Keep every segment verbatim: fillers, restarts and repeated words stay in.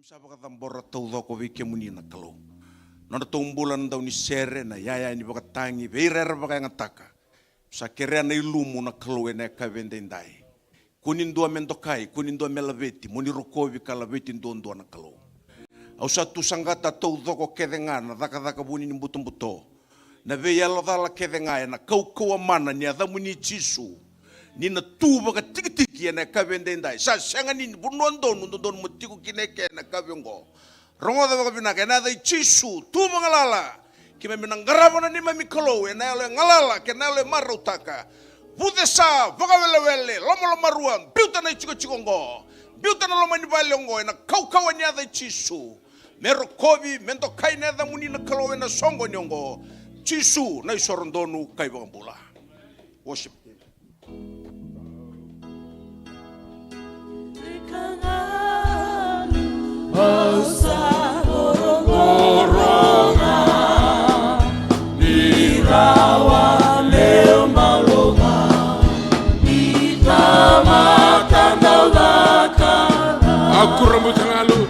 Sa vakacabora taucoko vei kemuni na Kalou. Nodratou bula na daunisere, na yaya ni vakatagi, vei ira era vakayagataka. Sa kerea na ilumu na Kalou ena yakavi edaidai. Kua ni dua me dokai, kua ni dua me laveti, mo ni rokovi ka laveti duadua na Kalou. Au sa tu saqata taucoko kece ga na cakacaka vuni ni butobuto. Na veiyalocala kece ga ena kaukauwa mana ni yacamuni Jisu. Ni na tu vakatikitiki ena yakavi edaidai. Sa sega ni vanua donu, dodonu mo tiko kina eke ena yakavi oqo. Rogoca vakavinaka, ena yaca i Jisu, tu vagalala. Keimami na qarava na neimami Kalou, ena yalo e galala, kei na yalo e marautaka. Vucesa, vakawelewele, lomalomarua, biuta na itikotiko oqo. Biuta na loma ni vale oqo, ena kaukauwa ni yaca i Jisu. Me rokovi, me dokai na yacamuni na Kalou ena soqo ni oqo. Jisu, na isoro donu, ka iVakabula. Worship. Au kura buta galu.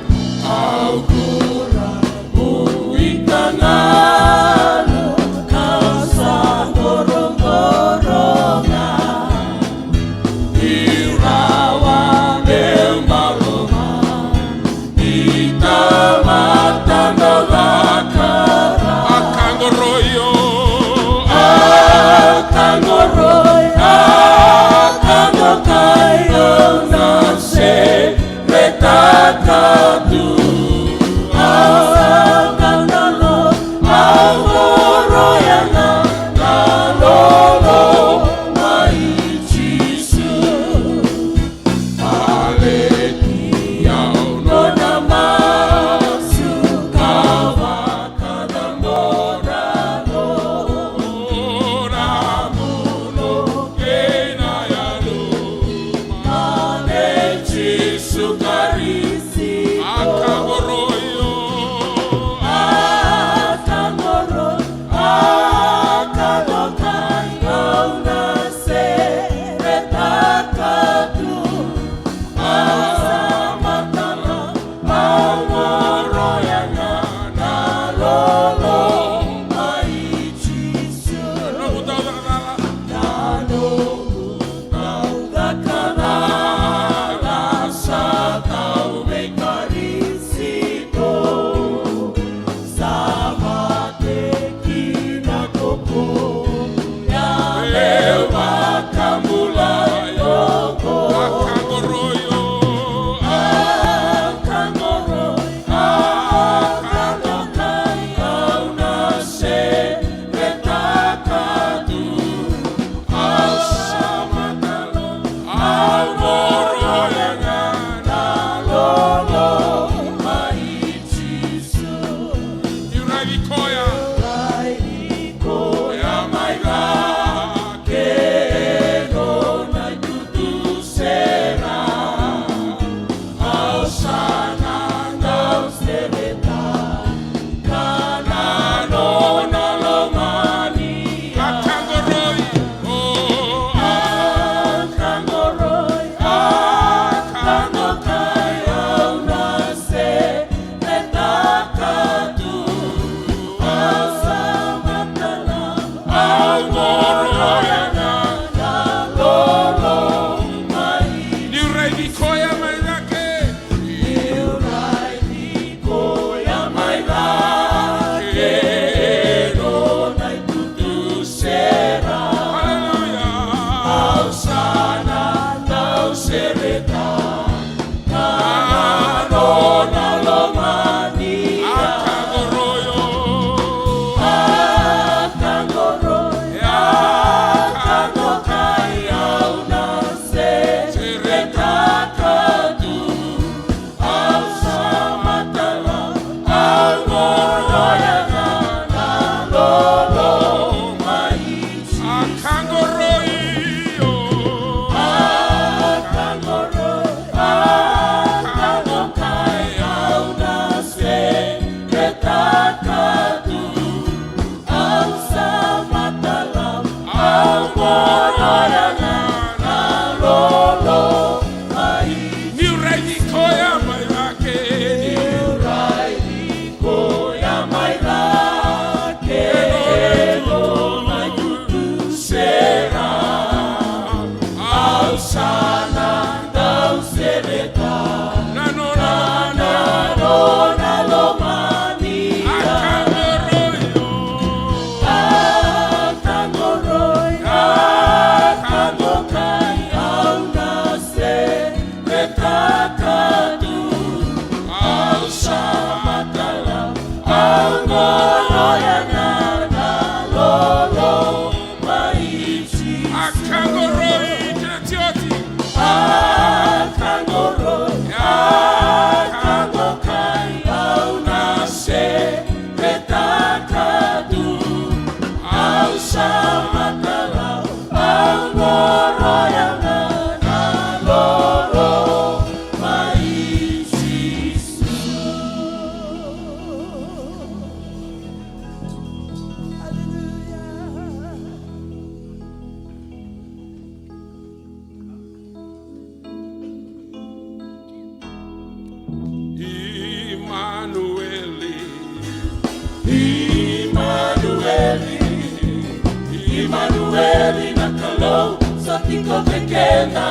Sa tiko kei keda.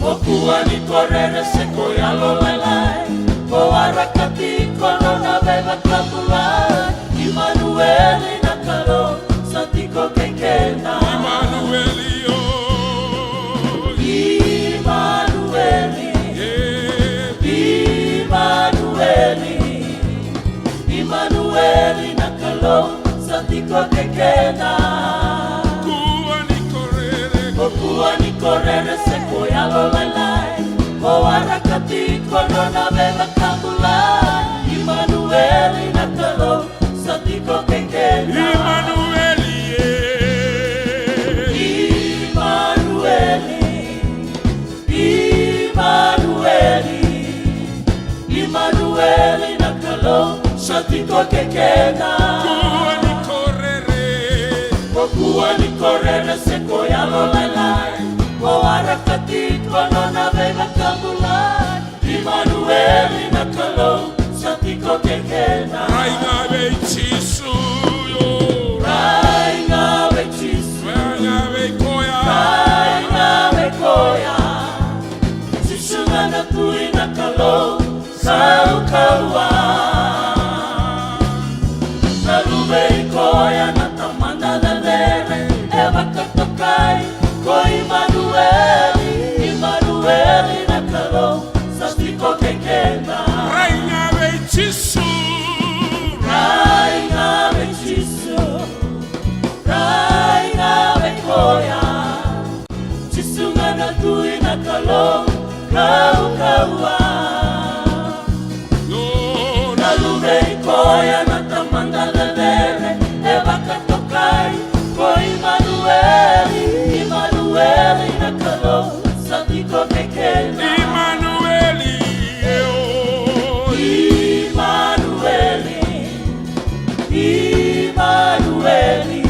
Ko kua ni ko rere se ko yalolailai, ko waraka tiko nona veivakabulai. Imanueli na Kalou sa tiko kei keda. Imanueli o. Imanueli. Imanueli. Imanueli na Kalou sa tiko kei keda. Kua ni ko rere. Ko kua ni ko rere se ko yalolailai, ko waraka tiko nona veivakabulai. Imanueli na Kalou sa tiko kei keda. Imanueli e. Imanueli. Imanueli. Imanueli na Kalou sa tiko kei keda. Kua ni ko rere. Ko kua ni ko rere se ko yalolailai, ko waraka tiko nona veivakabulai. Imanueli na Kalou sa tiko kei keda. Rai ga vei Jisu yo. Rai ga vei Jisu. Rai ga vei koya. Rai ga vei koya. Jisu ga na Tui na Kalou kaukauwa. Na Luve i koya na Tamada cecere e vakatokai. Ko Imanueli, Imanueli na Kalou sa tiko kei keda. Rai ga vei Jisu. Rai ga vei Jisu. Rai ga vei koya. Jisu ga na Tui na Kalou kaukauwa. Na Luve i koya na Tamada cecere e vakatokai. Ko Imanueli, Imanueli na Kalou sa tiko kei keda. Imanueli e o. Imanueli. Imanueli.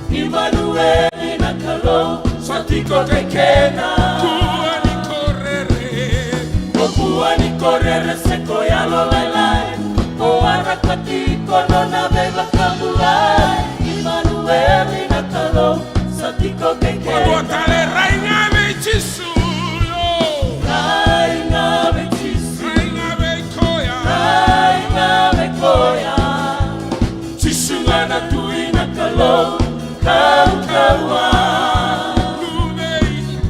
Imanueli na Kalou sa tiko kei keda. Kua ni ko rere. Ko kua ni ko rere se ko yalolailai, ko waraka tiko nona veivakabulai. Imanueli na Kalou sa tiko kei keda. Ko dua tale, rai ga vei Jisu yo. Rai ga vei Jisu. Rai ga vei koya. Rai ga vei koya. Jisu ga na Tui na Kalou kaukauwa. Luve i.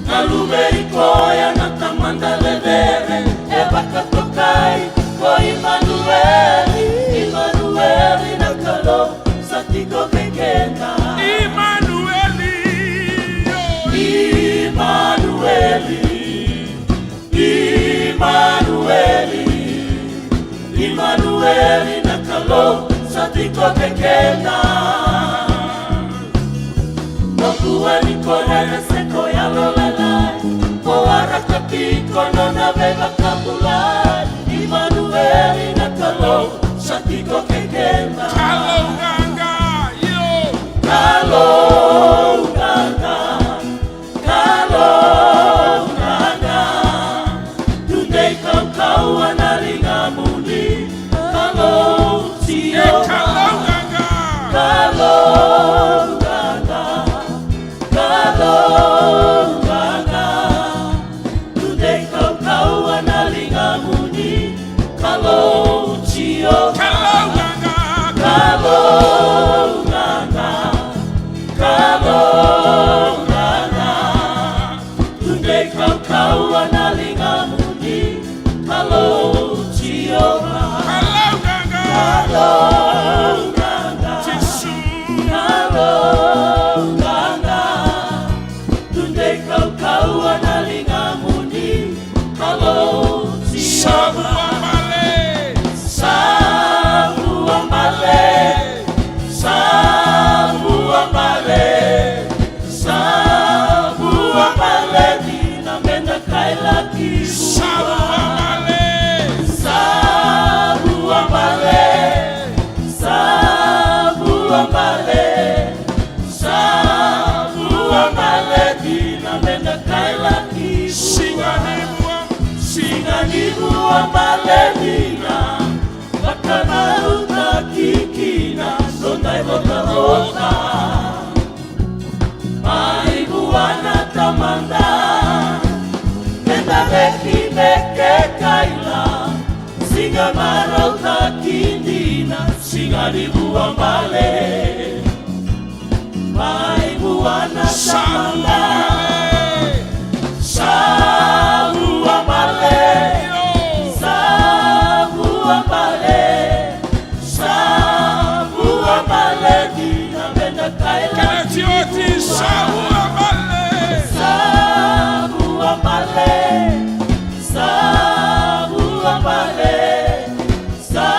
Na Luve i koya na Tamada cecere e vakatokai. Ko Imanueli, Imanueli na Kalou sa tiko kei keda. Imanueli. Imanueli. Imanueli. Imanueli na Kalou sa tiko kei keda. Ko kua ni ko rere se ko yalolailai, ko waraka tiko nona veivakabulai. Imanueli na Kalou sa tiko kei keda. Kalou qaqa, io. Kalou qaqa. Kalou qaqa, tudei kaukauwa na ligamuni. Kalou Jiova. Kalou qaqa. Kalou qaqa. Kalou qaqa, tudei kaukauwa na ligamuni. Kalou Jiova. Kalou qaqa. Kalou qaqa. Kalou qaqa, tudei kaukauwa na ligamuni. Kalou Jiova. Kalou qaqa. Kalou qaqa. Jisu. Kalou qaqa, tudei kaukauwa na ligamuni. Kalou Jiova. Sa vuabale. Sa vuabale. Sa vuabale. Sa vuabale dina me da kailaki vua. Sa vuabale. Sa vuabale. Sa vuabale. Sa vuabale dina me da kailaki vua. Siga ni vua. Siga ni vuabale dina. Vakarautaki kina noda ivotavota. Ni vua bale, mai vua na Tamada. Sa vua bale, sa vua bale, sa vua bale, dina me da kaila. Kena oti, sa vua bale. Sa vua bale, sa vua bale, sa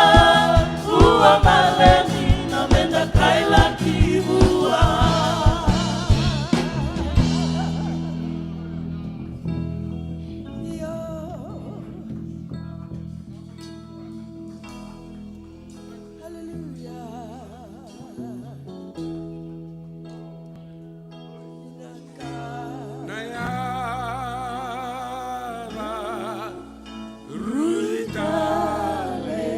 vua bale, dina me da kailaki vua. Io. Hallelujah. Na yaca rui tale.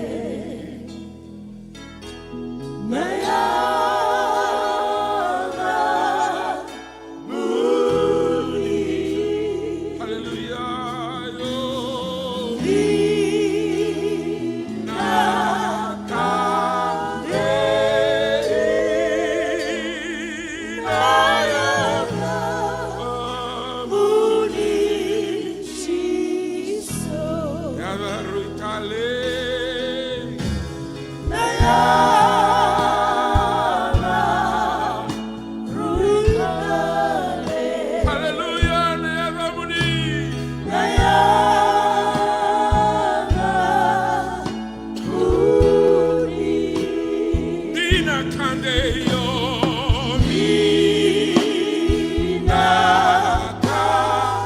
Na yaca vuni. Hallelujah. Ni na kade. Hallelujah, na yaca vuni. Dina kade io, dina kade io.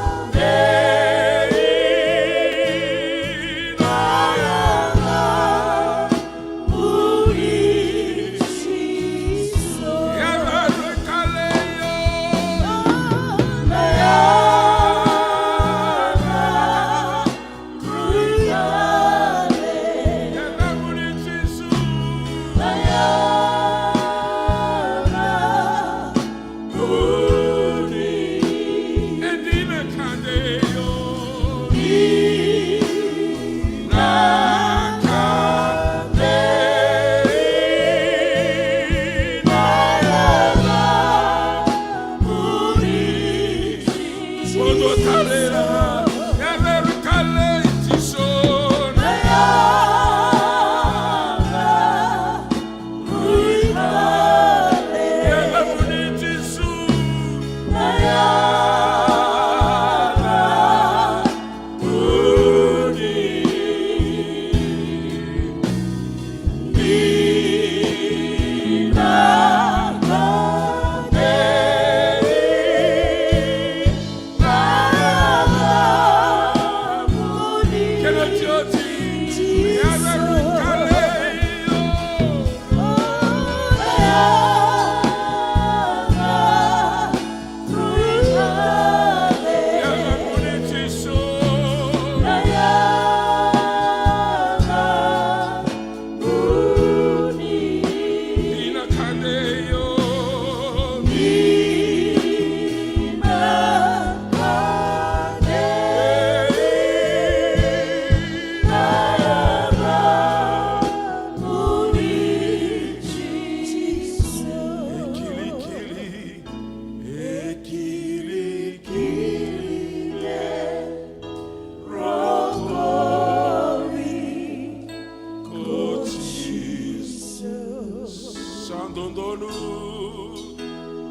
Sa dodonu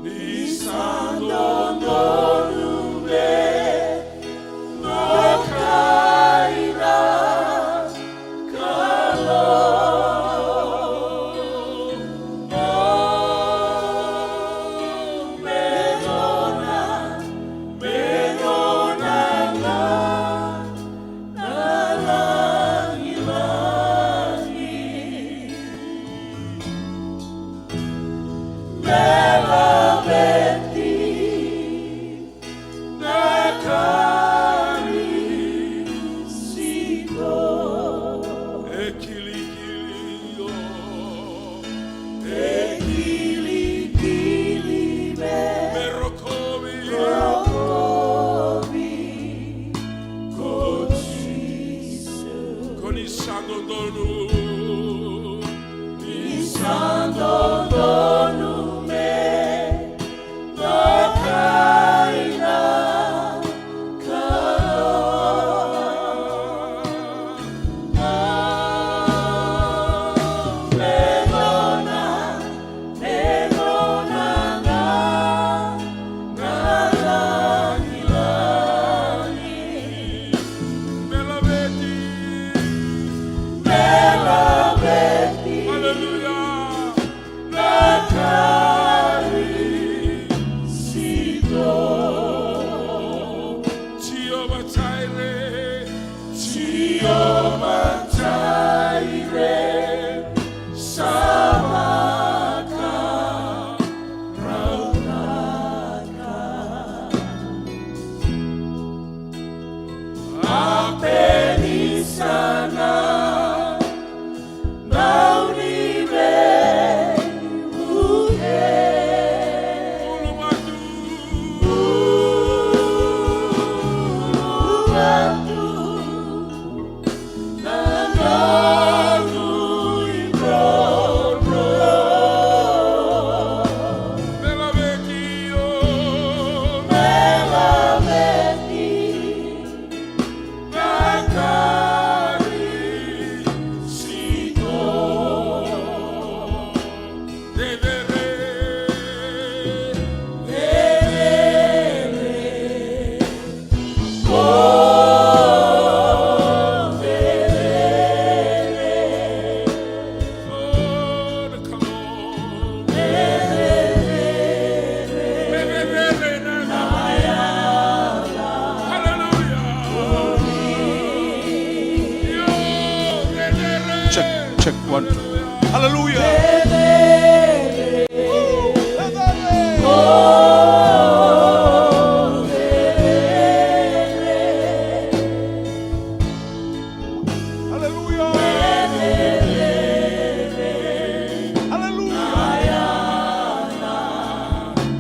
ni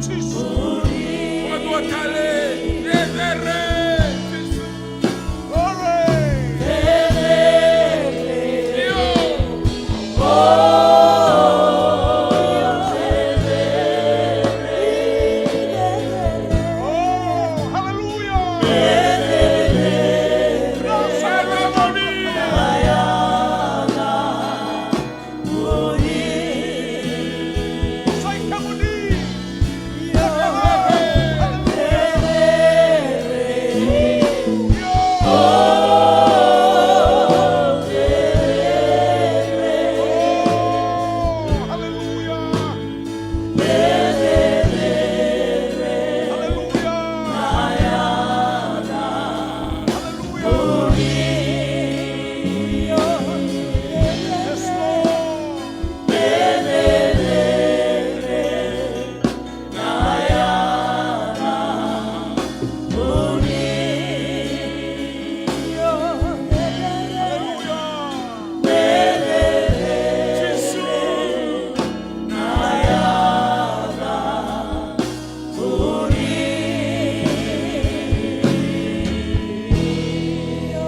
Jisu. Vakadua tale. Cecere. Jisu. Glory. Io. Oh, hallelujah. Ceremony.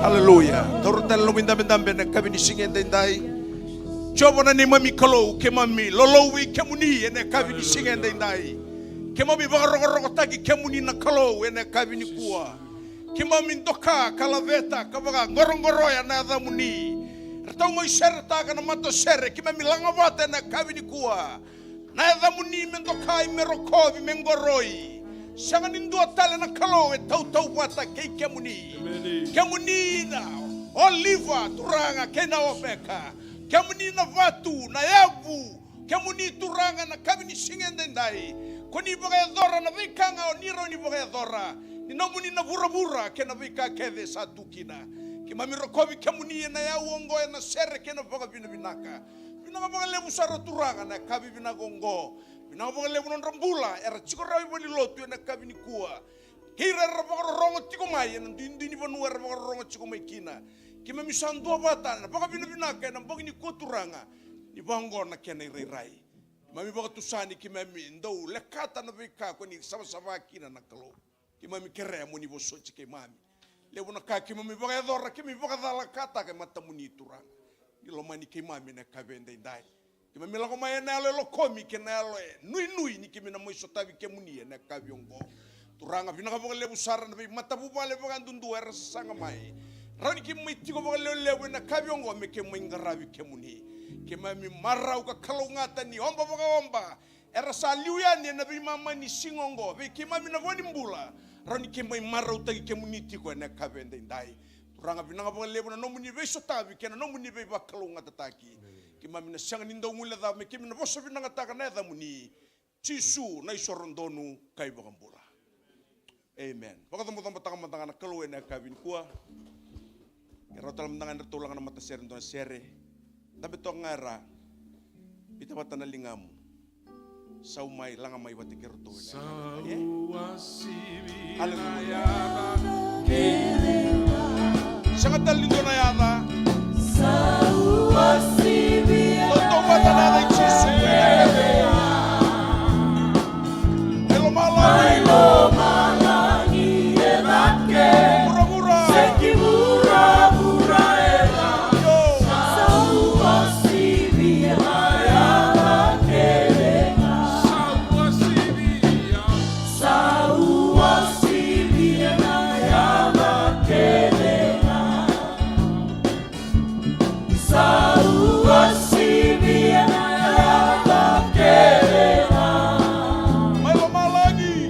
Hallelujah. Taura tale na nomu idabedabe ena yakavi ni siga edaidai. Jiova na neimami Kalou, keimami lolou vei kemuni ena yakavi ni siga edaidai. Keimami vakarokorokotaki kemuni na Kalou ena yakavi nikua. Keimami doka ka laveta ka vakaqoroqoroya na yacamuni. Ratou mai seretaka na matasere, keimami laga vata ena yakavi nikua. Na yacamuni me dokai, me rokovi, me qoroi. Sega ni dua tale na Kalou e tautauvata kei kemuni. Emeni. Kemuni na oliva, Turaga, kei na oveka. Kemuni na vatu, na yavu. Kemuni Turaga na yakavi ni siga edaidai. Ko ni vakayacora na veika ga o ni rawa ni vakayacora. Ni nomuni na vuravura kei na veika kece sa tu kina. Keimami rokovi kemuni ena yau oqo, ena sere kei na vakavinavinaka. Vinaka vakalevu sara Turaga na yakavi vinaka oqo. Vinaka vakalevu na nodra bula era tiko rawa i valenilotu ena yakavi nikua. Kei ira era vakarorogo tiko mai ena duidui ni vanua era vakarorogo tiko mai kina. Keimami sa duavata ena vakavinavinaka ena bogi nikua Turaga. Ni vaqo na kena irairai. Keimami vakatusa ni keimami dau lekata na veika ko ni savasava kina na Kalou. Keimami kerea mo ni vosoti keimami. Levu na ka keimami vakayacora, keimami vakacalakataka e matamuni Turaga. Ni lomani keimami ena yakavi edaidai. Keimami lako mai ena yalo e lokomi kei na yalo e nuinui ni keimami na mai sotavi kemuni ena yakavi oqo. Turaga, vinaka vakalevu sara na veimatavuvale vakayadudua era sasaga mai. Rawa ni keimami tiko vakalevulevu ena yakavi oqo me keimami qaravi kemuni. Keimami marau ka kalougata ni oba vakaoba era sa liu yani ena veimama ni siga oqo vei keimami na vo ni bula. Rawa ni keimami marautaki kemuni tiko ena yakavi edaidai. Turaga, vinaka vakalevu na nomuni veisotavi kei na nomuni veivakalougatataki. Keimami na sega ni dau guilecava me keimami na vosa vinakataka na yacamuni. Jisu na isoro donu ka ivakabula. Amen. Vakacobocobataka mada ga na Kalou ena yakavi nikua. Ke rawa tale mada ga ni ratou laga na matasere dua na sere. Dabe toka ga e ra. Biuta vata na ligamu. Sau mai, laga mai vata kei ratou ena yakavi nikua. Aleluya. Sega tale ni dua na yaca. Tautauvata na yaca i Jisu. E lomalagi. Mai lomalagi e cake. Vuravura. Se ki vuravura e ra. Io. Sa uasivia na yaca kece ga. Sa uasivia. Sa uasivia na yaca kece ga. Sa uasivia na yaca kece ga. Mai lomalagi.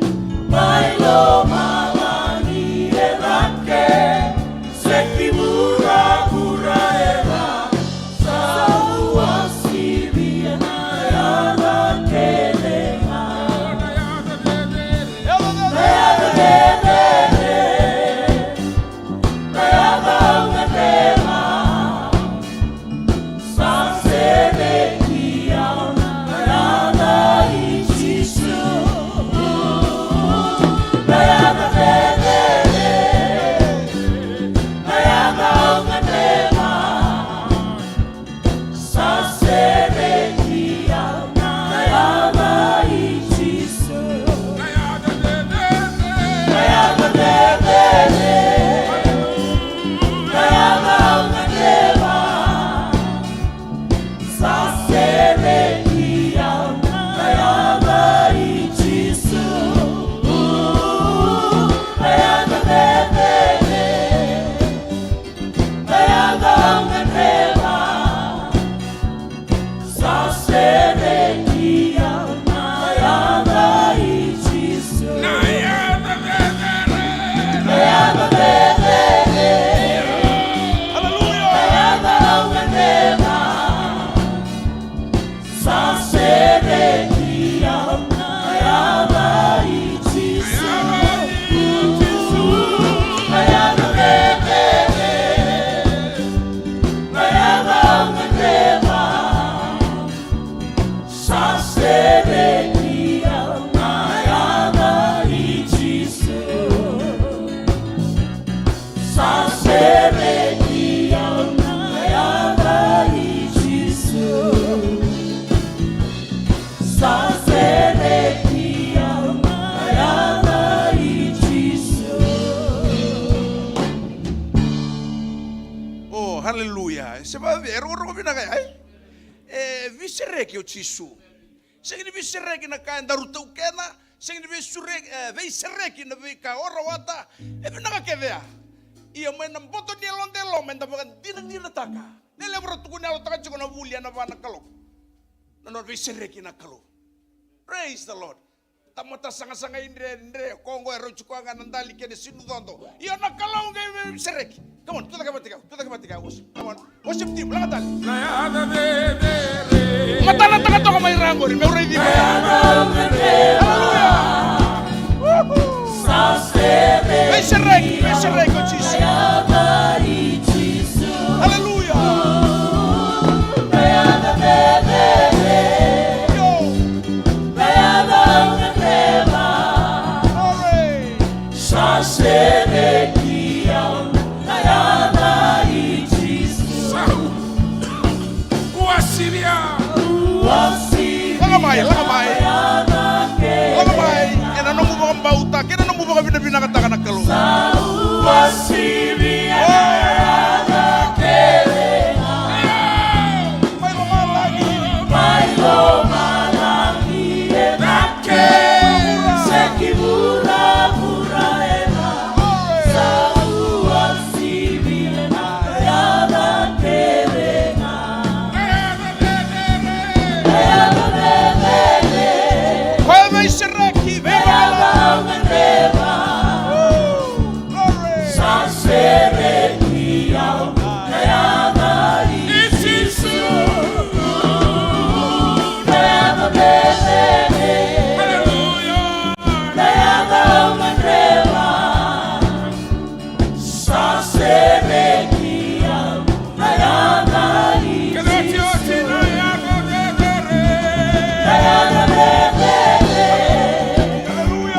Se vavia, e rogorogo vinaka ya, e? E veisereki o Jisu. Sega ni veisereki na ka e daru taukena, sega ni veisereki, e, veisereki na veika o rawata, e vinaka kece ya. Ia mai na boto ni yaloda e loma, eda vakadinadinataka. Na levu ra tukuni yalotaka tiko na vuli ena va na Kalou. Na nona veisereki na Kalou. Praise the Lord. Tamata sagasaga i dredre, ko qo e rauti koya ga na dali kei na sinucodo. Ia na Kalou qai veisereki. Come on, tucake vata kei au, tucake vata kei au, worship. Come on, worship team, laga tale. Matanataka toka mai ra qori, meu raici iko. Hallelujah. Woohoo. Veisereki, veisereki o Jisu. Hallelujah. Yo. Glory. Laga mai, laga mai. Laga mai. Ena nomu vakabauta, kei na nomu vakavinavinakataka na Kalou. Koya veisereki, veivakalala. Glory. Hallelujah.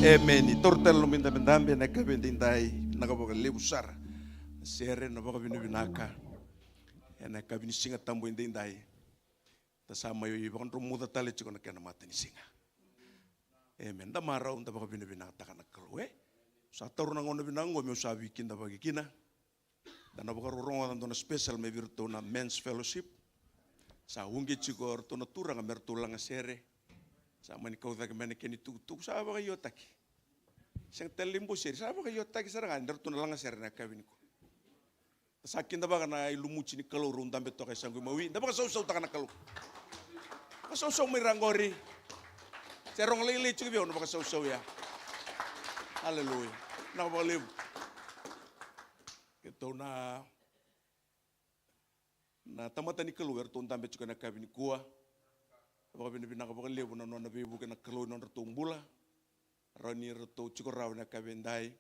Emeni. Taura tale na nomu idabedabe ena yakavi edaidai, vinaka vakalevu sara. Sere na vakavinavinaka ena yakavi ni Siga Tabu edaidai. Da sa mai vakadromuca tale tiko na kena matanisiga. Emeni. Da marau, da vakavinavinakataka na Kalou, e? Sa taura na gauna vinaka oqo meu sa veikidavaki kina. Da na vakarorogoca dua na special mai vei iratou na Men's Fellowship. Sa uqeti tiko o ratou na turaga me ratou lagasere. Sa mani kau cake mai na kena itukutuku, sa vakaiotaki. Sega tale ni boseri, sa vakaiotaki sara ga ni ratou na lagasere na yakavi nikua. Da sa kidavaka na ilumuti ni Kalou rau dabe toka e saqu imawi. Da vakasausautaka na Kalou. Vakasausau mai ra qori. Se rogo lailai tiko vei au na vakasausau ya. Aleluya. Vinaka vakalevu. Keitou na, na tamata ni Kalou eratou dabe tiko ena yakavi nikua. Vakavinavinaka vakalevu na nona veivuke na Kalou ena nodratou bula. Rawa ni ratou tiko rawa ena yakavi edai.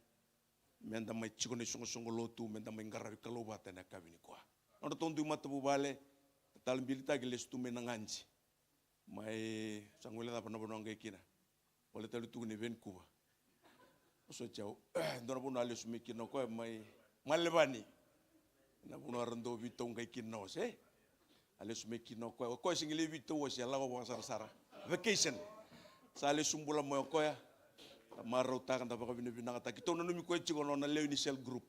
Meda mai tiko na isoqosoqo lotu, meda mai qaravi Kalou vata ena yakavi nikua. Nodratou dui matavuvale, tatala bilitaki, lesu tu mai na Gadi. Mai, sa guilecava na vanua qai kina. Vale tale tu ni Vancouver. Au soti au, dua na vanua a lesu mai kina o koya mai Malevani. Na vanua era dau veitau qai kina na ose, e? A lesu mai kina o koya, o koya sega ni lai veitau ose, a lako vakasarasara. Vacation. Sa lesu bula mai o koya. Da marautaka, da vakavinavinakataka. Keitou nanumi koya tiko na nona lewe ni cell group.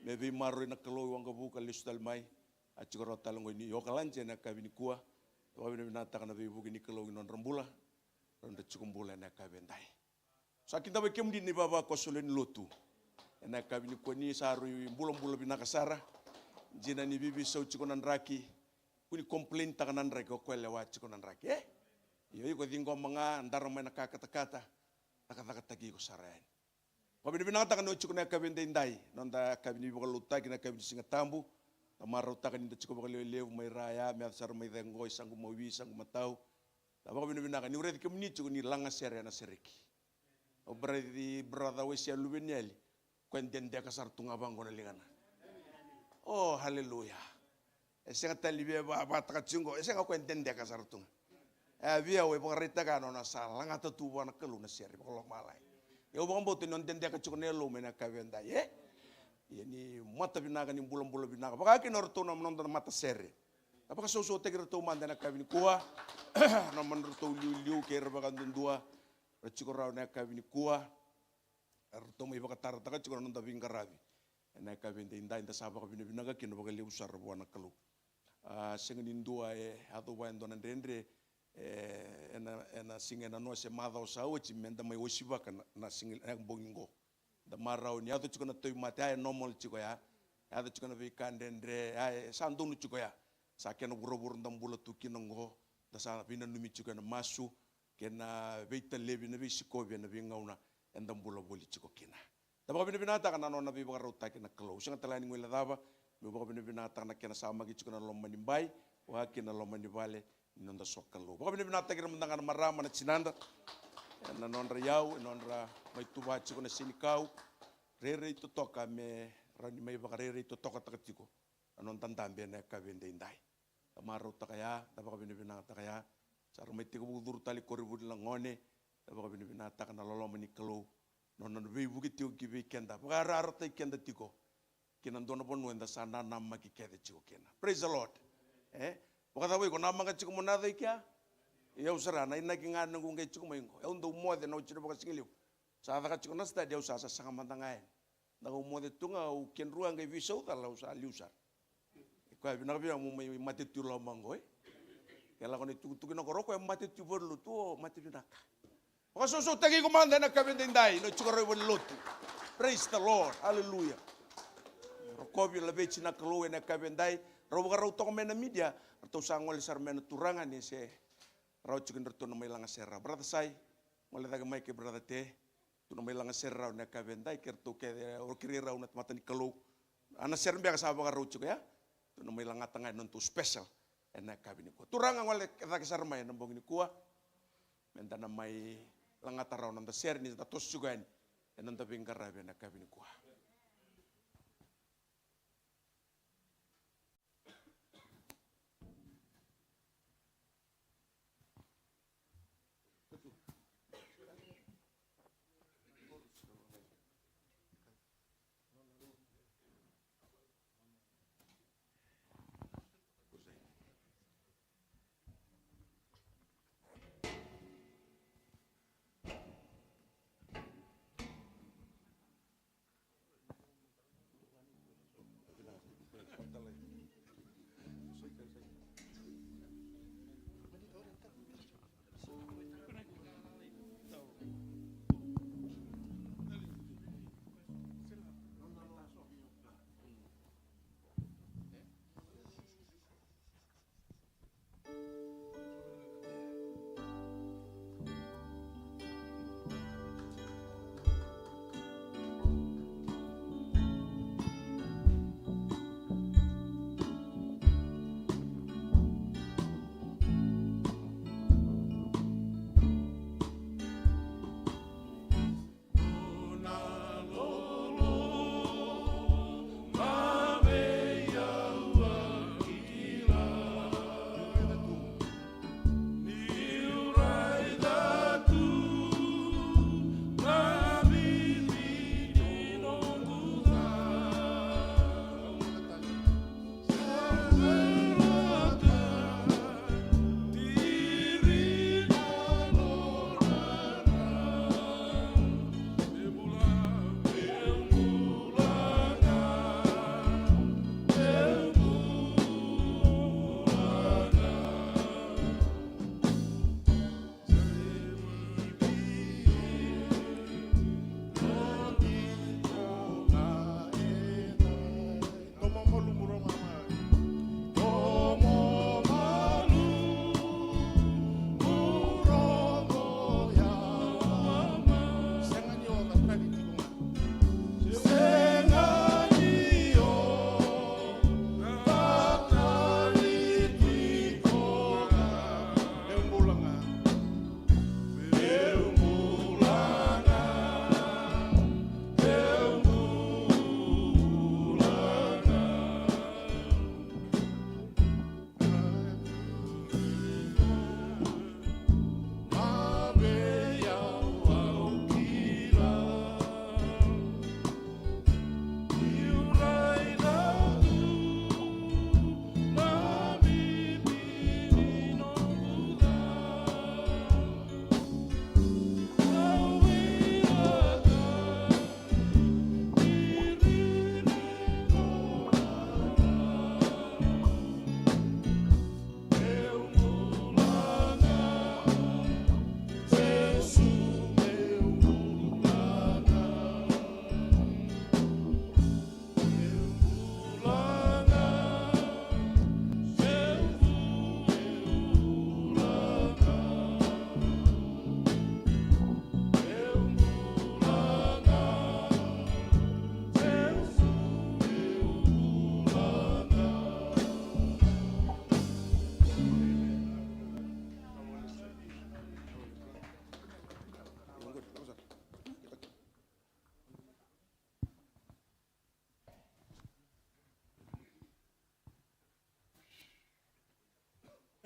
Me veimaroroi na Kalou e waqavuka, lesu tale mai. A tiko rawa tale qo i New York, London, ena yakavi nikua. Vakavinavinakataka na veivuke ni Kalou ki nodra bula. Nodra tiko bula ena yakavi edai. Sa kidavaki kemuni na ivavakoso lewe ni lotu. Ena yakavi nikua ni sa rui bulabula vinaka sara. Dina ni veiveisau tiko na draki. Kua ni complain taka na draki, o koya lewa tiko na draki, e? Io, iko ciqoma ga, dara mai na ka katakata. Cakacakataki iko sara yani. Vakavinavinakataka ni o tiko na yakavi edaidai, noda yakavi ni veivakalotutaki, na yakavi ni Siga Tabu. Da marautaka ni da tiko vakalevulevu mai ra ya, me yaco sara mai cake qo i saqu mawi, saqu matau. Da vakavinavinaka niu raici kemuni tiko ni lagasere ena sereki. O brother, brother Wesi a Luveniali, koya dedeka sara tu ga vaqo na ligana. O, haleluya. E sega tale ni via va-, vataka tiko qo, e sega, koya dedeka sara tu ga. E a via, au e vakaraitaka na nona sa lagata tu vua na Kalou na sere vakalomalagi. Au vakabauta ni o dedeka tiko na yalomu ena yakavi edai, e? Ia ni mata vinaka, ni bulabula vinaka. Vaka kina o ratou na noda matasere. Na vakasausautaki ratou mada ena yakavi nikua. Na nodratou liuliu kei ira vakadudua. Ra tiko rawa ena yakavi nikua. Ratou mai vakatarataka tiko na noda veiqaravi ena yakavi edaidai, da sa vakavinavinaka kina vakalevu sara vua na Kalou. A, sega ni dua e yaco vua e dua na dredre, e, ena, ena siga ena noa se macawa sa oti, me da mai osivaka na, na siga, na bogi qo. Da marau ni yaco tiko na tauvimate, a, e normal tiko ya. Yaco tiko na veika dredre, a, e sa donu tiko ya. Sa kena vuravura da bula tu kina qo, da sa veinanumi tiko ena masu, kei na veitalevi, na veisikovi ena veigauna eda bula voli tiko kina. Da vakavinavinakataka na nona veivakarautaki na Kalou. Sega tale ga ni guilecava, meu vakavinavinakataka na kena samaki tiko na loma ni bai, vaka kina na loma ni vale ni noda sokalou. Vakavinavinakataki ira mada ga na marama, na tinadra, ena nodra iyau, ena nodra mai tuva tiko na senikau. Rairai totoka me rawa ni mai vakarairai totokataka tiko na noda dabe ena yakavi edaidai. Da marautaka ya, da vakavinavinakataka ya. Sa ra mai tekivu curu tale i koronivuli na gone, da vakavinavinakataka na loloma ni Kalou, nona veivuke tiko ki vei keda, vakayarayarataki keda tiko ki na dua na vanua eda sa nanamaki kece tiko kina. Praise the Lord. E? Vakacava iko, namaka tiko mo na yaco i kea? Ia au sara, na inaki ga noqu qai tiko mai qo. Au dau moce na oti na vakasigalevu. Sa caka tiko na study, au sa sasaga mada ga yani. Da kau moce tu ga, au kedru a qai veisau cala, au sa liu sara. E koya vinaka vinaka mo mai mate tu i loma qo, e. Ke lako na itukutuku na koro, o koya mate tu i valenilotu, o mate vinaka. Vakasausautaki iko mada ena yakavi edaidai, na tiko rawa i valenilotu. Praise the Lord. Hallelujah. Rokovi, laveti na Kalou ena yakavi edai. Rau vakarau toka mai na media, ratou sa gole sara mai na turaga ni se rawa tiko ni ratou na mai lagasere rawa. Brother Sai, gole cake mai kei brother Te. Tou na mai lagasere rawa ena yakavi edai, kei ratou kece, o kei rau na tamata ni Kalou. A na sere beka sa vakarau tiko ya. Tou na mai lagata ga ena nodatou special ena yakavi nikua. Turaga, gole cake sara mai ena bogi nikua. Meda na mai lagata rawa na noda sere ni da toso tiko yani ena noda veiqaravi ena yakavi nikua.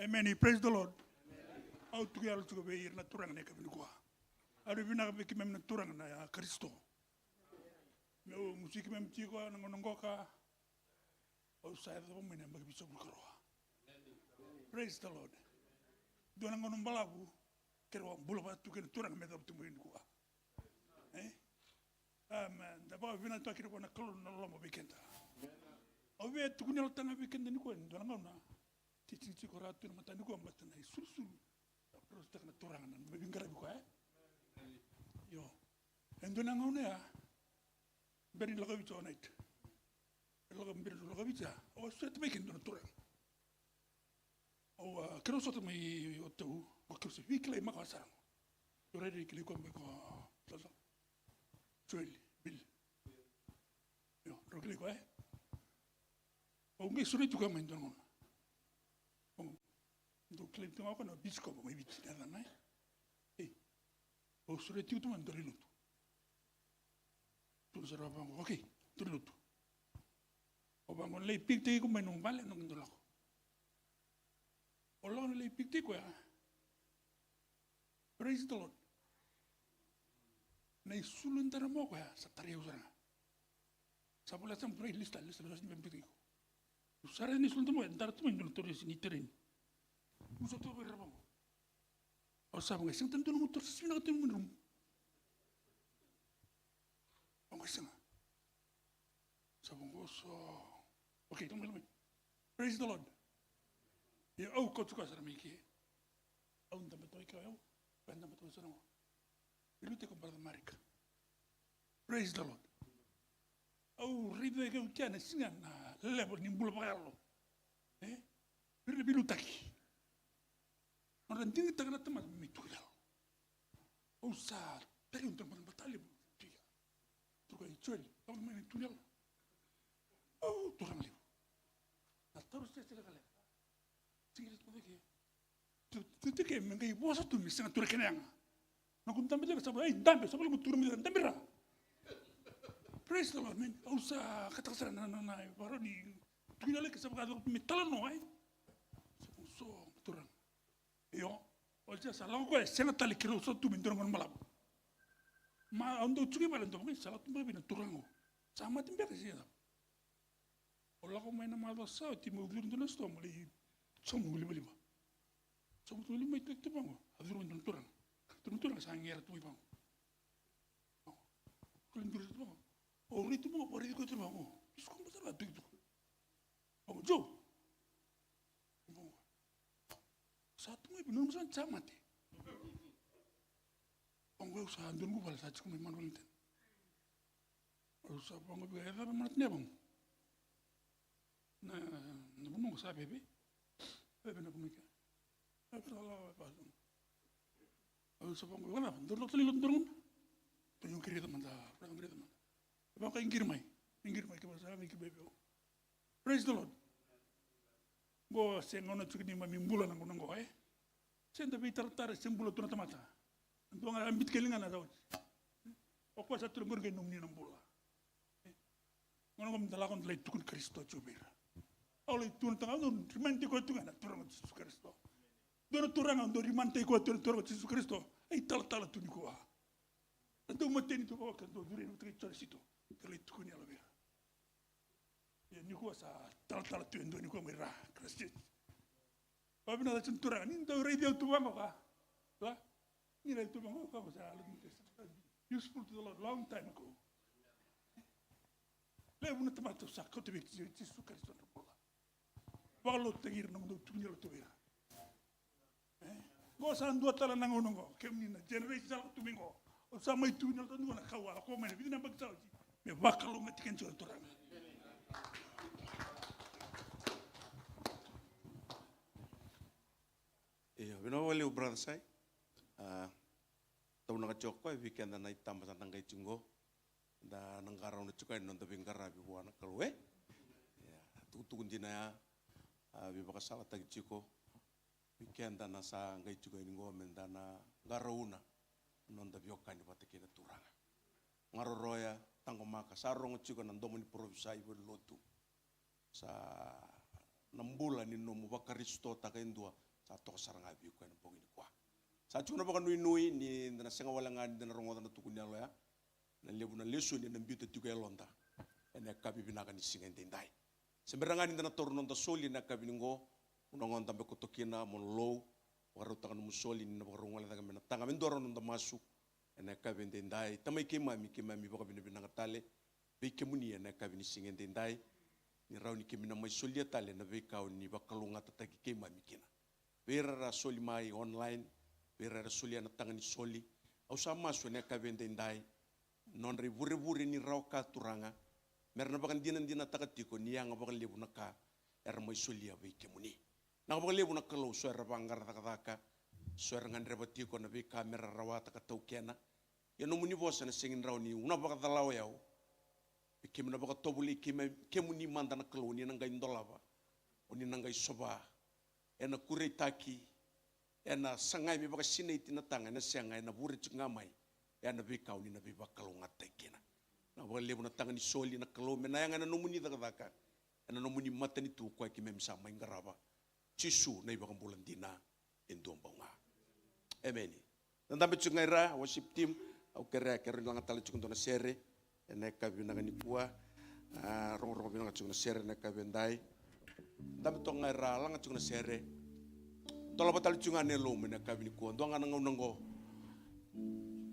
Emeni. Praise the Lord. Au tuku yalo tiko vei ira na turaga na yakavi nikua. Au vinaka vei keimami na turaga na Karisito. Meu musuki keimami tiko na gauna qoka. Au sa yacova mai na yabaki vitusagavulu ka rua. Praise the Lord. Dua na gauna balavu, keirau a bula vata tu kei na turaga me yacova tu mai nikua. E? Amen. Da vakavinakataki ira vua na Kalou na loloma vei keda. Au via tukuna yalo tale ga vei keda nikua, e dua na gauna. Titini tiko rawa tu na mataka nikua, baleta na isulusulu. Au rositaka na turaga na me veiqaravi koya, e? Io. E dua na gauna ya. Bera ni lako i Viti overnight. E lako, bera ni lako i Viti ya. Au a sureta mai kina dua na turaga. Au a, keirau sota mai hotel, au keirau se veikilai makawa sara. Au rairai kilai koya mai ko Joel, Bill. Io, rau kilai koya, e? Au qai sureti koya mai dua na gauna. Au dau kilai tiko ga o koya na Viti Kovo mai Viti, na yacana, e? Ei, au sureti tiko tu mai dua na lotu. Tukuna sara vaqo, okay, dua na lotu. Au vaqo, lai pikitaki iko mai nomu vale, noqu dau lako. Au lako na lai pikitaki koya. Praise the Lord. Na isulu e dara mai o koya, sa tarai au sara ga. Sa voleka sa mai lista, lista, lista, lista, lista. Au sa raica na isulu e dara mai o koya, e dara tu mai dua na toresi ni tereni. Au sa tu vei ira vaqo. Au sa vaqo, e sega tale dua nomu toresi vinaka tu mai nomu. Vaqo, e sega. Sa vaqo so. Okay, tau mai, tau mai. Praise the Lord. Ia au kauta koya sara mai ke. Au dabe toka i ke, au. Au dabe toka sara qo. Veiliutaki ko Brother Marika. Praise the Lord. Au raica ke au kea na siga na level ni bula vakayalo. E? Vei ira na veiliutaki. Nodra digitaka na tamata me tukuna yalo. Au sa tarai au dua na batabata levu. Tukuna, Joel, lako mai na tukuna yalo. Au, turaga levu. Na taro sese lekaleka. Sigi lesu mada ke. Tu, tu, tu ke, me qai vosa tu me sega tu na kena yaga. Noqu dabe levu sa, ei, dabe, sa vale mo tu na me dabe ra. Praise the Lord, man. Au sa kataka sara na, na, na, varau ni tukuna yalo ke sa vaka me talanoa, e. Sa vosa, turaga. Io, oti sa lako koya, e sega tale, keirau sa tu mai dua na gauna balavu. Ma au dau tiko i vale, dau vaqo, sa lako tu beka vei na turaga qo. Sa mate beka se cava. Au lako mai na macawa sa oti, meu curu dua na sitoa, meu lai sauma qo livaliva. Sauma tu livaliva mai tu vaqo, a curu mai dua na turaga. Dua na turaga sa gera tu mai vaqo. Vaqo. Au lai duri tu vaqo. Au rai tu vaqo, au rai tu vaqo. Bisu ko basa ra tu tu. Vaqo, Joe. Vaqo. Sa tu mai, nona sa, sa mate. Vaqo, au sa dua noqu vale sa tiko mai Manuel Ten. Au sa vaqo, vei, e cava manatu ni vaqo. Na, na vanua qo sa veve. Veve na vanua ke. Au sa vaqo, vaqo, vaqo. Au sa vaqo, vaqo, dua na tali lotu dua na gauna. Tou qiri mada, tou qiri mada. Vaqo, qiri mai, qiri mai, ke vasa, qiri mai veve. Praise the Lord. Qo se gauna tiko ni mami bula na gauna qo, e? Se da veitaratara, se bula tu na tamata. Dua ga a biuta keli ga na cauti. O koya sa tu qori qai nomuni na bula. E? Gauna qo me da lako da lai tukuni Karisito tiko vei ira. Au lai tukuna tale ga, au dau remind-taki koya tu ga na Turaga o Jisu Karisito. Dua na turaga, au dau remind-taki koya tu na Turaga o Jisu Karisito. Ai talatala tu nikua. Na dau mateni tu vaka, dau curu, dau tiko i Joni Sito. Ka lai tukuni yalo vei ira. Ia nikua sa talatala tu e dua nikua mai ra, Christchurch. Vakavinaka tiko na Turaga, ni dau raici au tu vaqo ka. La? Ni raici tu vaqo ka, sa useful to the Lord long time ago. Levu na tamata au sa kauta vei Jisu Karisito na bula. Vakalotutaki ira na nomudou tukuni yalo tu vei ira. E? Qo sa dua tale na gauna qo, kemuni na generation sa lako tu mai qo. Au sa mai tukuni yalo tu qo na ka au a lako mai na vica na yabaki sa oti. Me vakalougatataki kina tiko na Turaga. Io, vinaka vakalevu, brother Sai. A, taunaka tiko o koya vei keda na itaba sa da qai tiko qo. Da na qarauna tiko yani na noda veiqaravi vua na Kalou, e? Ia, tukutuku dina ya, a, veivakasalataki tiko. Vei keda na sa qai tiko yani qo me da na qarauna na noda veiwekani vata kei na Turaga. Maroroya, taqomaka, sa rogo tiko na domo ni parofisai vei lotu. Sa na bula ni nomu vakarisitotaka e dua Sa toka sara ga vei iko ena bogi nikua. Sa tiko na vakanuinui ni da na sega wale ga ni da na rogoca na tukuni yalo ya. Na levu na lesoni ena biuta tiko e yaloda ena yakavi vinaka ni siga edaidai. Se bera ga ni da na taura na noda soli ena yakavi ni qo, mo na goda me koto kina mo na lou, vakarautaka nomu soli ni na vakarau gole cake me na taga me dua na noda masu. Ena yakavi edaidai, Tamai keimami, keimami vakavinavinaka tale vei kemuni ena yakavi ni siga edaidai, ni rawa ni keimami na mai solia tale na veika o ni vakalougatataki keimami kina. Vei ira era soli mai online, vei ira era solia na taga ni soli, au sa masu ena yakavi edaidai, nodra ivurevure ni rawa ka Turaga, mera na vakadinadinataka tiko ni yaga vakalevu na ka era mai solia vei kemuni. Vinaka vakalevu na Kalou, so era vaqara cakacaka, so era gadreva tiko na veika mera rawata ka taukena. Ia nomuni vosa ena sega ni rawa ni na vakacala o yau. Vei keimami na vakatovolei keimami, kemuni mada na Kalou, ni na qai dolava, o ni na qai sova. Ena kureitaki, ena sagai me vakasinaiti na taga, ena sega, ena vure tiko ga mai. Ena veika o ni na veivakalougatataki kina. Vinaka vakalevu na taga ni soli na Kalou, me na yaga ena nomuni cakacaka, ena nomuni matanitu o koya keimami sa mai qarava. Jisu na iVakabula dina e dua bau ga. Emeni. Da dabe tiko ga ira worship team, au kerea ke rau ni laga tale tiko dua na sere ena yakavi vinaka nikua. A, rogorogo vinaka tiko na sere ena yakavi edai. Dabe toka ga ira, laga tiko na sere. Dolava tale tiko ga na yalomu ena yakavi nikua, dua ga na gauna oqo.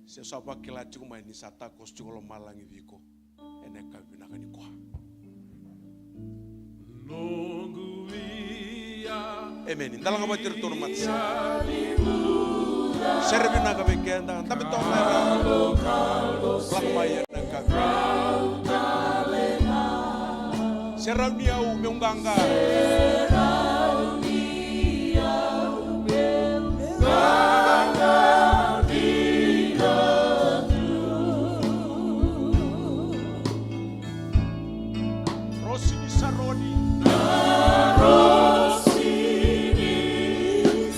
Se sa vakila tiko mai ni sa takoso tiko lomalagi vei iko ena yakavi vinaka nikua. Emeni. Da laga vata iratou na mata sere. Sere vinaka vei keda. Dabe toka mai ra. Lako mai ena yakavi. Se rauni au meu qaqa. Rosi ni Saroni. Rosi ni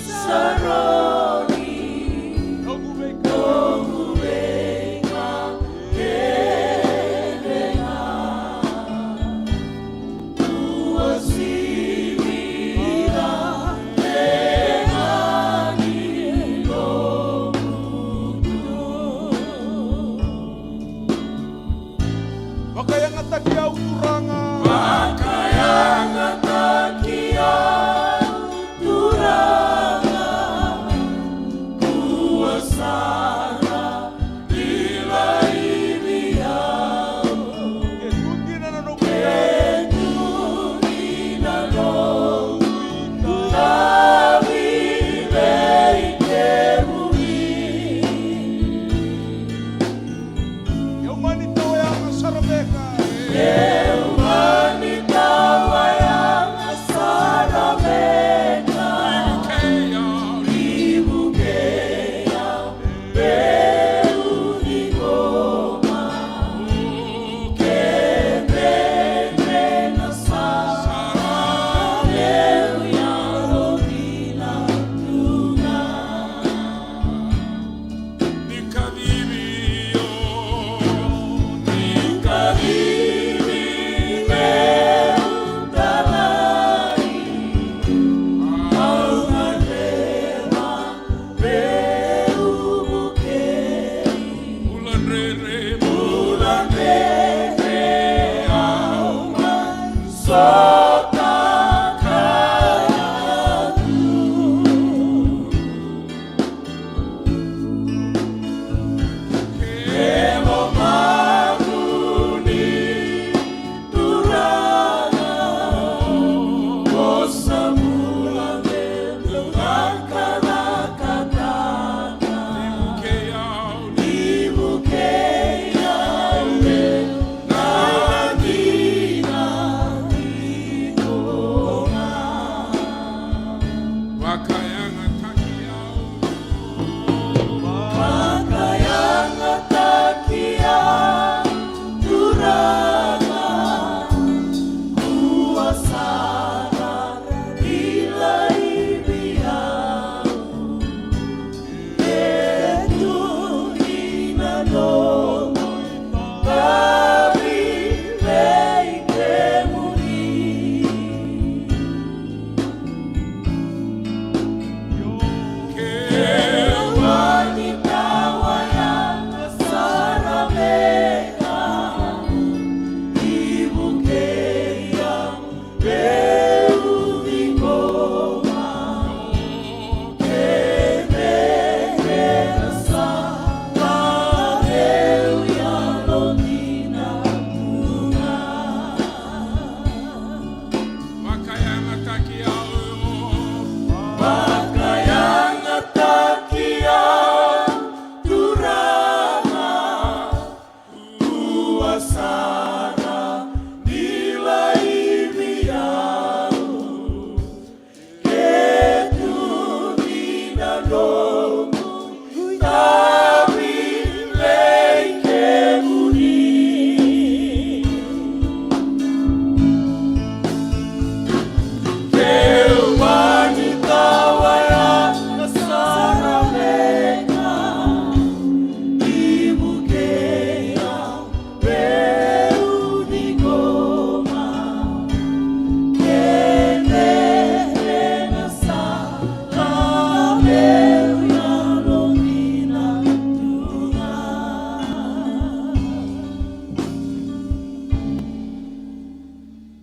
Saroni. Noqu veika. Noqu veika. Vakayagataki au Turaga. Vakayagataki au Turaga. Kua sara ni laivi au. Ke tu dina na noqu, ke tu dina na noqu itavi vei kemuni. Ke mani tawayaga sara beka. Ke mani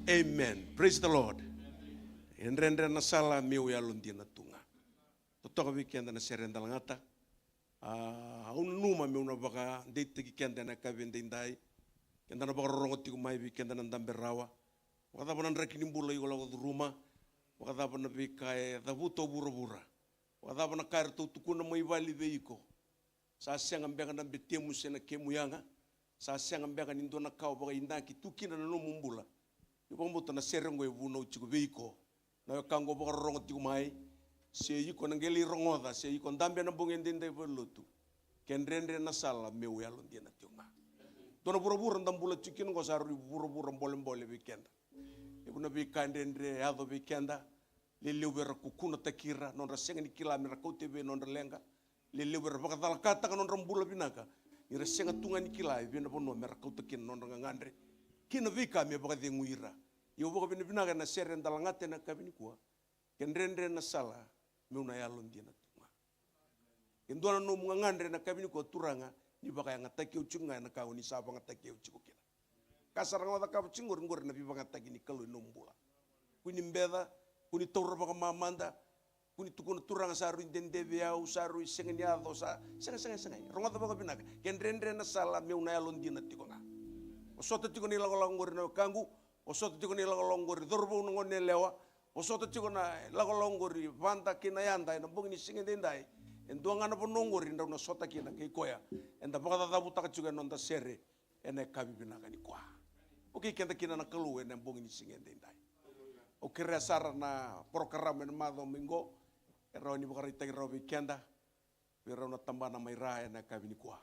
Amen. Praise the Lord. E dredre na sala meu yalodina tu ga. Totoka vei keda na sere e da lagata. A, au nanuma meu na vakadeitaki keda ena yakavi edaidai. Keda na vakarorogo tiko mai vei keda na dabe rawa. Vakacava na draki ni bula iko lako curuma? Vakacava na veika e cavuta o vuravura? Vakacava na ka eratou tukuna mai vale vei iko? Sa sega beka na betemu se na kemu yaga? Sa sega beka ni dua na ka o vakainaki tu kina na nomu bula? Ni vakabauta na sere oqo e vunau tiko vei iko. Na wekaqu, vakarorogo tiko mai. Se iko na qai lai rogoca, se iko dabe ena bogi edaidai valenilotu. Ke dredre na sala meu yalodina tiko ga. Dua na vuravura da bula tiko kina oqo sa rui vuravura bolebole vei keda. Levu na veika dredre e yaco vei keda. Lelevu era kukunataki ira, nodra sega ni kila me ra kauta e vei nodra leqa. Lelevu era vakacalakataka nodra bula vinaka, ni ra sega tu ga ni kila e vei na vanua me ra kauta kina nodra gagadre kei na veika me vakacegui ira. Ia au vakavinavinaka ena sere eda lagata ena yakavi nikua. Ke dredre na sala meu na yalodina tu ga. Ke dua na nomu gagadre ena yakavi nikua, Turaga, ni vakayagataki au tiko ga ena ka o ni sa vagataki au tiko kina. Ka sara ga o cakava tiko qori, qori na veivagataki ni Kalou ena nomu bula. Kua ni beca, kua ni taura vakamamada, kua ni tukuna, Turaga, sa rui dede vei au, sa rui sega ni yaco, sa sega, sega, sega. Rogoca vakavinaka. Ke dredre na sala meu na yalodina tiko ga. Vosota tiko na ilakolako qori na wekaqu. Vosota tiko na ilakolako qori cauravou, na gone yalewa. Vosota tiko na ilakolako qori vada kei na yada ena bogi ni siga edaidai. E dua ga na vanua qori drau na sota kina kei koya eda vakacacavutaka tiko ena noda sere ena yakavi vinaka nikua. Okei keda kina na Kalou ena bogi ni siga edaidai. Au kerea sara na porokaramu ena macawa mai qo e rawa ni vakaraitaki rawa vei keda, vei rau na tabana mai Ra ena yakavi nikua.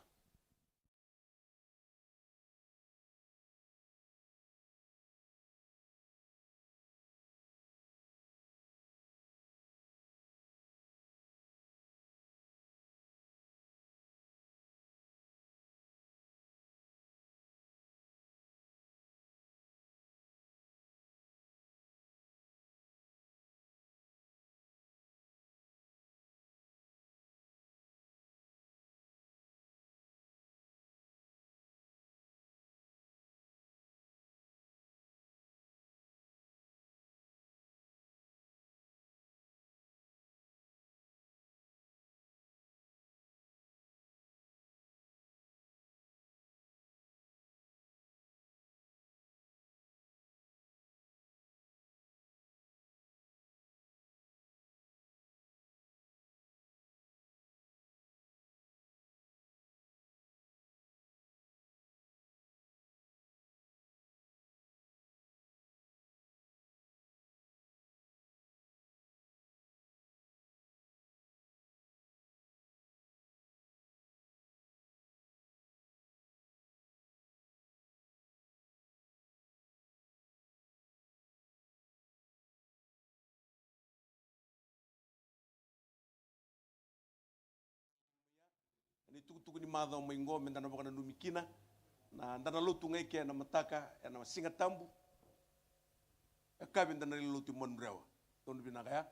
Ena itukutuku ni macawa mai qo meda na vakananumi kina na da na lotu ga eke ena mataka ena Siga Tabu. E kavi da na lai lotu i Manurewa. Tonu vinaka ya.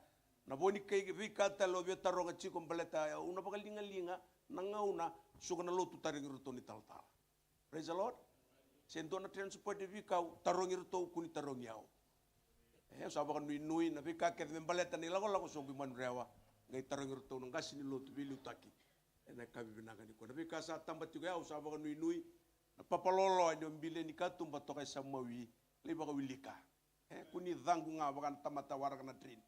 Na vo ni kai veika tale o via taroga tiko baleta au na vakaligaliga na gauna suka na lotu tarogi iratou ni talatala. Praise the Lord. Se dua na transport e veikau tarogi iratou, kua ni tarogi au. E, au sa vakanuinui na veika kece me baleta na ilakolako sobu i Manurewa. Qai tarogi iratou na qase ni lotu veiliutaki. Ena kavi vinaka nikua na veika sa taba tiko ya, au sa vakanuinui. Na papaloloa ni o Bileni Katuba toka e Samawi, lai vakawilika. E, kua ni caqu ga vaka na tamata waraka na train.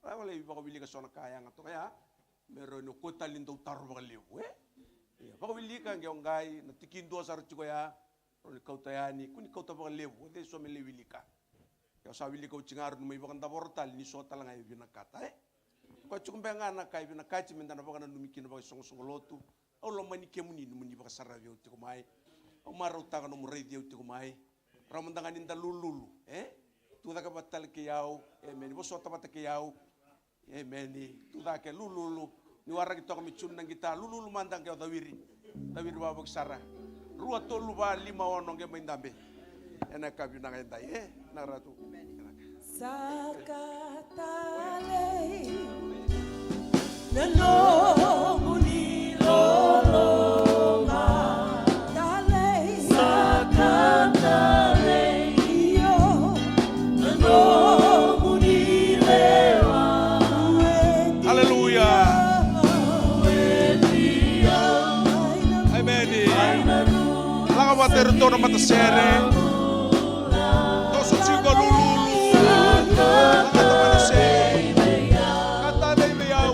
Rawa lai vakawilika so na ka yaga toka ya. Me rawa ni o koya tale ni dau taro vakalevu, e? Ia, vakawilika qe o qai, na tiki dua sara tiko ya. Rawa ni kauta yani, kua ni kauta vakalevu, o cei so me lai wilika. Ia, au sa wilika oti ga, rawa ni mai vakadavora tale ni so tale ga e vinakata, e? Koya tiko beka ga na ka e vinakati meda na vakananumi kina vakaisoqosoqo lotu. Au lomani kemuni nomuni vakasaravi au tiko mai. Au marautaka nomu raici au tiko mai. Rawa mada ga ni da lululu, e? Tu cake vata tale kei au, emeni. Vosota vata kei au, emeni. Tu cake, lululu. Ni waraki toka me tune na qita, lululu mada qe o Cawiri. Cawiri vavoki sara. Rua, tolu, va, lima, ono qe mai dabe. Ena ka vinaka edai, e? Na ratu. Saka talei na nomuni loloma. Talei. Saka talei. Io. Vata iratou na matasere. Toso tiko lululu. Lagata mai na sere. Kata lei vei au.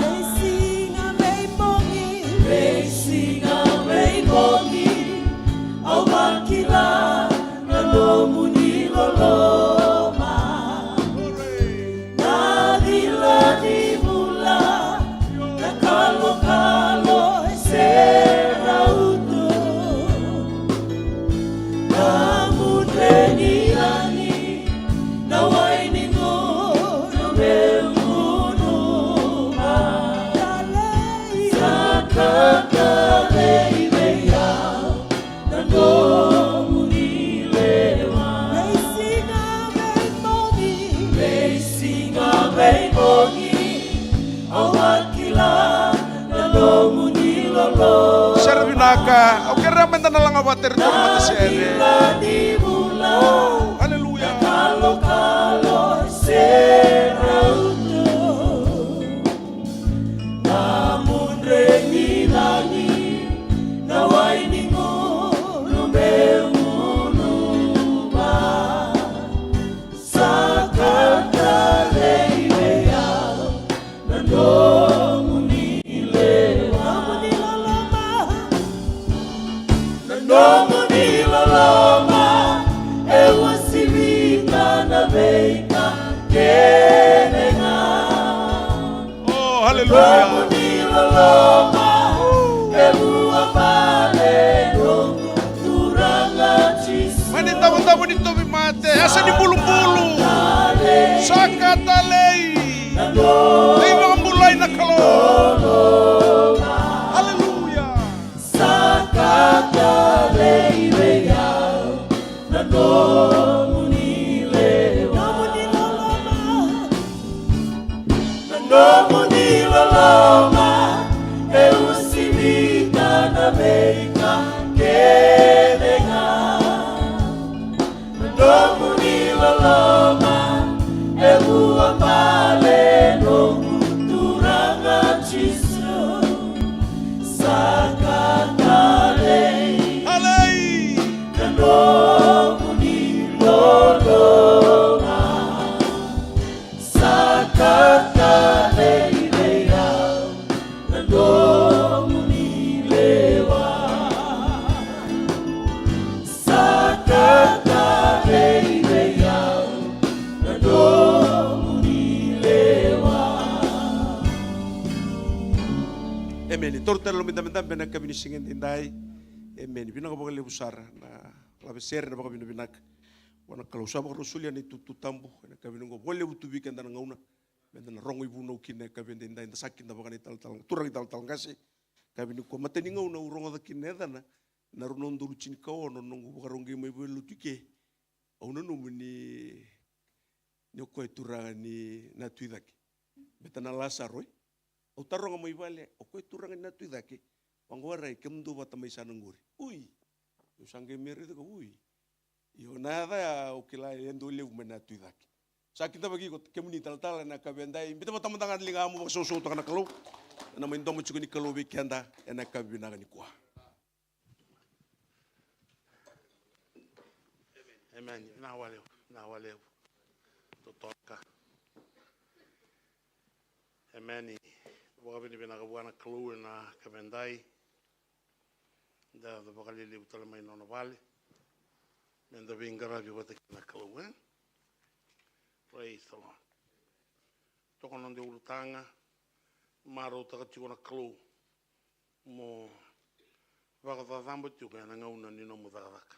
Veisiga veibogi, veisiga veibogi, au vakila na nomuni loloma. Na cila ni vula, na kalokalo e sera utu. Na mudre ni lagi, na wai ni goro me gunu ma. Sa ka talei vei au. Na nomuni lewa. Veisiga veibogi. Veisiga veibogi. Au a kila na nomuni lolo. Sere vinaka. Au kerea meda na laga vata iratou na matasere. Na kila ni vula. Oh, haleluya. Na kalokalo sera utu. Na mudre ni lagi, na wai ni gunu me gunu va. Sa ka talei vei au na nomuni lewa. Nomuni loloma. Na nomuni loloma e uasivita na veika kece ga. Oh, haleluya. Na nomuni loloma e vuabale noqu Turaga Jisu. Mani davodavo ni tauvimate, yasa ni bulubulu. Sa ka talei. Veivakabulai na Kalou. Haleluya. Sa ka talei vei au na nomuni lewa. Nomuni loloma. Na nomuni loloma e uasivita na veika kece ga. Na nomuni loloma e vuabale noqu Turaga Jisu. Sa ka talei. Talei. Na nomuni loloma. Sa ka talei vei au na nomuni lewa. Sa ka talei vei au na nomuni lewa. Emeni. Taura tale na idabedabe ena yakavi ni siga edaidai. Emeni. Vinaka vakalevu sara na lave sere, na vakavinavinaka vua na Kalou. Sa vakarau solia na itutu tabu ena yakavi ni oqo. Vakalevu tu vei keda na gauna meda na rogo ivunau kina ena yakavi edaidai, da sa kidavaka na italatala, turaga italatala qase. Yakavi nikua, matai ni gauna au rogoca kina na yacana, na rua na udolu tinikaono, na noqu vakarau qai mai valenilotu i ke. Au nanuma ni, ni o koya e turaga ni Natu i Cake. Beta na Lasaro, e? Au taroga mai vale, o koya e turaga ni Natu i Cake? Vaqo, warai, kemudou vata mai sa na qori. Ui. Au sa qai mai raica ka, ui. Io, na yaca ya au kila e dau levu mai Natu i Cake. Sa kidavaki iko kemuni talatala ena yakavi edai, biuta vata mada ga na ligamu, vakasausautaka na Kalou. Ena mai domo tiko ni Kalou vei keda ena yakavi vinaka nikua. Emeni. Vinaka vakalevu. Vinaka vakalevu. Totoka. Emeni. Vakavinavinaka vua na Kalou ena yakavi edai. Da yaco vakalelevu tale mai na nona vale. Meda veiqaravi vata kei na Kalou, e? Praise the Lord. Toka na noda ulutaga, marautaka tiko na Kalou mo vakacacaba tiko ena gauna ni nomu cakacaka.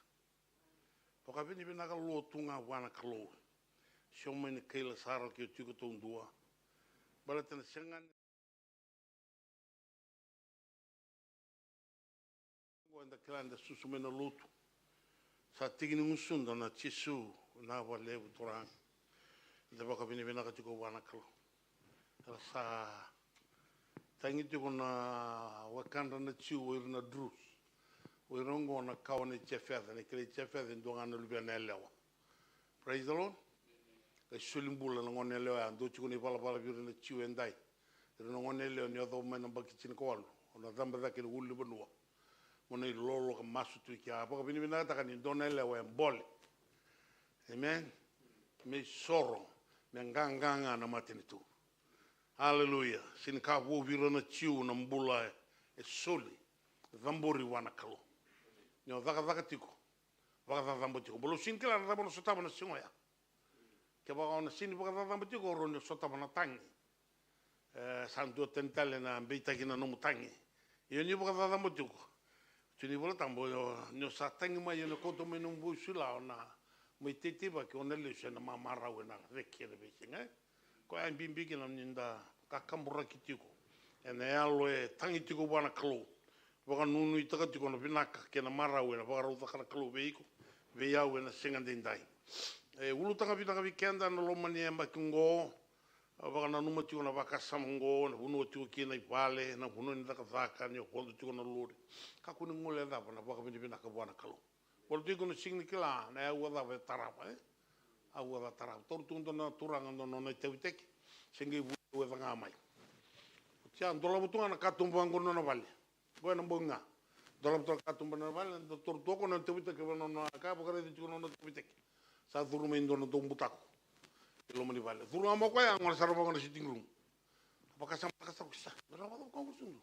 Vakavinavinaka lotu ga vua na Kalou. Sega mai ni kaila sara ke o tiko taudua. Baleta na sega ni Oqo eda kila, eda susu mai na lotu. Sa tiki ni gusuda na Jisu, vinaka vakalevu Turaga. Eda vakavinavinaka tiko vua na Kalou. Era sa tagi tiko na wekadra na Jiu, o ira na Drus. O ira oqo na kawa nei Jefetha, ni kilai Jefetha e dua ga na luvena yalewa. Praise the Lord. Qai soli bula na gone yalewa ya, dua tiko na ivalavala vei ira na Jiu edai. Ira na gone yalewa ni yacova mai na yabaki tinikawalu, Mo na caba cake na ulunivanua. Mo na ilolo ka masu tu i kea. A vakavinavinakataka ni dua na yalewa e bole. Amen. Me isoro, me qaqa ga na matanitu. Aleluya. Sega ni ka vou vei ira na Jiu na bula e soli, cabori vua na Kalou. Ni o cakacaka tiko, vakacacabo tiko. Baleta o sega ni kila na cava o na sotava na siga oya. Kevaka o na sega ni vakacacabo tiko, o rawa ni o sotava na tagi. E, sa dua tani tale na beitaki na nomu tagi. Ia ni vakacacabo tiko. Tukuna na iVola Tabu, ni o sa tagi mai, o na kauta mai nomu vou sula, o na mai teiteivaki, o na lesu ena mamarau, ena reki, ena veisiga, e? Koya e bibi kina ni da kakaburaki tiko ena yalo e tagi tiko vua na Kalou. Vakanuinuitaka tiko na vinaka kei na marau ena vakarau caka na Kalou vei iko, vei au ena siga daidai. E ulutaga vinaka vei keda na loma ni yabaki oqo. Au vakananuma tiko na vakasama oqo, na vanua tiko kina i vale, na vanua ni cakacaka, ni o vodo tiko na lori. Kakua ni guilecava na vakavinavinaka vua na Kalou. Baleta iko na sega ni kila na aua cava e tarava, e? Aua cava tarava. Taura tu dua na turaga dua na nona itauvitaki. Se qai vulica ga mai. Oti ya, dolava tu ga na katuba oqo na nona vale. Oqo ena bogi ga. Dolava tu na katuba na vale, da taura tu o koya na itauvitaki, vaka na nona ka, vakaraici tiko na nona itauvitaki. Sa curu mai dua na daubutako i loma ni vale. Curu ga mai o koya, gole sara vaka na sitting room. Vakasamataka sara, sa, me rawa vakacava ko qo sitting room?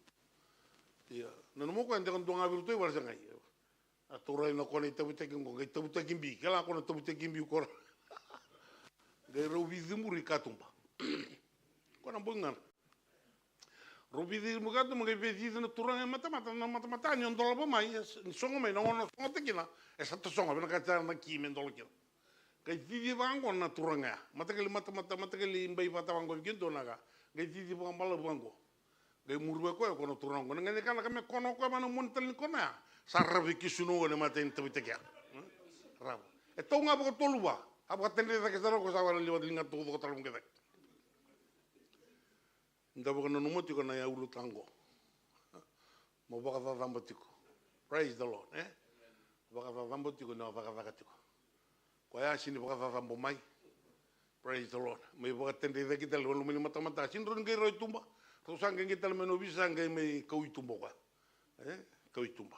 Ia, nanuma o koya, de ka dua ga vei iratou i vale, sa qai. A taura na kona itauvitaki qo, qai tauvitaki bi, kila ko na tauvitaki bi ko ra. Qai rau veiciburi katuba. Ko na bogi ga. Rau veiciburi katuba, qai veicici na turaga e matamata, na matamata ni o dolava mai, e s-, ni sogo mai, na gauna o sogota kina, e sa tasogo, vinakata na ki me dola kina. Qai cici vaqo na turaga ya. Mataqali matamata, mataqali bai vata vaqo, vei keitou na ka. Qai cici vakabalavu vaqo. Qai muri vei koya ko na turaga qo. Na gane kana ka me kona o koya vana moni tale ni kona ya. Sa ravi ki sunu o ne mata ni tavi teke ya. Hmm? Ravi. E tau ga vakatolu va. A vakatendre cake sara ko sa vara liwa liga tau coko tara vuke cake. Da vakananuma tiko na ya ulutaga qo. Mo vakacacabo tiko. Praise the Lord, e? Vakacacabo tiko ni o cakacaka tiko. Koya sini vakacacabo mai. Praise the Lord. Mai vakatedrei cake tale, loma ni matamata. Sini rau ni qai rau i tuba. Rau sa qai qai tale mai na ovisa, sa qai mai kau i tuba o koya. E? Kau i tuba.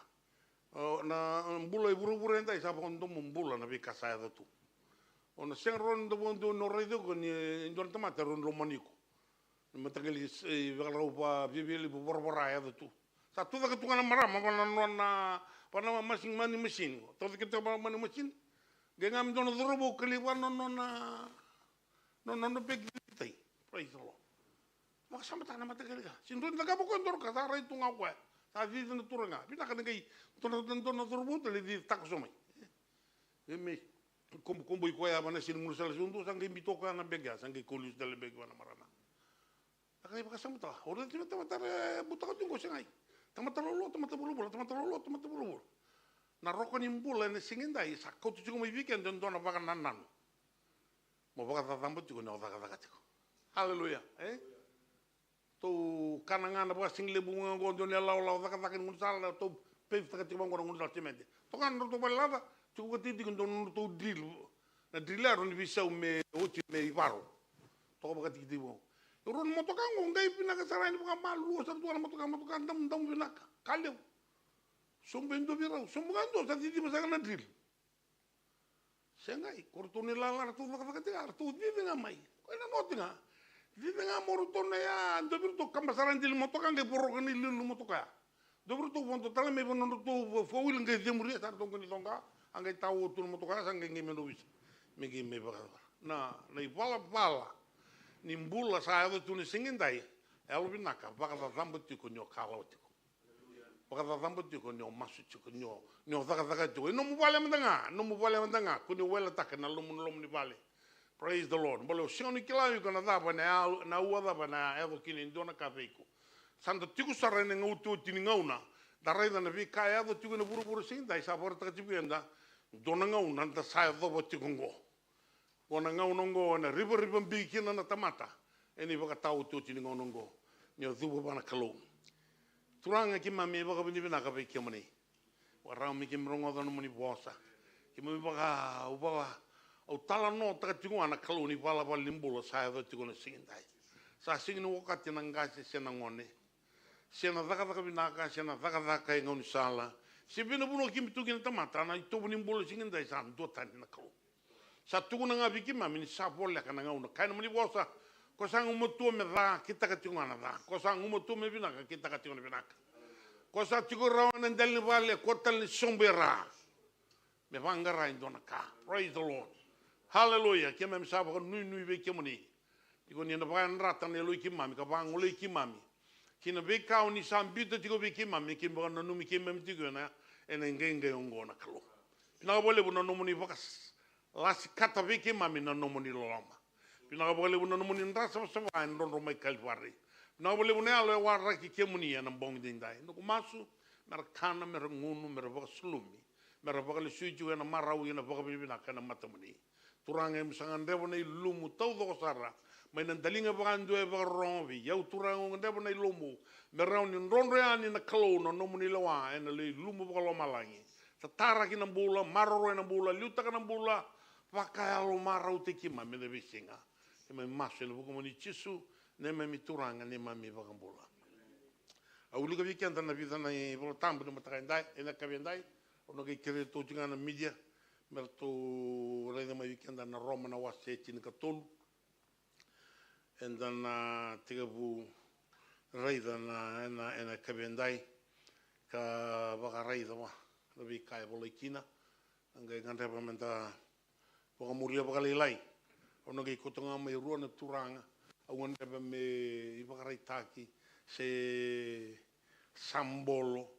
O, na bula i vuravura edai sa vakadomo bula na veika sa yaco tu. O na sega rau ni da vakadua ni o raica ko ni e dua na tamata rau ni lomani iko. Na mataqali s-, e, vakarau va, viavialevu voravora e yaco tu. Sa tucake tu ga na marama, va na nona, va na machine, money machine. Tucake tu ga na money machine. Qai ga me dua na cauravou kali va na nona, nona, nona beki tai. Praise the Lord. Vakasamataka na mataqali ka. Sini dua ni cakava koya dua na ka, sa rai tu ga o koya. Sa cici na turaga. Vinaka na qai, dua na, dua na cauravou tale cici takoso mai. E me, kobu, kobu i koya va na sini gunu sala sudua, sa qai biuta o koya na beki ya, sa qai kau lesu tale beki va na marama. Na ka ni vakasamataka, o raica tiko na tamata era butako tiko qo, segai. Tamata lolo, tamata vulavula, tamata lolo, tamata vulavula. Na roka ni bula ena siga edai, sa kauta tiko mai vei keda e dua na vakanananu. Mo vakacacabo tiko ni o cakacaka tiko. Aleluya, e? Tou kana ga na vakasigalevu ga qo, dua ni lawalawa cakacaka ni gaunisala, tou pave-taka tiko vaqo na gaunisala semede. Toka na nodratou valelaca, tiko vakatikitiki dua na nodratou drill. Na drill ya rau ni veisau me oti me ivaro. Toka vakatikitiki vaqo. E rau na motoka qo, qai vinaka sara yani vakamalua sara tu ga na motoka, motoka damudamu vinaka. Ka levu. Sobu e dua vei rau, sobu ga dua, sa ciciva saka na drill. Segai, ko ratou na ilala ratou cakacaka tiko, ratou cici ga mai. Koya na noti ga. Cici ga mo ratou na ya, dua vei ratou kaba sara deli motoka, qai voroka na iliuliu motoka ya. Dua vei ratou vodo tale mai vei nodratou four wheel qai cemuria, sa ratou qai ni coqa, a qai tao tu na motoka ya, sa qai qai mai na ovisa. Me qai mai vakacavara. Na, na ivalavala ni bula sa yaco tu na siga edai, yalovinaka, vakacacabo tiko ni o kalawa tiko. Vakacacabo tiko ni o masu tiko, ni o, ni o cakacaka tiko. E nomu vale mada ga, nomu vale mada ga, ko ni weletaka na loma, loma ni vale. Praise the Lord. Baleta o sega ni kila o iko na cava, na, na aua cava na yaco kina e dua na ka vei iko. Sa da tiko sara ena gauna oti ni gauna. Da raica na veika e yaco tiko ena vuravura siga edai, sa vakaraitaka tiko vei keda. Dua na gauna da sa yacova tiko oqo. Ko na gauna oqo ena rivarivabi kina na tamata ena ivakataotioti ni gauna oqo. Ni o cuva vua na Kalou. Turaga, keimami vakavinavinaka vei kemuni. Vakarau me keimami rogoca nomuni vosa. Keimami vaka, au vaka, au talanoataka tiko ga na Kalou ni valavala ni bula sa yaco tiko na siga edai. Sa sega ni okati na qase se na gone. se na cakacaka vinaka, se na cakacaka e gaunisala, se vei na vanua keimami tu kina tamata, na itovo ni bula siga edai sa duatani na Kalou. Sa tukuna ga vei keimami ni sa voleka na gauna. Kaya na mani vosa, ko sa gumatua me ca, kitaka tiko ga na ca. Ko sa gumatua me vinaka, kitaka tiko na vinaka. Ko sa tiko rawa ena dela ni vale, ko tale ni sobu e ra. Me vaqara e dua na ka. Praise the Lord. Hallelujah. Keimami sa vakanuinui vei kemuni. Tiko ni na vakayadrata na yaloi keimami, ka vagolei keimami ki na veika o ni sa biuta tiko vei keimami, keimami vakananumi keimami tiko ena, ena iqaiqai oqo na Kalou. Vinaka vakalevu na nomuni vakalasikata vei keimami na nomuni loloma. Vinaka vakalevu na nomuni dra savasava e drodro mai Kalivari. Vinaka vakalevu na yalo e waraki kemuni ena bogi edaidai. Noqu masu, me ra kana, me ra gunu, me ra vakasulumi, me ra vakalesui tiko ena marau, ena vakavinavinaka ena matamuni. Turaga, emi sa gadreva na ilumu taucoko sara mai na daliga vakadua e vakarorogo vei au. Turaga, au gadreva na ilumu me rawa ni drodro yani na Kalou na nomuni lewa ena lai ilumu vakalomalagi. Tataraki na bula, maroroi na bula, liutaka na bula, vakayalo marautaki keimami ena veisiga. Keimami masu ena vukumuni Jisu, neimami Turaga, neimami iVakabula. Au wilika vei keda na vica na iVola Tabu ni mataka edai, ena yakavi edai. Au na qai kerei ratou tiko ga na media me ratou raica mai vei keda na Roma na wase tinikatolu. Eda na tekivu raica na, ena, ena yakavi edai, ka vakaraica vua na veika e volai kina. Na qai gadreva meda vakamuria vakalailai. Au na qai kauta ga mai rua na turaga au gadreva me ivakaraitaki se sabolo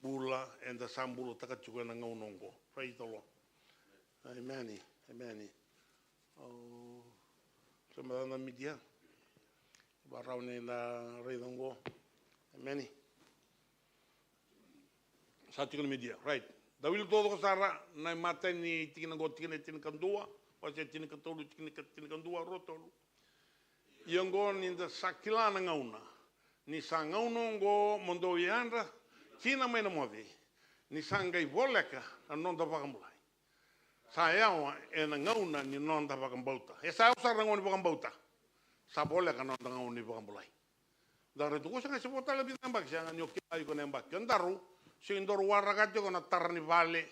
bula eda sa bulataka tiko ena gauna oqo. Praise the Lord. Amen. Amen. O, sa mada na media. Varau ni na raica oqo. Amen. Sa tiko na media, right. Da wili taucoko sara na imatai ni tikina oqo, tikina e tinikadua, wase tinikatolu, tikina e tinikadua, rua, tolu. Ia oqo ni da sa kila na gauna, ni sa gauna oqo mo dou yadra kina mai na moce, ni sa qai voleka na noda vakabulai. Sa yawa ena gauna ni noda vakabauta. E sa yawa sara na gauna ni vakabauta. Sa voleka na noda gauna ni vakabulai. Da raica tu, ko sa qai se vo tale vica na yabaki, sega ni o kila iko na yabaki. Kedaru, sega ni daru waraka tiko na tara ni vale.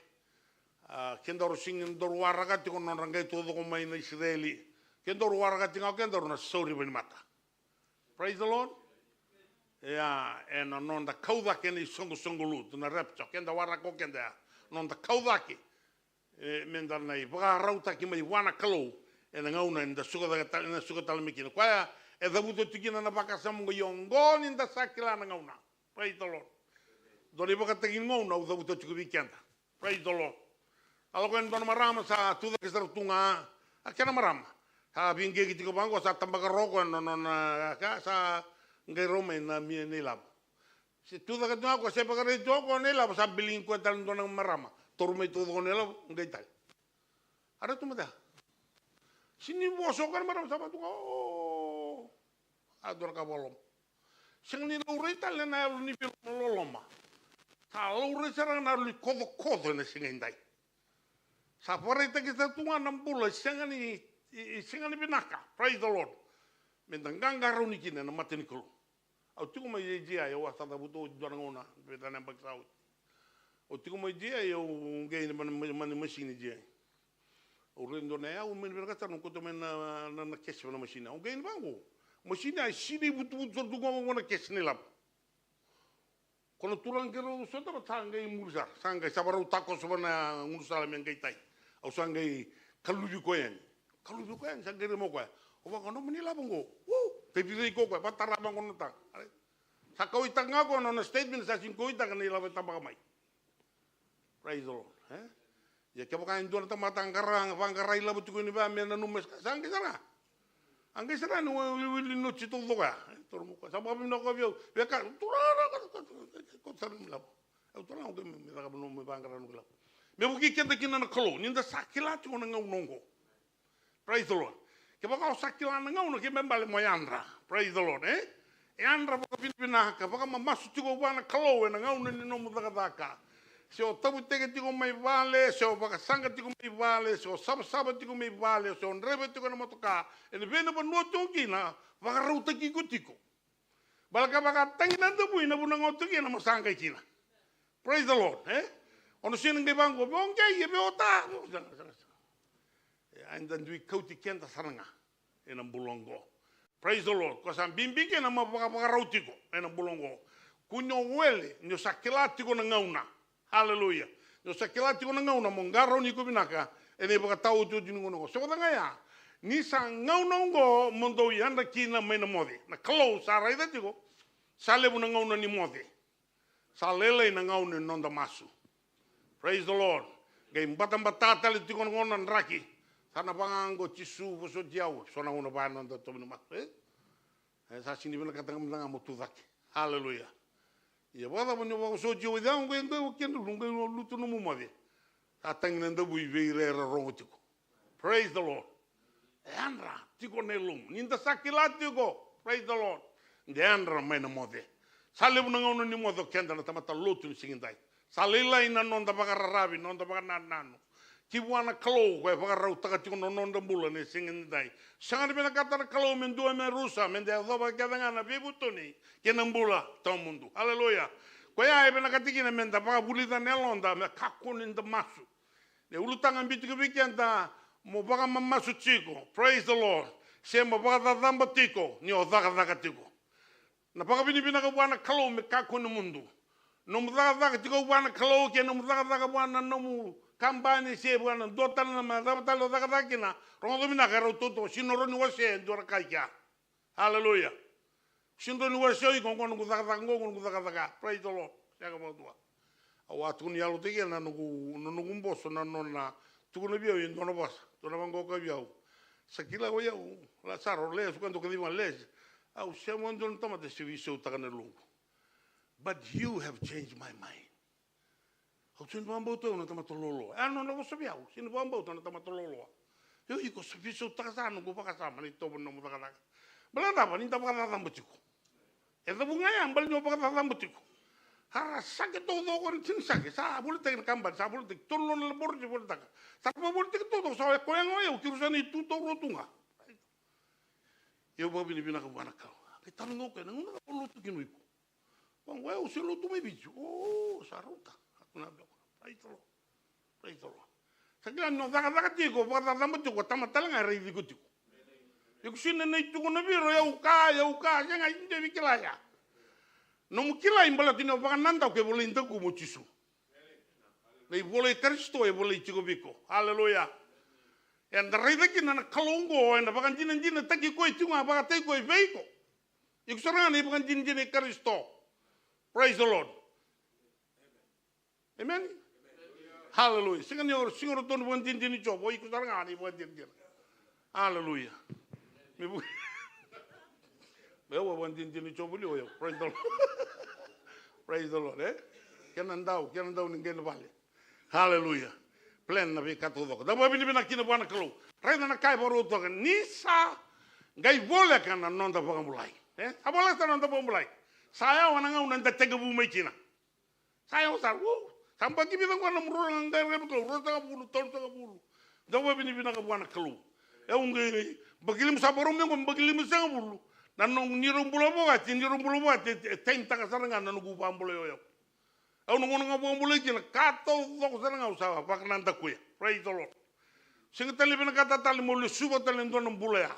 A, kedaru sega ni daru waraka tiko na nodra qai taucoko mai na Isireli. Kedaru waraka tiko ga o kedaru na sauri vainimata. Praise the Lord. Ia, ena noda kau cake ena isoqosoqo lotu, na rapture, keda waraka o keda ya. Noda kau cake. E, meda na ivakarautaki mai vua na Kalou ena gauna eda suka cake tale, eda suka tale mai kina. Koya e cavuta tu kina na vakasama oqo, ia oqo ni da sa kila na gauna. Praise the Lord. Dua na ivakataki ni gauna au cavuta tiko vei keda. Praise the Lord. A lako yani dua na marama sa tucake sara tu ga. A kena marama. Sa veiqeki tiko vaqo, sa tabaka ro koya na nona ka, sa qai rau mai na mia na ilavo. Se tucake tu ga koya, se vakaraici tu ga koya na ilavo, sa biligi koya tale dua na marama. Taura mai taucoko na ilavo, qai tale. A raica tu mada. Sega ni vosa o koya na marama, sa vaka tu ga, o. A dua na ka vakaloloma. Sega ni laurai tale na yalo ni veiloloma. Sa laurai sara ga na yalo ni kocokoco ena siga edai. Sa vakaraitaki sara tu ga na bula e sega ni, e, e sega ni vinaka. Praise the Lord. Meda qaqarauni kina ena mata ni Kalou. Au tiko mai G I, au a sa cavuta oti dua na gauna, vei na yabaki sa oti. Au tiko mai G I, au qai ni mana, mana, mana masini G I. Au raica dua na yau, au mai vinakata sara, au kauta mai na, na, na kesi vei na masini. Au qai ni vaqo. Masini a sinai vutuvutu sara tu ga vaqo na kesi na ilavo. Ko na turaga keirau sota vata sa qai muri sara. Sa qai sa varau takoso va na gudrusala me qai tai. Au sa qai kaluvi koya yani. Kaluvi koya yani, sa qai raica mai o koya. Au vaqo, nomuni ilavo qo. Uu, qai virai ko koya, vakatara vaqo na taga. Sa kauaitaka ga o koya na nona statement, sa sega ni kauaitaka na ilavo e tabaka mai. Praise the Lord, e? Ia kevaka e dua na tamata a qara, vaqara ilavo tiko ni vea me nanuma, sa qai sara. A qai sara ni wiliwili noti taucoko ya. E, toro mo koya. Sa vakavinaka vei au. Veka, turaga, ko sara ni lavo. Au turaga, au qai me, me caka vanua me vaqara noqu ilavo. Me vukei keda kina na Kalou, ni da sa kila tiko na gauna oqo. Praise the Lord. Kevaka o sa kila na gauna, ke me bale mo yadra. Praise the Lord, e? Yadra vakavinavinaka, vakamamasu tiko vua na Kalou ena gauna ni nomu cakacaka. Se o tavuteke tiko mai vale, se o vakasaqa tiko mai vale, se o savasava tiko mai vale, se o draiva tiko na motoka, ena vei na vanua tiko kina, vakarautaki iko tiko. Baleta ka vakatagi na davui na vuna ga o tu kina mo sa qai kina. Praise the Lord, e? O na sega ni qai vaqo, veo qai, e veo ta. E, eda dui kauti keda sara ga ena bula oqo. Praise the Lord. Ko sa bibi kina mo vakavakarau tiko ena bula oqo. Kua ni o wele ni o sa kila tiko na gauna. Haleluya. Ni o sa kila tiko na gauna mo qarauni iko vinaka ena ivakataotioti ni gauna oqo. Se vata ga ya, ni sa gauna oqo mo dou yadra kina mai na moce. Na Kalou sa raica tiko, sa levu na gauna ni moce. Sa lailai na gauna ni noda masu. Praise the Lord. Qai batabata tale tiko na gauna draki. Sa na vaqo, Jisu vosoti au. So na gauna va noda tovo ni masu, e? E sa sega ni vinakata ga mada ga mo tu cake. Haleluya. Ia vakacava ni o vakavosoti au, ia qai, qai, qai, qai lutu nomu moce. Sa tagi na davui vei ira era rogo tiko. Praise the Lord. E yadra tiko na ilumu. Ni da sa kila tiko. Praise the Lord. Da yadra mai na moce. Sa levu na gauna ni moce o keda na tamata lotu ni siga edai. Sa lailai na noda vakararavi, noda vakanananu ki vua na Kalou, ko e vakarautaka tiko na noda bula ni siga edai. Sega ni vinakata na Kalou me dua me rusa, me da yacova kece ga na veivutuni kei na bula tawamudu. Haleluya. Koya e vinakata kina me da vakavulica na yaloda, me kakua ni da masu. Na ulutaga biu tiko vei keda mo vakamamasu tiko. Praise the Lord. Se mo vakacacaba tiko ni o cakacaka tiko. Na vakavinavinaka vua na Kalou me kakua ni mudu. Nomu cakacaka tiko vua na Kalou, ke nomu cakacaka vua na nomu kabani se vua na dua tale na mai cava tale o cakacaka kina, rogoca vinaka, e rau tautauvata, sega ni rawa ni wasea e dua na ka i kea. Haleluya. Sega ni rawa ni wasea o iko, oqo noqu cakacaka, oqo noqu cakacaka. Praise the Lord. Sega vakadua. Au a tukuna ni yalo tiko na noqu, na noqu boso, na nona tukuna vei au e dua na vosa, dua na vaqo ka vei au. Sa kila o yau, Lasaro, lesi, ka dua ka ciwa, lesi. Au sema dua na tamata se veisautaka na yaloqu. But you have changed my mind. Au sega ni vakabauta au na tamata loloa. E a nona vosa vei au, sega ni vakabauta na tamata loloa. Io, iko sa veisautaka sara noqu vakasama, na itovo ni nomu cakacaka. Baleta cava? Ni da vakacacaba tiko. E cavu ga ya, baleta ni o vakacacaba tiko. A ra sake taucoko na tini sake, sa volitaki na kabani, sa volitaki, tolu na laboro se volitaka. Sa ra vakavolitaki taucoko, sa koya ga o yau, keirau sa na itutu rua tu ga. Io, vakavinavinaka vua na Kalou. Qai taroga o koya, na gauna cava o lotu kina o iko? Vaqo, au se lotu mai Viti. O, sa rauta. A tukuna vei au. Praise the Lord. Praise the Lord. Sa kila ni o cakacaka tiko, vakacacaba tiko, ko tamata tale ga e raici iko tiko. Iko sega ni tukuna vei ira, o yau ka, o yau ka, sega, e sega ni devi kila ya. Nomu kilai baleta ni o vakanadaku e volai dakumu o Jisu. Na ivola i Karisito e volai tiko vei iko. Haleluya. Eda raica kina na Kalou oqo, eda vakadinadinataki koya tiko ga, vakataki koya vei iko. Iko sara ga na ivakadinadina i Karisito. Praise the Lord. Amen. Haleluya. Sega ni o, sega ni o ratou na vakadinadina i Jiova, o iko sara ga na ivakadinadina. Haleluya. Me vu-, me au a vakadinadina i Jiova li o yau. Praise the Lord. Praise the Lord, e? Kena dau, kena dau ni qai na vale. Haleluya. Plan na veika taucoko. Da vakavinavinaka kina vua na Kalou. Raica na ka e vakarautaka. Ni sa qai voleka na noda vakabulai. E? Sa voleka na noda vakabulai. Sa yawa na gauna eda tekivu mai kina. Sa yawa sara. Sa baki vica qo na nomu rorogo, qai raica na Kalou. Ruasagavulu, tolusagavulu. Da vakavinavinaka vua na Kalou. E, au qai baki lima, sa vakarau mai qo, baki limasagavulu. Na noqu, ni rau bula vakati, ni rau bula vakati, e, e taimtaka sara ga na noqu vakabulai o yau. Au na gauna ga vakabulai kina, ka taucoko sara ga au sa vakanadakuya. Praise the Lord. Sega tale ni vinakata tale meu lesuva tale e dua na bula ya.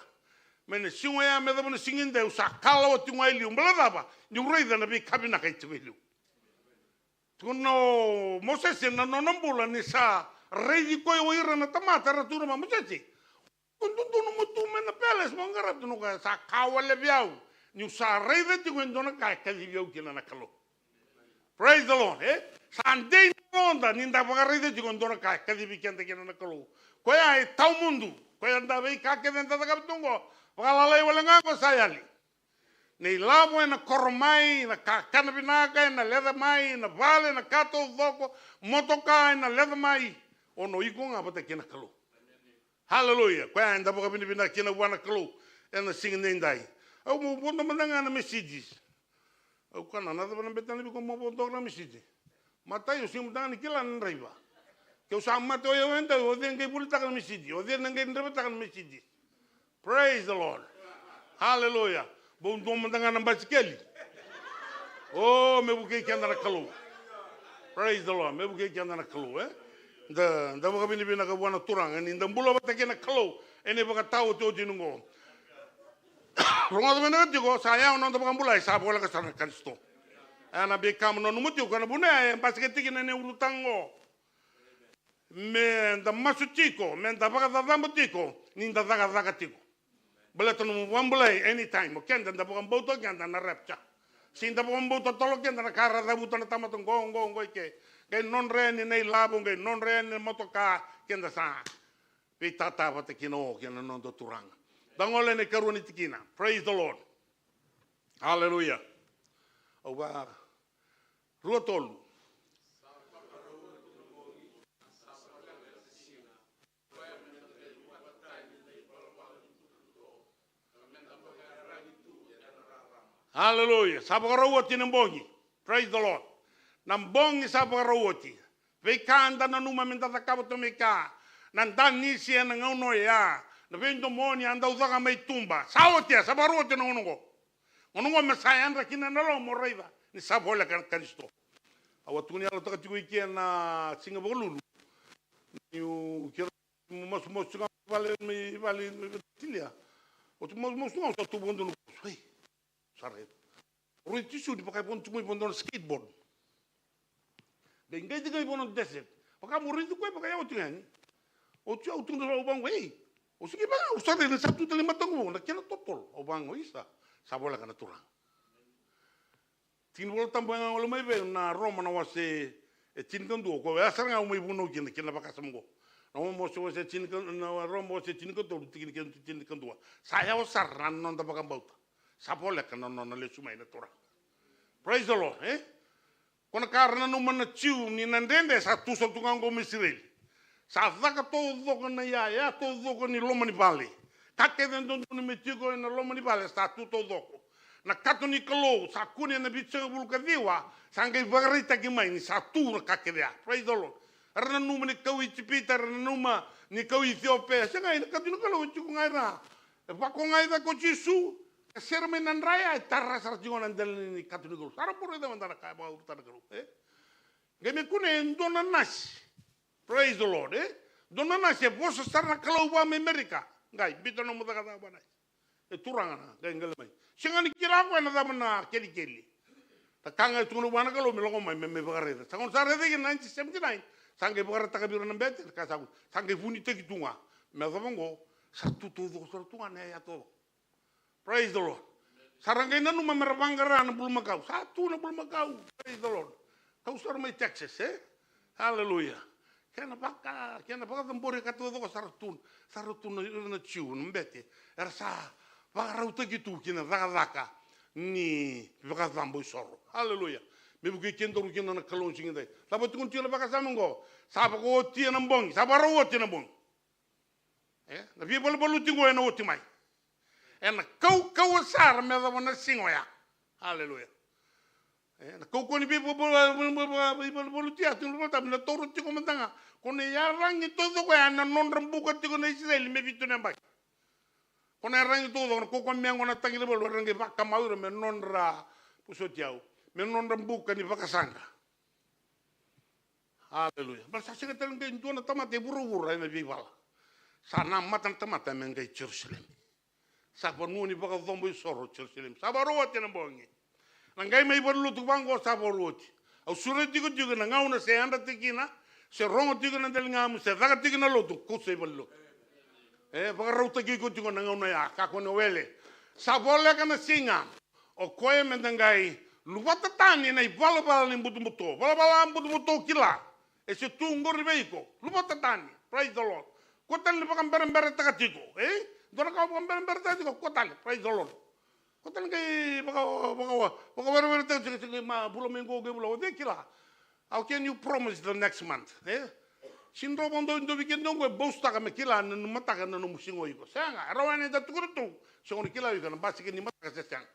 Mai na siga oya me yacova na siga edai au sa kalawa tiko ga e liu. Baleta cava? Niu raica na veika vinaka e tiko e liu. Tukuna o Mosese na nona bula ni sa raici koya o ira na tamata era tukuna vua, Mosese, ko dodonu mo tu mai na palace mo qaravi tu na ka, sa ka wale vei au. Niu sa raica tiko e dua na ka e kacivi au kina na Kalou. Praise the Lord, e? Sa dei na noda ni da vakaraica tiko e dua na ka e kacivi keda kina na Kalou. Koya e tawamudu, koya da veika kece da cakava tu oqo, vakalalai wale ga ko sa yali. Na ilavo ena koro mai, na kakana vinaka ena leca mai, na vale, na ka taucoko, motoka ena leca mai. O na o iko ga vata kei na Kalou. Haleluya. Koya eda vakavinavinaka kina vua na Kalou ena siga nidai. Au mo vodo mada ga na message. Au kaya na cava na betena vei iko mo vodo na message. Matai, au sega mada ga ni kila na draiva. Ke au sa mate o yau edai, o cei qai volitaka na message? O cei na qai draivataka na message? Praise the Lord. Hallelujah. Bau dua mada ga na basikeli. O, me vukei keda na Kalou. Praise the Lord. Me vukei keda na Kalou, e? Da, da vakavinavinaka vua na Turaga ni da bula vata kei na Kalou ena ivakataotioti oqo. Rogoca vinaka tiko, sa yawa na noda vakabulai, sa voleka sara na Karisito. Ena veika mo nanuma tiko, ena vuna e basika tiko na ulutaga oqo. Me da masu tiko, me da vakacacabo tiko, ni da cakacaka tiko. Baleta nomu vakabulai anytime, o keda da vakabauta o keda na rapture. Se da vakabauta tale o keda na ka ra cavuta na tamata qo, qo, qo i ke. Qai nodra yani na ilavo, qai nodra yani na motoka, keda sa veitata vata kina o kei na noda Turaga. Da gole ena ikarua ni tikina. Praise the Lord. Hallelujah. Au va Rua tolu. Haleluya. Sa vakarau oti na bogi. Praise the Lord. Na bogi sa vakarau oti. Veika da nanuma me da cakava tu mai ka. Na danisi ena gauna oya. Na veidomoni a dau caka mai tuba. Sa oti ya, sa vakarau oti na gauna oqo. Gauna oqo me sa yadra kina na loma o raica ni sa voleka na Karisito. Au a tukuni yalotaka tiko i ke na siga vakalulu. Niu kila mo masumasu tiko ga mai vale, mai vale, mai vale tilia. Au tu masumasu tiko ga, au sa tu vakadua na kurusu. Ei, sa raica. Rui tisu ni vaka e vono tiko mai vakadua na skateboard. Qai qai tiko i vanua desert. Vaka mo raici koya vaka yawa tiko yani. Oti au tukuna vaqo, ei. Au sa qai vaka, au sa raica ni sa tu tale i mataqu vaqo na kena totolo. Au vaqo, isa, sa voleka na Turaga. Tiki ni Vola Tabu e ga gole mai vei na Roma na wase e tinikadua, ko ya sara ga au mai vunau kina kei na vakasama oqo. Na Roma wase, wase tinika, na Roma wase tinikatolu, tiki ni kena tinikadua. Sa yawa sara na noda vakabauta. Sa voleka na nona lesu mai na Turaga. Praise the Lord, e? Ko na ka ra nanuma na Jiu ni na dredre sa tu sara tu ga oqo mai Isireli. Sa caka taucoko na iyaya taucoko ni loma ni vale. Ka kece e dodonu me tiko ena loma ni vale sa tu taucoko. Na kato ni Kalou sa kune ena vitusagavulu ka ciwa sa qai vakaraitaki mai ni sa tu na ka kece ya. Praise the Lord. Era nanuma ni kau Ijipita, era nanuma ni kau Itiopea. Sega, ena kato ni Kalou e tiko ga era E vako ga i cake ko Jisu, e sere mai na dra ya, e tara sara tiko na dela ni kato ni Kalou. Sa ra boro i cake mada na ka e vakaurutaka na Kalou, e? Qai me kune e dua na nasi. Praise the Lord, e? Dua na nasi, e vosa sara na Kalou vaka mai Amerika. Qai, biuta nomu cakacaka vua nasi. E turaga na, qai qele mai. Sega ni kila o koya na cava na kelikeli. Na ka ga e tukuna vua na Kalou me lako mai, me, me vakaraica. Sa gauna sa raica kina nineteen seventy-nine, sa qai vakaraitaka vei ira na bete, na ka sa, sa qai vunitaki tu ga. Me yacova oqo, sa tu taucoko sara tu ga na iyaya taucoko. Praise the Lord. Sa ra qai nanuma me ra vaqara na bulumakau. Sa tu na bulumakau. Praise the Lord. Kau sara mai Texas, e? Hallelujah. Kena vaka, kena vakacabori ka taucoko sa ra tu, sa ra tu na, ira na Jiu, na bete. Era sa vakarautaki tu ki na cakacaka ni vakacabo isoro. Haleluya. Me vukei kedaru kina na Kalou ni siga edai. Cava tukuna tiko na vakasama oqo? Sa vakaotia na bogi, sa vakarau oti na bogi. E, na veivaluvaluti oqo ena oti mai. Ena kaukauwa sara me yacova na siga oya. Haleluya. E, na kaukauwa ni veivaluvaluti ya, tukuna na iVolatabu, na taura tiko mada ga. Ko na iyaragi taucoko ya na nodra buka tiko na Isireli me vitu na yabaki. Ko na iyaragi taucoko, na kaukauwa me yaco na tagi ni valu, era qai vakamau ira me nodra, vosoti au, me nodra buka ni vakasaqa. Aleluya. Baleta sa sega tale ni qai dua na tamata e vuravura ena veivala. Sa namata na tamata me qai Jerusalemi. Sa vanua ni vakacabo isoro Jerusalemi. Sa vakarau oti na bogi. Na qai mai valenilotu vaqo sa vakarau oti. Au sureti iko tiko na gauna se yadra tiko kina, se rogo tiko na daligamu, se caka tiko na lotu, kau sa i valenilotu. E vakarautaki iko tiko na gauna ya, kakua ni wele. Sa voleka na siga. O koya me da qai luvata tani na ivalavala ni butobuto. Valavala butobuto kila. E se tu qori vei iko. Luvata tani. Praise the Lord. Kua tale ni vakaberaberataka tiko. E? Dua na ka vakaberaberataka tiko. Kua tale. Praise the Lord. Kua tale ni qai vaka, vaka, vakawereweretaka tiko. Se qai ma bula mai qo qai bula. O cei kila? How can you promise the next month? E? Sega ni rawa vakadua, dua vei keda qo e boastaka me kila na nomu mataka na nomu siga o iko. Sega, e rawa yani da tukuna tu, sega ni kila o iko na basika ni mataka se sega.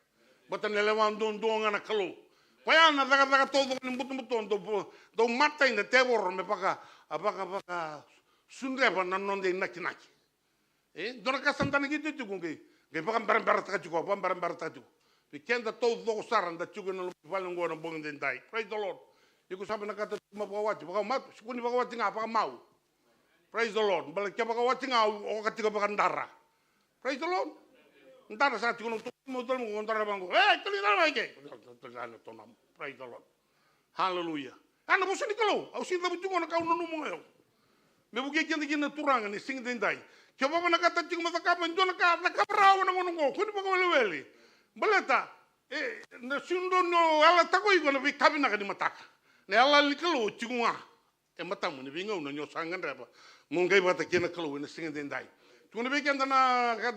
Baleta na lewa duadua ga na Kalou. Koya na cakacaka taucoko ni butobuto, dau, dau matai na tevoro me vaka, a vaka, vaka sudreva na noda inakinaki. E, dua na ka sa danakitaki tiko qai, qai vakaberaberataka tiko, vakaberaberataka tiko. Vei keda taucoko sara da tiko ena loma ni vale oqo ena bogi edaidai. Praise the Lord. Iko sa vinakata tiko mo vakawati, vakamau. Sega ni vakawati ga, vakamau. Praise the Lord. Baleta ke vakawati ga, o, o ka tiko vakadara. Praise the Lord. Dara sa tiko na uto, mo tolo mo dara vaqo. Ei, toli dara mai ke. Toli dara na tonamo. Praise the Lord. Hallelujah. A na vosa ni Kalou, au sega ni cavuti qo na ka au nanuma ga o yau. Me vukei keda kina na Turaga ni siga edaidai. Ke o vakavinakata tiko mo cakava e dua na ka, cakava rawa na gauna oqo, kua ni vakawelewele. Baleta, e, na sega ni dua ni o yalataka o iko na veika vinaka ni mataka. Na yalayala ni Kalou e tiko ga e matamu ena veigauna ni o sa gadreva mo qai vata kei na Kalou ena siga edaidai. Tukuna vei keda na ka,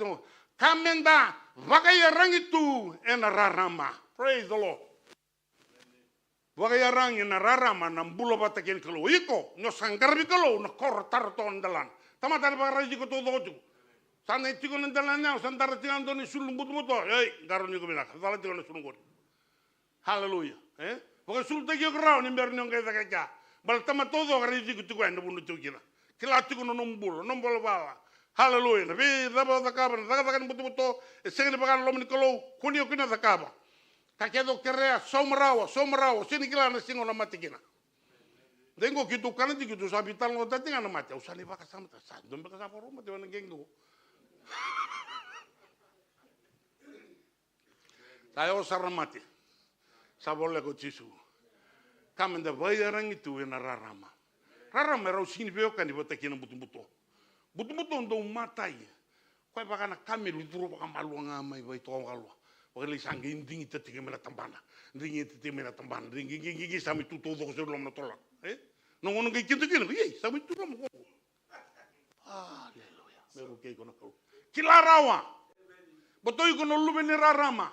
ka meda vakaiyaragi tu ena rarama. Praise the Lord. Vakaiyaragi ena rarama na bula vata kei na Kalou. Iko, ni o sa qaravi Kalou, na koro tara toka na delana. Tamata ena vakaraici iko taucoko tiko. Sa na tiko na delana, sa dara tiko na dua na isulu butobuto. Ei, qarauni iko vinaka. Cala tiko na isulu qori. Hallelujah. E? Vakaisulutaki iko rawa ni bera ni o qai caka e kea. Baleta tamata taucoko e raici iko tiko ena vanua o tiko kina. Kila tiko na nomu bula, nomu valavala. Hallelujah. Na veicava o cakava, na cakacaka ni butobuto, e sega ni vaka na loma ni Kalou, kua ni o kina cakava. Ka kece o kerea, sauma rawa, sauma rawa, sega ni kila na siga o na mate kina. Dei qo keitou kana tiko, keitou sa veitalanoataki ga na mate, au sa ni vakasamataka, sa dua beka sa vakarau mate vei na qeqe qo. Sa yawa sara na mate. Sa voleka o Jisu. Ka meda vakaiyaragi tu ena rarama. Rarama e rau sega ni veiwekani vata kei na butobuto. Butobuto dau matai. Koya vaka na kameli curu vakamalua ga mai, vakaitoka vakamalua. Vakalei sa qai digita tiko mai na tabana. Digita tiko mai na tabana. Digidigigi sa mai tu taucoko sara i loma na tolona. E? Na gauna qai kida kina, ei, sa mai tu loma qo. Aleluya. Me vukei iko na Kalou. Kila rawa. Baleta o iko na luve ni rarama.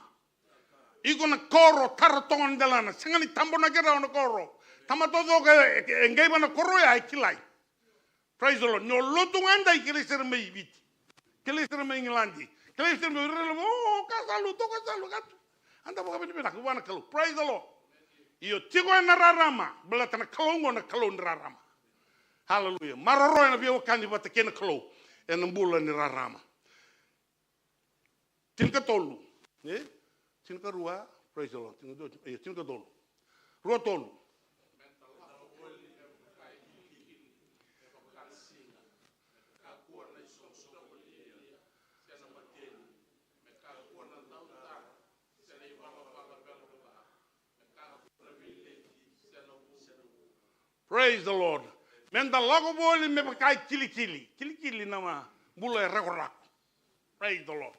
Iko na koro tara toka na delana. Sega ni tabonaki rawa na koro. Tamata taucoko e, e, e qaiva na koro ya e kilai. Praise the Lord. Ni o lotu ga edai, kilai sara mai Viti. Kilai sara mai Igiladi. Kilai sara mai, o, o, ka sa lutu, ka sa lutu, ka tu. Eda vakavinavinaka vua na Kalou. Praise the Lord. Io, tiko ena rarama, baleta na Kalou qo na Kalou ni rarama. Hallelujah. Maroroya na veiwekani vata kei na Kalou ena bula ni rarama. Tinikatolu. E? Tinikarua. Praise the Lord. Tinikatolu. Io, tinikatolu. Rua tolu. Praise the Lord. Meda lako voli me vaka e kilikili. Kilikili na bula e rakorako. Praise the Lord.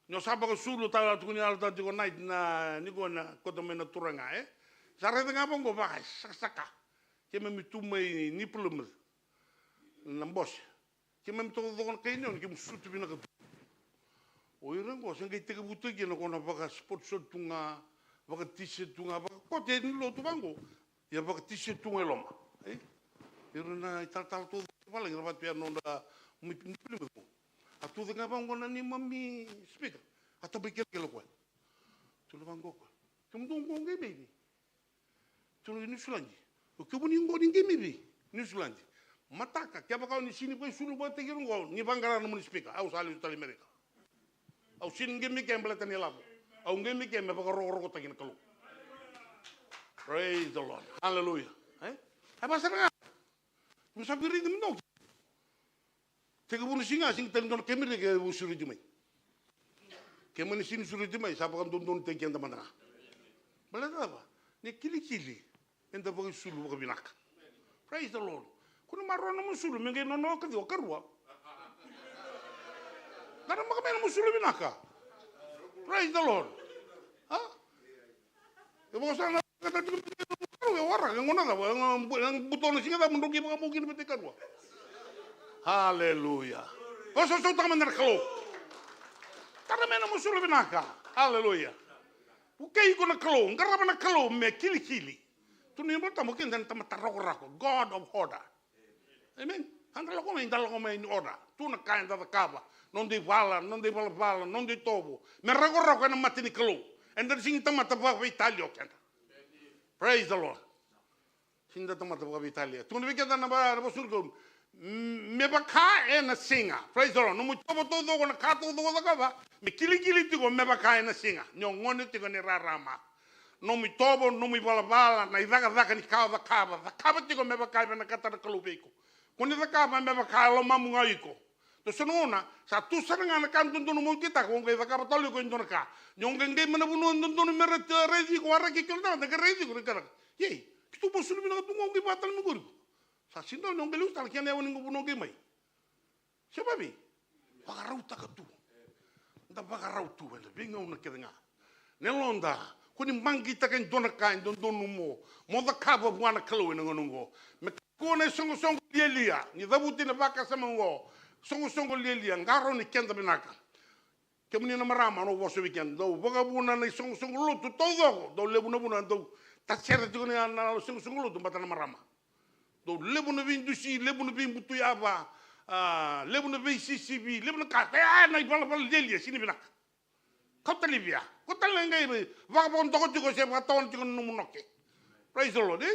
Ni o sa vakasulu, tale a tukuni yalo tale tiko night na, ni ko na kauta mai na turaga, e? Sa raica ga vaqo vaka e sakasaka. Keimami tu mai ni Plymouth. Na bose. Keimami taucoko na kai ni oni, keimami sutu vinaka tu. O ira qo se qai tekivutaki kina ko na vaka sport shirt tu ga, vaka t-shirt tu ga, vaka kote ni lotu vaqo. Ia vaka t-shirt tu ga e loma. Ai? Ira na italatala taucoko e valagi, ra vatu ya nodra mai ni pili mai qo. A tucake ga vaqo na neimami speaker. A tabai kelekele o koya. Tukuna vaqo o koya. Kemudou qo qai mai vei? Tukuna i Niusiladi. O kemuni qo ni qai mai vei? Niusiladi. Mataka, kevaka o ni sega ni vakaisulu vata kei ira qo, ni vaqara na nomuni speaker. Au sa lesu tale i Merika. Au sega ni qai mai ke baleta ni lavo. Au qai mai ke me vakarokorokotaki na Kalou. Praise the Lord. Hallelujah. E? E vaka sara ga. Keimami sa via raica mada. Tekivu na siga, sega tale dua na Kemeni ke vakasureti mai. Ke mani sega ni sureti mai, sa vakadodonutaki keda mada ga. Baleta cava? Ni kilikili, eda vakaisulu vakavinaka. Praise the Lord. Ko ni maroroya na nomu sulu, me qai nono ka ciwa, karua. Daramaka mai na nomu sulu vinaka. Praise the Lord. A? E vaka sa na kata tiko mai na karua, e waraka, e gona cava, e ga bu-, e ga buto na siga cava, mo drau qai vakabau kina vata i karua. Haleluya. Vakasausau taka mada na Kalou. Tara mai na nomu sulu vinaka. Haleluya. Vukei iko na Kalou, qarava na Kalou me kilikili. Tukuna na iVolatabu, keda na tamata rakorako. God of order. Amen. Eda lako mai, da lako mai in order. Tu na ka eda cakava. Noda ivala, noda ivalavala, noda itovo. Me rakorako ena mata ni Kalou. Eda na sega ni tamata vakaveitalia o keda. Praise the Lord. Sega ni da tamata vakaveitalia. Tukuna vei keda na va-, na vosa ni Kalou. Me vaka ena siga. Praise the Lord. Nomu itovo taucoko na ka taucoko o cakava, me kilikili tiko me vaka ena siga. Ni o gone tiko ni rarama. Nomu itovo, nomu ivalavala, na icakacaka ni ka o cakava, cakava tiko me vaka e vinakata na Kalou vei iko. Ko ni cakava me vaka e lomamu ga o iko. Dou sa na gauna sa tu sara ga na ka dodonu mo kitaka, o qai cakava tale o iko e dua na ka. Ni o qai qai mai na vanua dodonu me ra raici iko, waraki iko na tamata, qai raici iko na ka. Ei, keitou vosa vinaka tu ga, o qai vaka tale mai qori. Sa sega ni o qai lesu tale, kena yawa ni qai vanua qai mai. Se vavi? Vakarautaka tu. Da vakarau tu ena veigauna kece ga. Na yaloda, ko ni maqitaka e dua na ka e dodonu mo, mo cakava vua na Kalou ena gauna oqo. Me kakua na isoqosoqo lialia, ni cavuti na vakasama oqo. Soqosoqo lialia, qarauni keda vinaka. Kemuni na marama, au na vosa vei keda. Dau vakavuna na isoqosoqo lotu taucoko. Dau levu na vuna dau tasere tiko na, na isoqosoqo lotu vata na marama. Dau levu na veidusi, levu na veibutuyava, a, levu na veisisivi, levu na ka. E, a, na ivalavala lialia, sega ni vinaka. Kau tale via. Kau tale na qai vakavakadoko tiko se vakatawana tiko na nomu noke. Praise the Lord, e?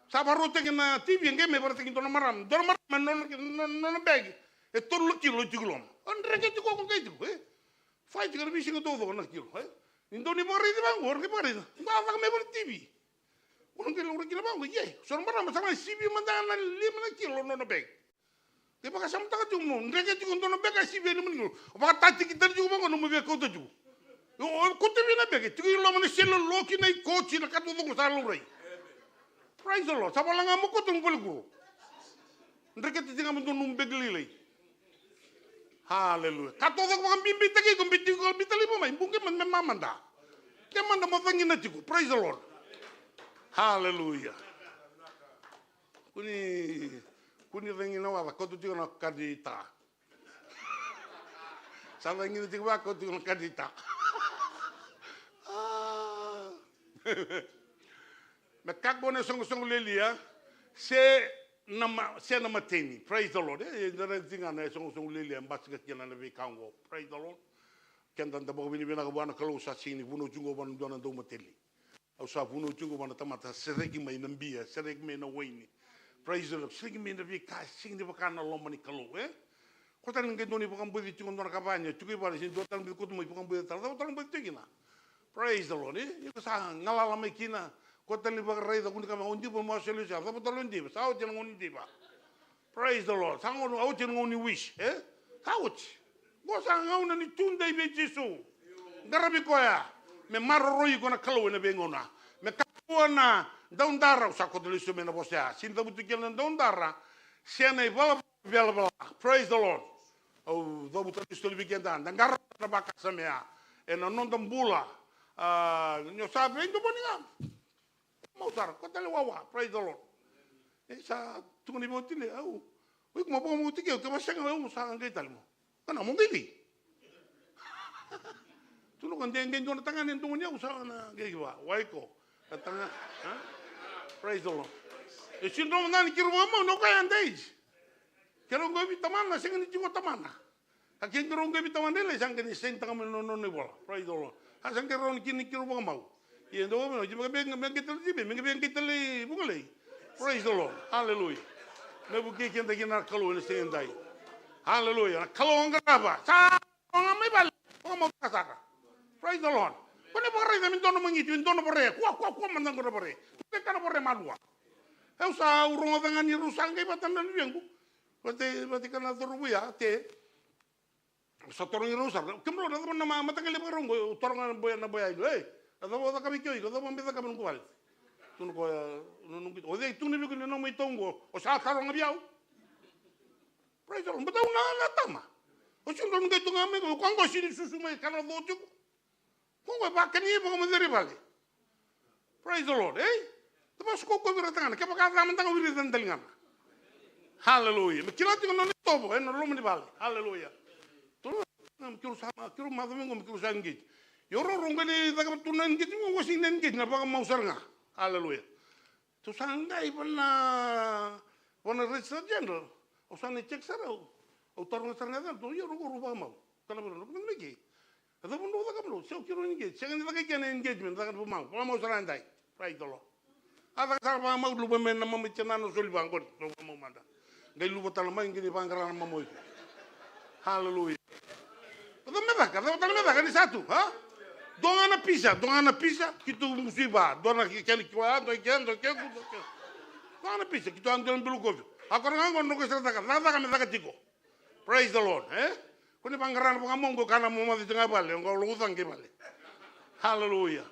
Sa vakarautaki na T V, e qai mai vakarautaki dua na marama. Dua na marama, nona, nona, nona bag. E tolu na kilo tiko i loma. O dreke tiko, o qai tiko, e? Fai tiko na veisiga taucoko na kilo, e? Ni dau ni vakaraici vaqo, o qai vakaraici. Qo a caka mai vale T V. O qai laurai kina vaqo, e? So na marama sa mai sivi mada na lima na kilo nona bag. Qai vakasamataka tiko mo, dreke tiko dua na beka e sivi e lima na kilo. Vakatataki tale tiko vaqo nomu veikauta tiko. O, o kauta vei na beka, tiko i loma na sele, loki, na ikoti, na ka taucoko sa laurai. Praise the Lord. Sa vala ga mo kauta mo vale kuro. Dreke tiko ga mo dua nomu beka lailai. Hallelujah. Ka taucoko vakabibitaki iko, biuti iko, biuta levu mai, buqe mada me mamada. Ke mada mo cagina tiko. Praise the Lord. Hallelujah. Kua ni, kua ni cagina waca, kauta tiko na kadita. Sa cagina tiko vaka, kauta tiko na kadita. Ah. Me kakua na isoqosoqo lialia, se na ma-, se na mateni. Praise the Lord. E, e, da raica tiko ga na isoqosoqo lialia, basika kina na veika oqo. Praise the Lord. Keda da vakavinavinaka vua na Kalou sa sega ni vunau tiko qo vua na dua na daumateli. Au sa vunau tiko vua na tamata sereki mai na bia, sereki mai na waini. Praise the Lord. Sereki mai na veika e sega ni vaka na loma ni Kalou, e? Ko tale ni qai dua ni vakaboici tiko dua na kavani, tiko i vale, sega ni dua tale ni koto mai vakaboici tale, cava tale ni boici tiko kina? Praise the Lord, e? Iko sa galala mai kina, ko tale ni vakaraica, ko ni kaya, o diva mo a soli sa, cava tale o diva, sa oti na gauna ni diva. Praise the Lord. Sa gauna, oti na gauna ni wish, e? Sa oti. Qo sa gauna ni tudei vei Jisu. Qaravi koya. Me maroroi iko na Kalou ena veigauna. Me kakua na daudara, au sa kauta lesu mai na vosa ya. Sega ni cavuti kina na daudara, se na ivalavala, ivalavala. Praise the Lord. Au cavuta lesu tale vei keda. Da qarauna na vakasama ya. Ena noda bula. A, ni o sa veidomoni ga. Mau sara, ko tale wawa, praise the Lord. E sa tukuna vei oti le, au. O iko mo vakamau tiko, ke vasega au sa qai tale mo. Kana mo qai vei. Tukuna ko de qai dua na tagane dua ni au sa na qai va. Wai ko. Ka taga, ha? Praise the Lord. E sindro na ni kiro vakamau, no kaya dais. Kiro qai vi tamana, sega ni tiko tamana. Ka ke qirou qai vei tamana lailai, sa qai ni sainitaka mai na nona ivola. Praise the Lord. A sa qai rawa ni kina ni kirou vakamau. Ia dou vakamau, me qai tale tibe, me qai qai tale vugalei. Praise the Lord. Hallelujah. Me vukei keda kina na Kalou ena siga edai. Hallelujah. Na Kalou a qarava. Sa rogo ga mai vale. Vakamautaka sara. Praise the Lord. Ko ni vakaraica me dua na magiti, me dua na vare. Kua, kua, kua mada qo na vare. Kua na vare malua. Au sa, au rogoca ga ni rau sa qai vata na luvequ. Vata, vata kei na cauravou ya, te. Sa tarogi rau sara. Kemudrau na cava na ma-, mataqali vakarau qo, au taroga na boya, na boya ilo. Ei, na cava o cakava i ke o iko, na cava o mai cakava noqu vale? Tukuna o koya, na noqu, o cei tukuna vei iko ni nomu itau qo? O sa taroga vei au. Praise the Lord. Baleta au na, na tama. O sega ni dua na qai tu ga mai, o koya qo sega ni susu mai, kana co tiko. Ko qo e vakani e vakamaceri vale. Praise the Lord, ei? Tavasoko ko vira tagana, kevaka ca mada ga wiri ca daligana. Hallelujah. Me kila tiko na nona itovo ena loma ni vale. Hallelujah. Tolu na kiro sa, kiro maca me qo me kiro sa engage. Io roro qo ni caka tu na engage qo, qo sega ni engage, na vakamau sara ga. Hallelujah. Tou sa qai vana, vana Registrar General. Au sa na check sara au. Au taroga sara ga, tou ia rau vakamau. Kana vei rau, na kena meke. A cava drau caka drau, se o kiro engage. Sega ni caka i kena engagement, caka vakamau. Vakamau sara edai. Praise the Lord. A caka sara vakamau, luva me na mama i kena na soli vaqori. Vakamau mada. Qai luva tale mai, qai ni vaqara na mama o iko. Haleluya. Cava me caka, cava tale me caka ni sa tu, a? Dua ga na pisa, dua ga na pisa, keitou musu i va, dua na kena i koya, dua i ke, dua i ke, dua i ke. Dua ga na pisa, keitou a dua na bilo kofi. A kora ga qo na noqu sara caka, cakacaka me caka tiko. Praise the Lord, e? Ko ni vaqara na vakamau qo, kana momoce tiko ga i vale, qo loku cake i vale. Haleluya.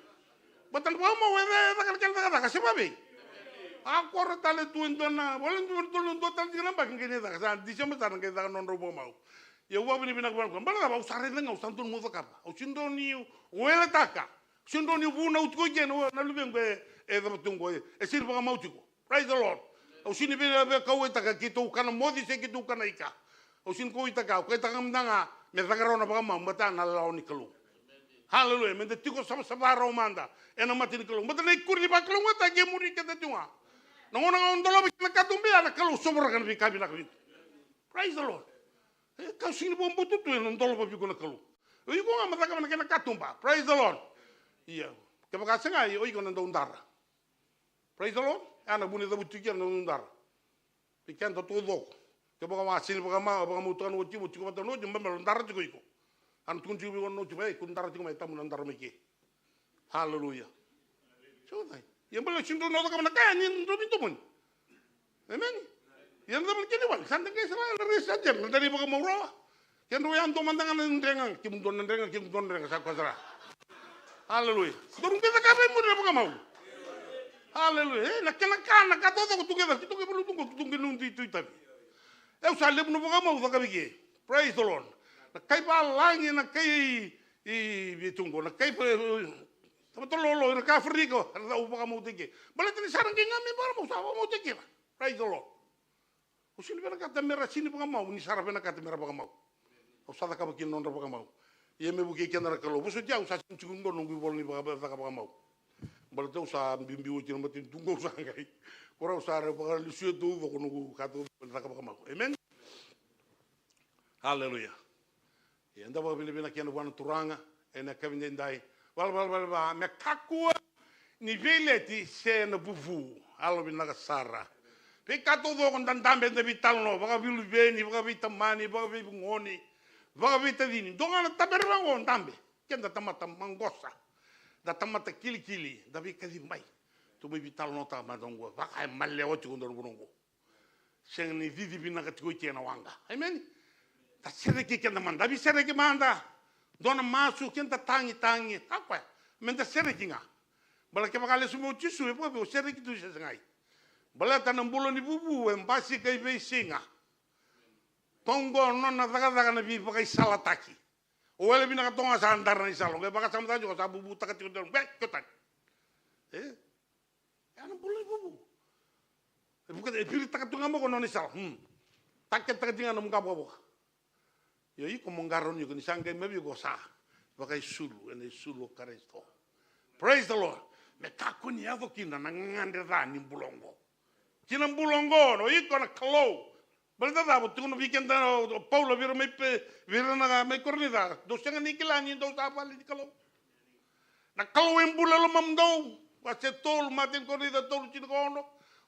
Baleta na vakamau e caka na kena cakacaka, se vavei? A kora tale tu e dua na, wale dua, dua, dua tale tiko na yabaki qai ni caka, sa December sa na qai caka na nodrau vakamau. Ia au vakavinavinaka vua na Kalou. Baleta cava? Au sa raica ga, au sa dua na meu cakava. Au sega ni dau ni weletaka. Au sega ni dau ni vunau tiko i ke na, na luvequ e, e cava tu qo, e, e sega ni vakamau tiko. Praise the Lord. Au sega ni vei, veikauwaitaka keitou kana moce se keitou kana ika. Au sega ni kauwaitaka, au kauwaitaka mada ga me caka rawa na vakamau, baleta na lawa ni Kalou. Haleluya. Meda tiko savasava rawa mada ena mata ni Kalou. Baleta na ikuri ni vakalougatataki e muri keda tiko ga. Na gauna ga o dolava kina na katuba ya, na Kalou sovaraka na veika vinaka vei iko. Praise the Lord. E, ka sega ni vakabauta tu ena dolava vei iko na Kalou. O iko ga mo cakava na kena katuba. Praise the Lord. Ia. Kevaka sega, o iko na daudara. Praise the Lord. Ya na vuna e cavuti tiko kina na daudara. Vei keda taucoko. Kevaka wa sega ni vakama, vakamautaka na watimu, tiko vata na watimu, baleta dara tiko iko. A na tukuna tiko vei iko na watimu, ei, kua ni dara tiko mai, tabu na dara mai ke. Haleluya. Sa dai. Ia baleta sega ni dau na cakava na ka ya, ni dau veidomoni. Emeni. Ia na cava na kena iwali, sa da qai sara na resi sa dina, na dau ni vakamau rawa. Kedrau ya dua mada ga na drega, kemudou na drega, kemudou na drega, sa koya sara. Haleluya. Daru qai cakava e muri na vakamau. Haleluya. E, na kena ka, na ka taucoko tu qai caka, tu qai valutu qo, tu qai nudu i tu i tavi. E, au sa levu na vakamau caka vei ke. Praise the Lord. Na kai valagi, na kai i, i, i tu qo, na kai, e, tamatalolo, na kai Afrika, era cau vakamautaki ke. Baleta ni sa ra qai ga me vakamau, sa vakamautaki kina. Praise the Lord. Au sega ni vinakata me ra sega ni vakamau, ni sa ra vinakata me ra vakamau. Au sa cakava kina na nodra vakamau. Ia me vukei keda na Kalou. Vosoti au, sa sega ni tiko qo noqu ivola ni vaka, caka vakamau. Baleta au sa biubiu oti na matanitu qo, au sa qai. Ko rau sa ra vakalesuya taucoko noqu ka taucoko me caka vakamau. Amen. Haleluya. Ia, eda vakavinavinaka kina vua na Turaga ena yakavi edaidai. Vala, vala, vala, vala, me kakua ni veileti se na vuvu. Yalovinaka sara. Veika taucoko da dabe, eda veitalanoa, vakaveiluveni, vakaveitamani, vakaveivugoni, vakaveitacini. Dua ga na tabere vaqo, dabe. Keda tamata maqosa. Da tamata kilikili, da veikacivi mai. Tou mai veitalanoataka mada oqo, vaka e malewa tiko dua na vanua oqo. Sega ni cici vinaka tiko i ke na waqa. Emeni. Da sereki keda mada, da veisereki mada. Dua na masu, keda tagitagi. A koya, meda sereki ga. Baleta kevaka lesu mai o Jisu, e vakavei, o sereki tu se segai? Baleta na bula ni vuvu e basika i veisiga. Toqo nona cakacaka na veivakaisalataki. O wele vinaka toga sa dara na isala. Qai vakasamataka tiko, sa vuvutaka tiko, dua, qai, ke tani. E? Ya na bula ni vuvu. E vuka, e viritaka tu ga mai o koya na nona isala. Hmm. Taketaka tiko ga na nomu qavokavoka. Io, iko mo qarauni iko, ni sa qai mai vei iko sa vakaisulu ena isulu o Karisito. Praise the Lord. Me kakua ni yaco kina na gagadre ca ni bula oqo. Ki na bula oqo, o iko na Kalou. Baleta cava? Tukuna vei keda o Paula vei ira mai Pe-, vei ira na mai Korinica, dou sega ni kila ni dou sa vale ni Kalou? Na Kalou e bula e lomamudou. Wase tolu, matai ni Korinica tolu, tinikaono.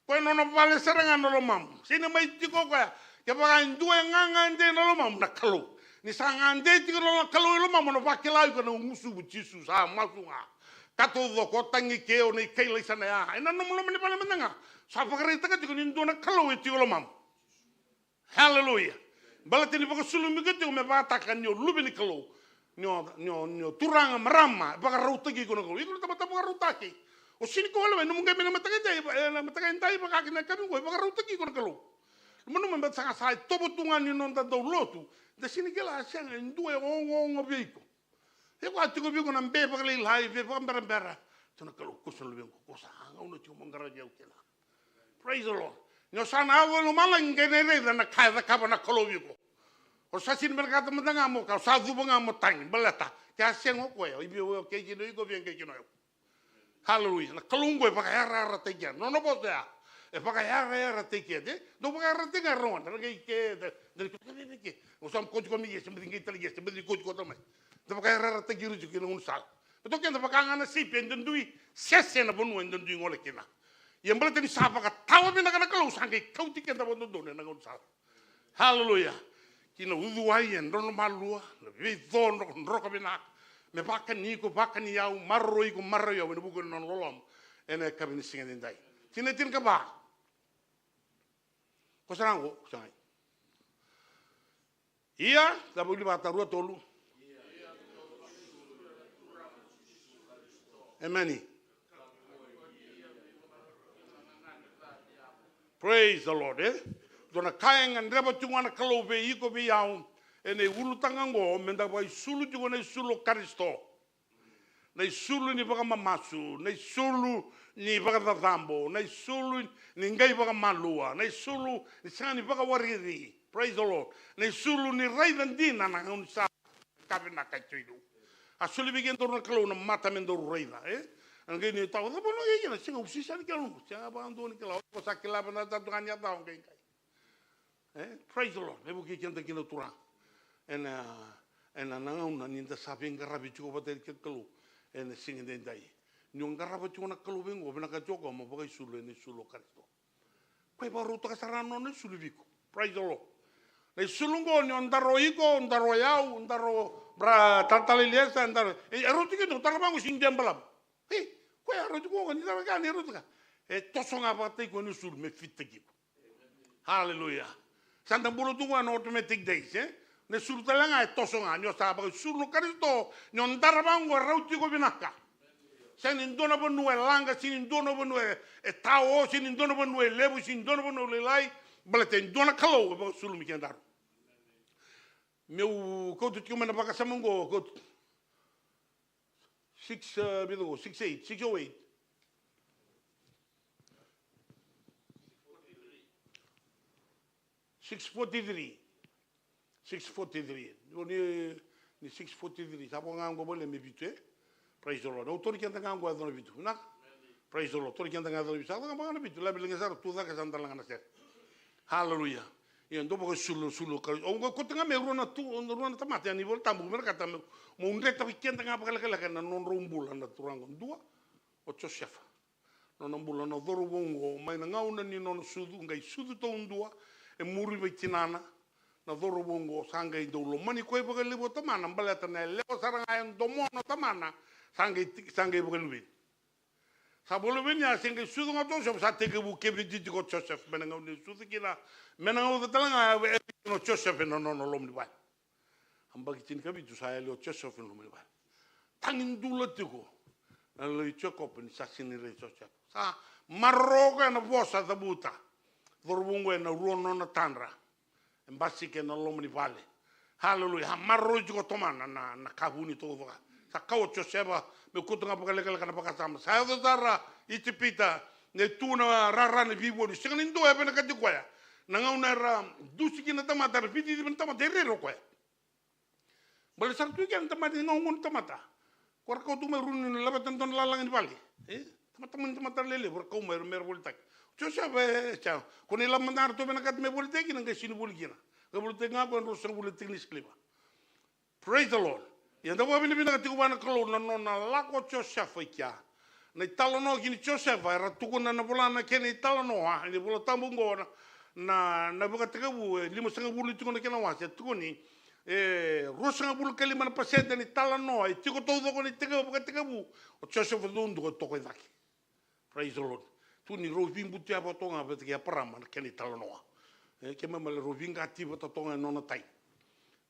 Koya na nona vale sara ga na lomamu. Sega ni mai tiko o koya. Kevaka e dua e gagade ena lomamu, na Kalou. Ni sa gade tiko na Kalou e lomamu, na vakila iko na gusuvu Jisu sa masu ga. Ka taucoko, o tagi ke, o na ikaila i sana ya. Ena nomu loma ni vale mada ga. Sa vakaraitaka tiko ni dua na Kalou e tiko e lomamu. Haleluya. Baleta ni vakasulumi iko tiko me vakataka ni o luve ni Kalou. Ni o, ni o, ni o turaga, marama, e vakarautaki iko na Kalou. Iko na tamata vakarautaki. O sega ni kua lewa, nomu qai mai na mataka edai, e, na mataka edai, vaka kina yakavi oqo, e vakarautaki iko na Kalou. Loma, loma, baleta sa, sa itovo tu ga ni noda dau lotu. Da sega ni kila, sega, e dua e ogaoga vei iko. Iko a tiko vei iko na be vakalailai, be vakaberabera. Tiko na Kalou, ko sa luvequ, ko sa gauna tiko mo qaravi au kina. Praise the Lord. Ni o sa na yaco i lomalagi, qai na raica na ka e cakava na Kalou vei iko. O sa sega ni vinakata mada ga mo ka, o sa cuva ga mo tagi, baleta ke a sega o koya, o i vei o kei kina o iko, vei kei kina o yau. Haleluya. Na Kalou oqo e vakayarayarataki keda. Nona vosa ya e vakayarayarataki keda. Dau vakayarayarataki ga e rogona. Ra qai ke, da, da ni koti koya mai ke. O sa koti koya mai ke, se baci qai tale ke, se baci koti koya tale mai. Da vakayarayarataki ira tiko kina gaunisala. Baleta o keda vaka ga na sipi eda dui sese na vanua eda dui gole kina. Ia baleta ni sa vakatawa vinaka na Kalou, sa qai kauti keda vakadodonu ena gaunisala. Haleluya. Ki na ucuwai e drodro malua, na veico drokadroka vinaka. Me vakani iko, vakani au, maroroi iko, maroroi au, ena vuku ni nona loloma. Ena yakavi ni siga edaidai. Tikina e tinikava. Ko sara qo, ko sara qo. Ia, cava vuli vata, rua, tolu. Emeni. Praise the Lord, e? Dua na ka e gadreva tiko ga na Kalou vei iko, vei au, ena iulutaga oqo, meda vakaisulu tiko na isulu o Karisito. Na isulu ni vakamamasu, na isulu ni vakacacabo, na isulu ni qai vakamalua, na isulu ni sega ni vakawariri. Praise the Lord. Na isulu ni raica dina na gaunisala ka vinaka e tu i liu. A soli vei kedaru na Kalou na mata me daru raica, e? A qai ni tau, cava na qai kina, sega, au sisa ni kila, sega vakadua ni kila, au sa kila vei na tatu ga ni a tau qai qai. E, praise the Lord. Me vukei keda kina na Turaga. Ena, ena na gauna ni da sa veiqaravi tiko vata kei na Kalou ena siga edaidai. Ni o qarava tiko na Kalou vei oqo, vinakati o koya mo vakaisulu ena isulu o Karisito. Koya e vakarautaka sara na nona isulu vei iko. Praise the Lord. Na isulu oqo ni o daro iko, o daro yau, o daro bra talatala Iliesa, o daro. E, e rauti kina, o daro vaqo sega ni dua e balavu. Ei, koya e rauti koya, ni daro ka, ni rauti ka. E toso ga vakataki koya na isulu me fitaki iko. Haleluya. Sa da bula tu ga na automatic days, e? Na isulu tale ga e toso ga, ni o sa vakaisulu na Karisito, ni o dara vaqo e rauti iko vinaka. Sega ni dua na vanua e laga, sega ni dua na vanua e, e tao, sega ni dua na vanua e levu, sega ni dua na vanua e lailai, baleta e dua na Kalou e vakaisulu mai kedaru. Meu kauta tiko mai na vakasama oqo, kauta. Six, uh, vica oqo, six eight, six oh eight. Six forty-three. Six forty-three. Ni, ni six forty-three. Sa vo ga oqo vale me vitu, e? Praise the Lord. Au tori keda ga oqo e yaco na vitu. Na? Praise the Lord. Tori keda ga e yaco na vitu. Sa yaco ga vaka na vitu. Lavi lege sara tu cake sa dalaga na sere. Hallelujah. Ia, dou vakaisulu, sulu, ka, au qai kauta ga mai rua na tu, rua na tamata, yani Vola Tabu, me ra kata me, mo dreta vei keda ga vakalekaleka na nodrau bula na turaga. Dua, o Josefa. Nona bula na cauravou oqo, mai na gauna ni nona sucu, qai sucu taudua, e muri vei tinana, na cauravou oqo, sa qai dau lomani koya vakalevu o tamana, baleta na yalewa sara ga e domona o tamana, sa qai ti-, sa qai vakaluveni. Sa vakaluveni ya, se qai sucu ga o Josefa, sa tekivu keviti tiko o Josefa, mai na gauna e sucu kina, mai na gauna tale ga, e, e, o Josefa ena nona loma ni vale. Yabaki tinikavitu sa yali o Josefa ena loma ni vale. Tagidula tiko na yalo i Jekope ni sa sega ni raici Josefa. Sa maroroya na vosa e cavuta. Cauravou oqo ena rua nona tadra. E basika ena loma ni vale. Haleluya. A maroroi tiko o tamana na, na ka vuni taucoko. Sa kau o Josefa, meu kauta ga vakalekaleka na vakasama. Sa yaco sara i Ijipita, na tu na rara ni veivoli. Sega ni dua e vinakati koya. Na gauna era dusi kina na tamata, era veiciciva na tamata, e rere o koya. Baleta sa ra tu i kea na tamata, e gauna na tamata. Ko ra kau tu mai rua ni laveta na dua na lalaga ni vale. E? Tamata mai na tamata lelevu, ra kau mai, ra mera volitaki. Josefa, e, sa, ko na ilavo mada ga ratou vinakata me volitaki kina, qai sega ni voli kina. Qai volitaki ga ko e drau sega voli tiki ni siliva. Praise the Lord. Ia da vakavinavinaka tiko vua na Kalou na nona lako o Josefa i kea. Na italanoa kei ni Josefa, era tukuna na vola na kena italanoa, ena iVola Tabu oqo na, na, na Vakatekivu, e limasagavulu tiko na kena wase, e tukuni, e, ruasagavulu ka lima na pasede ni talanoa, e tiko taucoko ni tekivu, Vakatekivu, o Josefa duadua e toka i cake. Praise the Lord. Tu ni rau veibutia vata toka ga vata kei Eparama na kena italanoa. E, keimami rau veiqati vata toka ga e nona tai.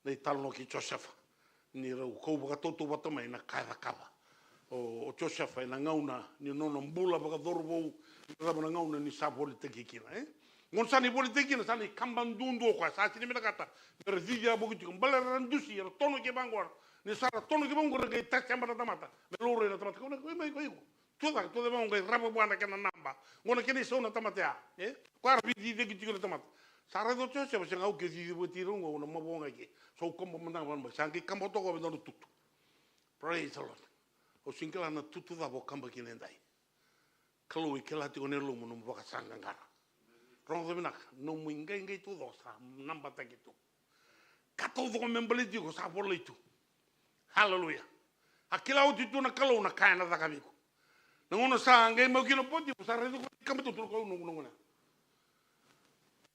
Na italanoa kei Josefa. Ni rau kau vakatautauvata mai na ka e cakava. O, o Josefa ena gauna ni nona bula vakacauravou, na cava na gauna ni sa volitaki kina, e? Gauna sa na ivolitaki kina, sa na ikaba duadua o koya, sa sega ni vinakata me ra cici yavoki tiko. Baleta era dusi, era tono ke vaqo. Ni sa ra tono ke vaqo, ra qai taseba na tamata. Me laurai na tamata. Kau na, kau mai, kau iko. Tucake, tucake vaqo qai rava vua na kena naba. Qo na kena isau na tamata ya. E? Koya ra veiciciyaki tiko na tamata. Sa raica o Josefa, sega, au ke cici vata ira qo, au na mavoa ga i ke. Sa au kaba mada ga vakabai. Sa qai kaba toka vei dua na tutu. Praise the Lord. Au sega ni kila na tutu cava o kaba kina edai. Kalou e kila tiko na yalomu, nomu vakasaqaqara. Rogoca vinaka, nomu iqaiqai taucoko sa nabataki tu. Ka taucoko me baleti iko sa volai tu. Haleluya. A kila oti tu na Kalou na ka ena caka vei iko. Na gauna sa qai mai kina o Potifa, sa raica koya ni kaba tu na Kalou na gauna ya.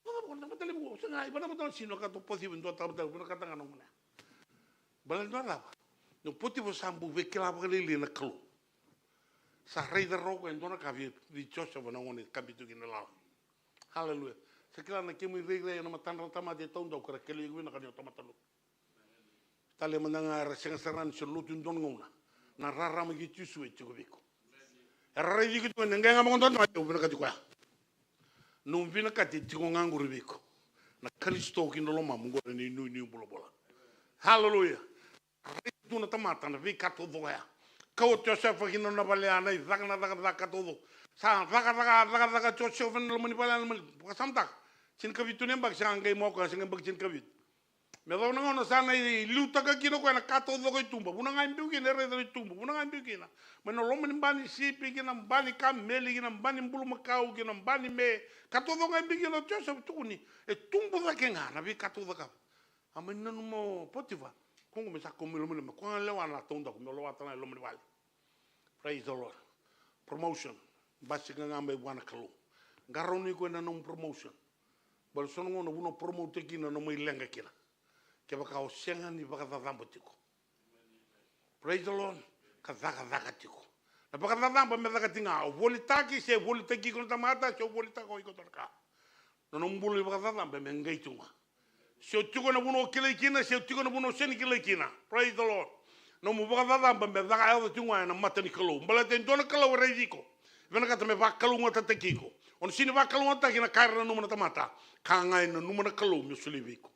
Vakacava ko na tamata levu qo? Sega, i vanavata na sino ka tu o Potifa, dua tamata levu, vinakata ga na gauna ya. Baleta na cava? Na Potifa sa bau veikila vakalailai na Kalou. Sa raica rawa o koya e dua na ka vei, vei Josefa na gauna e kabi tu kina na lala. Haleluya. Sa kila na kemu irairai ena matadra na tamata e taudaku, era kilai iko vinaka ni o tamata lotu. Tale mada ga era sega sara ni se lotu e dua na gauna. Na rarama kei Jisu e tiko vei iko. Era raici iko tiko, ni qai ga vakadodoka, au vinakati koya. Nomu vinakati e tiko ga qori vei iko. Na Karisito ki na lomamu qori na inuinui bulabula. Haleluya. Raici tu na tamata na veika taucoko ya. Kau o Josefa ki na nona vale ya, na icaka, na cakacaka taucoko. Sa cakacaka, cakacaka Josefa na loma ni vale ya, na loma ni, vakasamataka. Tinikavitu na yabaki, sa qai mai o koya, sa qai yabaki tinikavitu. Me yacova na gauna sa na iliutaka kina o koya na ka taucoko e tuba. Vuna ga e biu kina, e raica na ituba. Vuna ga e biu kina. Mai na loma ni ba ni sipi, kina ba ni kameli, kina ba ni bulumakau, kina ba ni me. Ka taucoko ga e biu kina o Josefa, tukuni. E tubu cake ga na veika taucoko. A mai nanuma o Potifa. Ko qo me sa kau mai lomaloma. Ko ga lewa na taudaku, me lewa tale ga e loma ni vale. Praise the Lord. Promotion. Basika ga mai vua na Kalou. Qarauni iko ena nomu promotion. Baleta so na gauna vuna o promote kina na nomu mai leqa kina. Kevaka o sega ni vakacacaba tiko. Praise the Lord. Ka cakacaka tiko. Na vakacacaba me caka tiko ga. O volitaki, se volitaki iko na tamata, se o volitaka o iko dua na ka. Na nomu bula ni vakacacaba me qai tu ga. Se o tiko ena vanua o kilai kina, se o tiko ena vanua o sega ni kilai kina. Praise the Lord. Nomu vakacacaba me caka yaco tiko ga ena mata ni Kalou. Baleta e dua na Kalou e raici iko. Vinakata me vakalougatataki iko. O na sega ni vakalougatataki na ka era nanuma na tamata. Ka ga e nanuma na Kalou me solia vei iko.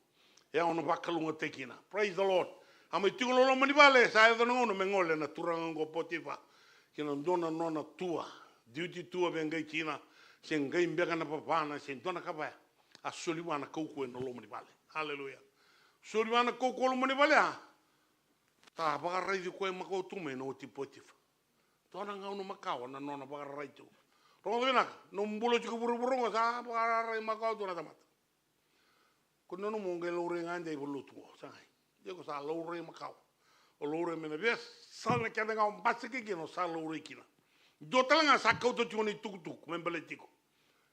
E, o na vakalougatataki kina. Praise the Lord. A mai tiko loloma ni vale, sa yaco na gauna me gole na turaga oqo o Potifa. Kina dua na nona tua. Duty tua vei qai kina. Se qai beka na vavana, se dua na ka vaya. A soli vua na kaukauwa ena loma ni vale. Haleluya. Soli vua na kaukauwa loma ni vale ya. Sa vakaraici koya makawa tu mai na oti Potifa. Dua na gauna makawa na nona vakararai tu. Rogoca vinaka, nomu bula tiko vuravura oqo sa vakararai makawa tu na tamata. Ko nanuma o qai laurai ga dei valotu oqo, sa qai. Ia ko sa laurai makawa. O laurai mai na veiyasana kece ga o basika kina o sa laurai kina. Dua tale ga sa kauta tiko na itukutuku me baleti iko.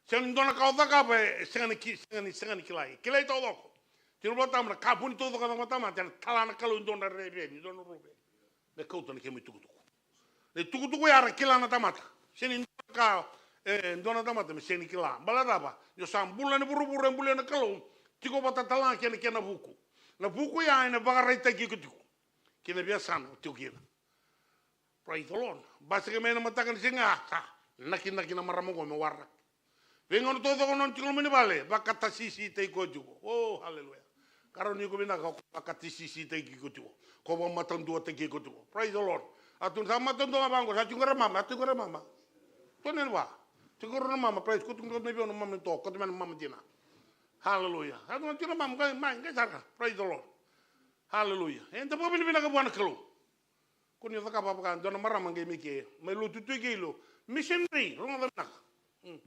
Sega ni dua na ka o cakava e sega ni ki, sega ni, sega ni kilai. Kilai taucoko. Tiko na iVolatabu na ka vuni taucoko e cakava na tamata, ena tala na Kalou e dua na rereveni, e dua na ruveni. Me kauta na kemu itukutuku. Na itukutuku ya era kila na tamata. Sega ni dua na ka, e, dua na tamata me sega ni kila. Baleta cava? Ni o sa bula ni vuravura e bulia na Kalou, tiko vata tale ga kei na kena vuku. Na vuku ya ena vakaraitaki iko tiko. Kei na veiyasana o tiko kina. Praise the Lord. Basika mai na mataka ni siga, sa nakinaki na marama oqo me waraki. Veigauna taucoko nona tiko loma ni vale, vakatasisitaki koya tiko. Oh, haleluya. Qarauni iko vinaka, o koya vakatasisitaki iko tiko. Ko vakamatanatuataki iko tiko. Praise the Lord. A tu sa matadua ga vaqo, sa tiko qori na mama, a tu qori na mama. Tu na vua. Tiko qori na mama, praise, ko tu qori na via na mama to, ko tu mai na mama dina. Haleluya. A tu na tiko na mama, qai, mai, qai sara. Praise the Lord. Haleluya. Eda vakavinavinaka vua na Kalou. Ko ni cakava vaka dua na marama qai mai ke, mai lotu tu i ke i lo. Missionary, rogoca vinaka. Hmm.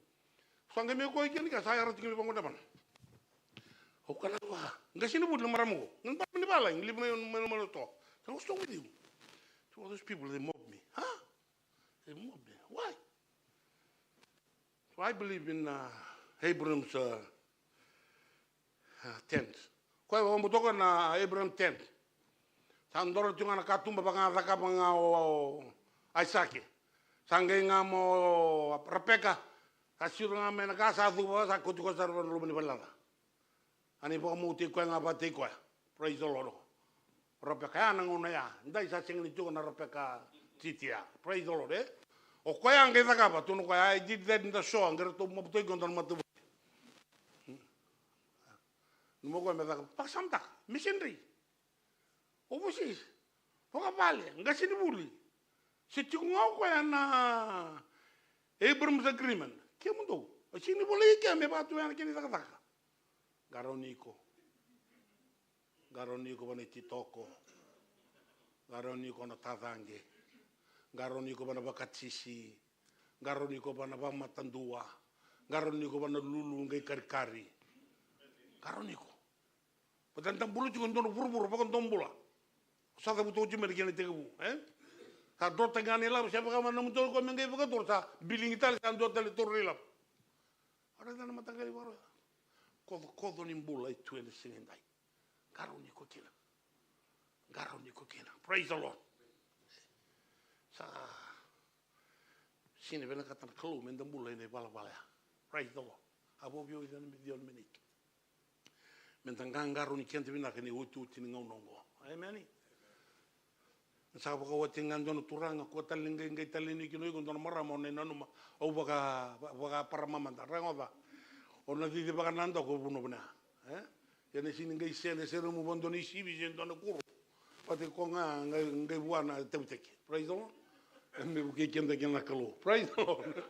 Sa qai mai koya i ke ni ka sa yara tiko mai vaqo na vana. Au kaya vua, qasenivuli na marama qo. Qai bala ni vala, qai livu mai, mai, mai lotu. Sa qai, "What's wrong with you?" So all those people, they mob me. Huh? They mob me. Why? So I believe in, uh, Abraham's, uh, Ah, tent. Koya e vakabauta koya na Abraham tent. Sa doro tiko ga na katuba vaka ga cakava ga o, o Aisake. Sa qai ga mo Rapeka. Sa siro ga mai na ka sa cuva, sa kauti koya sara vaka na loma ni valelaca. A ni vakamau tei koya ga vakatei koya. Praise the Lord. Rapeka ya na gauna ya. Dai sa sega ni tiko na Rapeka titi ya. Praise the Lord, e? O koya qai cakava, tukuna o koya, "I did that in the shore," qai ratou maputaki koya dua na matavuvale. Numa koya me caka, vakasamataka, missionary. Overseas. Vakavale, qasenivuli. Se tiko ga o koya na Abraham's agreement. Kemudou. O sega ni volai ke me vakatu ya na kena icakacaka. Qarauni iko. Qarauni iko vua na ititoko. Qarauni iko na tacaqe. Qarauni iko vua na vakatisi. Qarauni iko vua na vakamatadua. Qarauni iko vua na lulu qai karikari. Qarauni iko. Baleta da bula tiko e dua na vuravura vakadomobula. Sa cavuta oti mai na kena itekivu, e? Sa drotaki ga na ilavo, se vaka ma na mutoru ko me qai vakatoro, sa biligi tale, sa dua tale toro na ilavo. Ora na mataqali varo ya. Kocokoco ni bula e tu ena siga edai. Qarauni iko kina. Qarauni iko kina. Praise the Lord. Sa sini vinakata na Kalou me da bula ena ivalavala ya. Praise the Lord. A vovio i cana me cio na miniti. Me da qaqarauni keda vinaka ena iotioti ni gauna oqo. Emeni. Sa vakawati ga dua na turaga, kua tale ni qai, qai tale ni kina o iko dua na marama, o na nanuma, au vaka, vakaparama mada, ragoca. O na cici vakanadaku, au vunavuna. E? Ia na sini qai sere, sere mu vadua na isivi, se dua na kuro. Vata ko ga, qai, qai vua na tauvitaki. Praise the Lord. E me vukei keda kina na Kalou. Praise the Lord.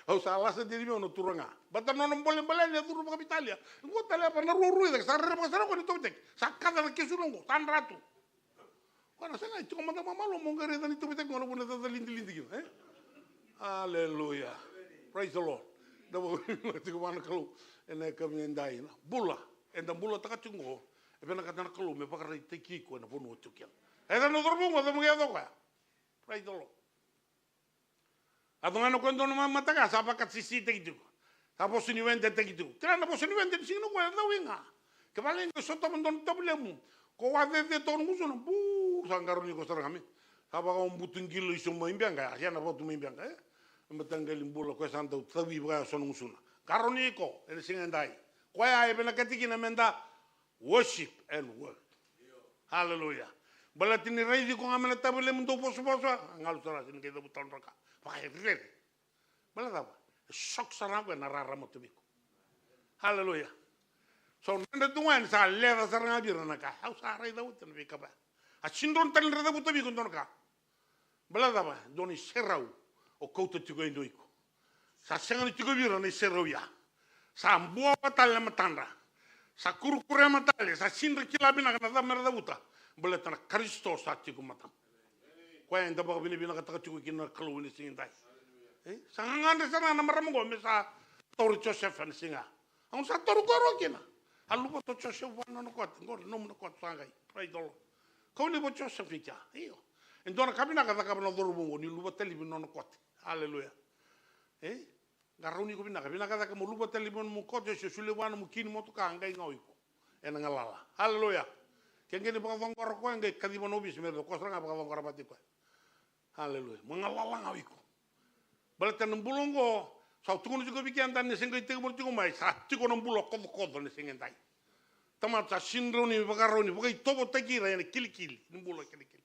Au sa lasa dina vei au na turaga. Bata nona bolebole ni a curu vakaveitalia. Qo tale a vana ruarua i cake, sa rerevaka sara ko ni tauvitaki. Sa kaca na kesu na qo, sa dratu. Ko na sega, e tiko mada mamalo mo qai raica ni tauvitaki qo na vuna e caca lidilidi kina, e? Aleluya. Praise the Lord. Da vakavinavinaka tiko vua na Kalou ena yakavi edai. Na bula eda bulataka tiko qo, e vinakata na Kalou me vakaraitaki iko ena vanua o tiko kina. E ca na cauravou qo, cava qai yaco koya? Praise the Lord. A yaco ga na koya dua na ma-, mataka sa vakasisitaki tiko. Sa vosa ni wedetaki tiko. Kila na vosa ni wede ni siga nikua e cau i ga. Kevaka lai qai sotava dua na tavu lemu, ko wacece toka na gusuna, bu, sa qarauni iko sara ga me. Sa vakaobutu qilo iso mai Beqa, ya na vatu mai Beqa, e? E mataqali bula koya sa dau cavi vaka so na gusuna. Qarauni iko ena siga edai. Koya e vinakati kina me da worship and work. Hallelujah. Baleta ni raici iko ga mai na tavu lemu dau vosavosa, a galu sara, sini qai cavu tale dua na ka. Vakarerere. Baleta cava? E soko sara ga koya na rarama tu vei iko. Hallelujah. So na dredre tu ga yani sa leca sara ga vei ira na ka. Au sa raica oti na veika vaya. A sini dodonu tale ni ra cavuta vei iko dua na ka. Baleta cava? Dua na iserau o kauta tiko e dua iko. Sa sega ni tiko vei ira na iserau ya. Sa buawa tale na matadra. Sa kurukurema tale, sa sini ra kila vinaka na cava me ra cavuta. Baleta na Karisito sa tiko matadra. Koya eda vakavinavinakataka tiko kina na Kalou ena siga edai. E? Sa gagadre sara ga na marama qo me sa tauri Josefa ena siga. Au sa tauri koya rawa kina. A luvata o Josefa vua na nona kote, qori nomu na kote sa qai. Praise the Lord. Kau ni vo Josefa i kea. Io. E dua na ka vinaka cakava na cauravou qo ni luva tale vei na nona kote. Aleluya. E? Qarauni iko vinaka, vinaka cake mo luva tale vei nomu kote, se solia vua nomu kini motoka, qai ga o iko. Ena galala. Aleluya. Ke qai ni vakacogora koya, qai kaciva na ovisa me raica ko sara ga vakacogora vata i koya. Aleluya. Mo galala ga o iko. Baleta na bula oqo, sa tukuna tiko vei keda ni se qai tekivu tiko mai, sa tiko na bula kocokoco ni se qai dai. Tamata sa sini rawa ni vakarau ni vakaitovotaki ira ena kilikili ni bula kilikili.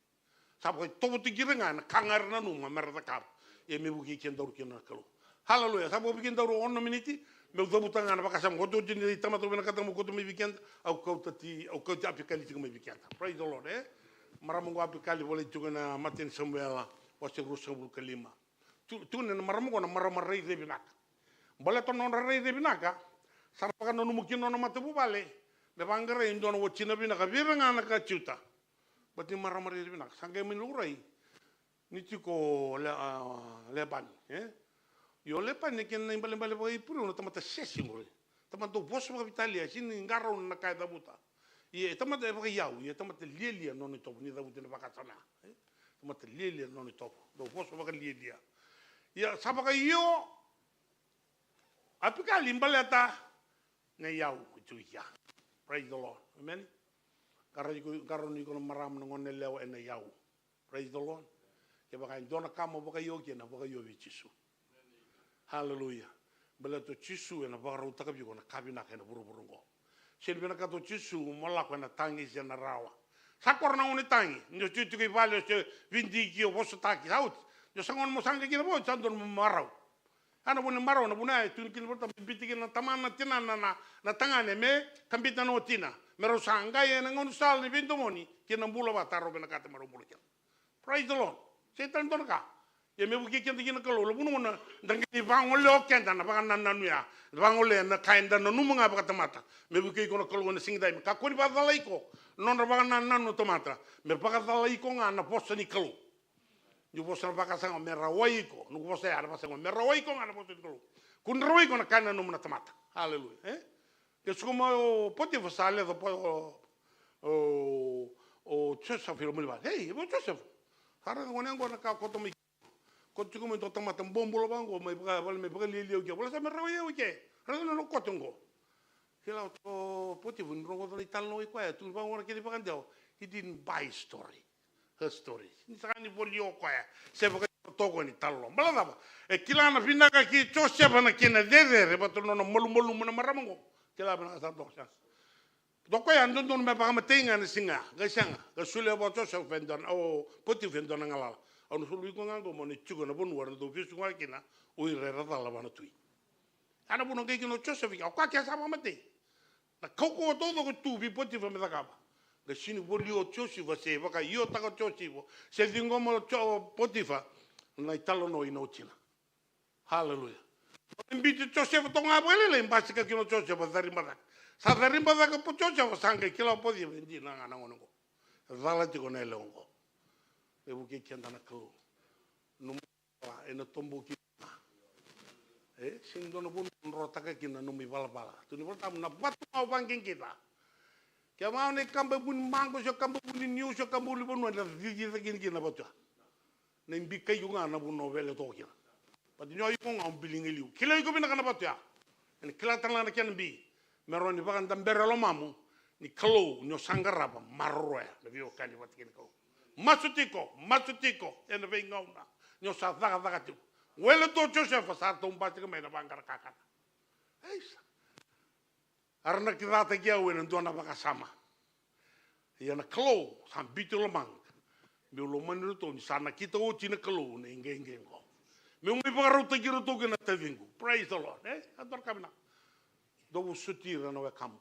Sa vakaitovotaki ira ga ena ka ga era nanuma me ra cakava. Ia me vukei kedaru kina na Kalou. Haleluya. Sa vakavukei daru ono miniti. Meu cavuta ga na vakasama. Koto oti ni tamata vinakata mo koto mai vei keda. Au kauta ti, au kauti Apikali tiko mai vei keda. Praise the Lord, e? Marama qo Apikali volai tiko ena Matai ni Samuela, wase ruasagavulu ka lima. Tu, tu na marama qo na marama rairai vinaka. Baleta nodra rairai vinaka, sa ra vakananuma kina nona matavuvale me vaqarai e dua na watina vinaka vei ira ga na kai Juta. Baleta ni marama rairai vinaka, sa qai mai laurai ni tiko o Le-, a, Lepani, e? Io, Lepani e kena ibalebale vakaIperiu na tamata sese qori. Tamata dau vosa vakaveitalia, sini qarauna na ka e cavuta. Ia e tamata e vakaiyau, ia e tamata lialia na nona itovo, ni cavuti na vakasama ya, e? Tamata lialia na nona itovo, dau vosa vakalialia. Ia sa vakaio Apikali baleta na iyau e tu i kea. Praise the Lord. Amen. Qarauni iko, qarauni iko na marama, na goneyalewa ena iyau. Praise the Lord. Kevaka e dua na ka mo vakaio kina, vakaio vei Jisu. Hallelujah. Baleta o Jisu ena vakarautaka vei iko na ka vinaka ena vuravura oqo. Sega ni vinakata o Jisu mo lako ena tagi se na rawa. Sa koro na gauna ni tagi, ni o tiko i vale, o se vidiki, o vosataki, sa oti. Ni o sa gauna mo sa qai kina vakaoti, sa dua na marau. A na vuna ni marau, na vuna ya e tukuni kina vata, me biuti kina na tamana, na tinana, na, na tagane me kabita na watina. Me rau sa qai ena gaunisala ni veidomoni kei na bula vata rau vinakata me rau bula kina. Praise the Lord. Sega tale dua na ka. Ia me vukei keda kina na Kalou, na vuna gona da qai ni vagolea o keda na vakanananu ya. Vagolea na ka eda nanuma ga vakatamata. Me vukei iko na Kalou ena siga edai, me kakua ni vakacalai iko na nodra vakanananu na tamata. Me vakacalai iko ga na vosa ni Kalou. Ni vosa na vakasama me rawai iko. Ni vosa ya na vakasama me rawai iko ga na vosa ni Kalou. Kua ni rawai iko na ka e nanuma na tamata. Hallelujah. E? Ke suka mai o Potifa sa leca o, o, o Josefa i loma ni vale. Ei, o Josefa. Sa raica gone oqo na ka koto mai. Koto tiko mai dua tamata bobula vaqo mai vaka, vale mai vakalialiai au ke. Vale sa me rawa i au ke. Raica na nona koto oqo. Kila o Potifa ni rogoca na italanoa i koya, tukuni vaqo na kena ivakadewa. He didn't buy story. Her story. Ni saka ni volio o koya. Se vakaitokoni talanoa. Bala cava? E kila na vinaka kei Josefa na kena cecere vata na nona malumalumu na marama oqo. Kila vinaka sa toka sasa. Toka ya dodonu me vakamatei ga na siga. Qai sega. Qai solia vua Josefa e dua na, o Potifa e dua na galala. Au na soli iko ga qo mo ni tiko na vanua era dau vesu ga kina o ira era cala vua na tui. A na vuna qai kina o Josefa, o koya ke sa vakamatei. Na kaukauwa taucoko tu vei Potifa me cakava. Qai sini volio o Josefa se vakaio taka o Josefa se ciqoma o Jo-, Potifa na italanoa ina otina. Haleluya. Ni biuti Josefa toka ga vakalailai, basika kina o Josefa, cariba cake. Sa cariba cake o Josefa, sa qai kila o Potifa, e dina ga na gone oqo. E cala tiko na yalewa oqo. E vukei keda na Kalou. Nomu ivalavala ena tobo kina. E, sega ni dua na vanua o drotaka kina na nomu ivalavala. Tukuna na iVolatabu, na vatu ga o vaqeqeca. Kevaka o na ikaba e vu ni maqo, se o kaba e vu ni niu, se o kaba e vu ni vanua, ena cicica kina kina na vatu ya. Na ibikai iko ga na vanua o wele toka kina. But ni o iko ga o biliga i liu. Kilai iko vinaka na vatu ya. Ena kila tale ga na kena bi. Me rawa ni vakadabera e lomamu ni Kalou ni o sa qarava, maroroya na veiwekani vata kei na Kalou. Masu tiko, masu tiko ena veigauna ni o sa cakacaka tiko. Wele tu o Josefa sa ratou basika mai na vaqara kakana. Eisa. Era na kicataki au ena dua na vakasama. Ia na Kalou sa biuti lomaqa. Meu lomani iratou ni sa nakita oti na Kalou na iqeqe oqo. Meu mai vakarautaki iratou kei na taciqu. Praise the Lord. E, a dua na ka vinaka. Dou vosoti ira na wekamu.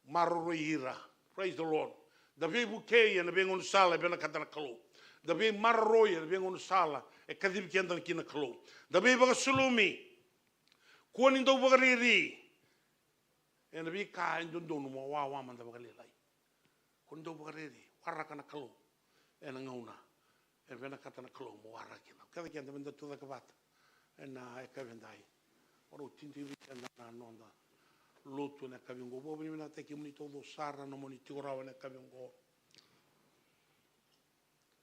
Maroroi ira. Praise the Lord. Da veivukei ena veigaunisala e vinakata na Kalou. Da veimaroroi ena veigaunisala e kacivi keda kina na Kalou. Da veivakasulumi. Kua ni dau vakariri ena veika e dodonu mo wawa mada vakalailai. Kua ni dau vakariri, waraka na Kalou ena gauna e vinakata na Kalou mo waraka kina. Keda keda meda tucake vata ena yakavi edai. Varau tidi vei keda na noda lotu ena yakavi oqo. Vakavinavinakataki kemuni taucoko sara na nomuni tiko rawa ena yakavi oqo.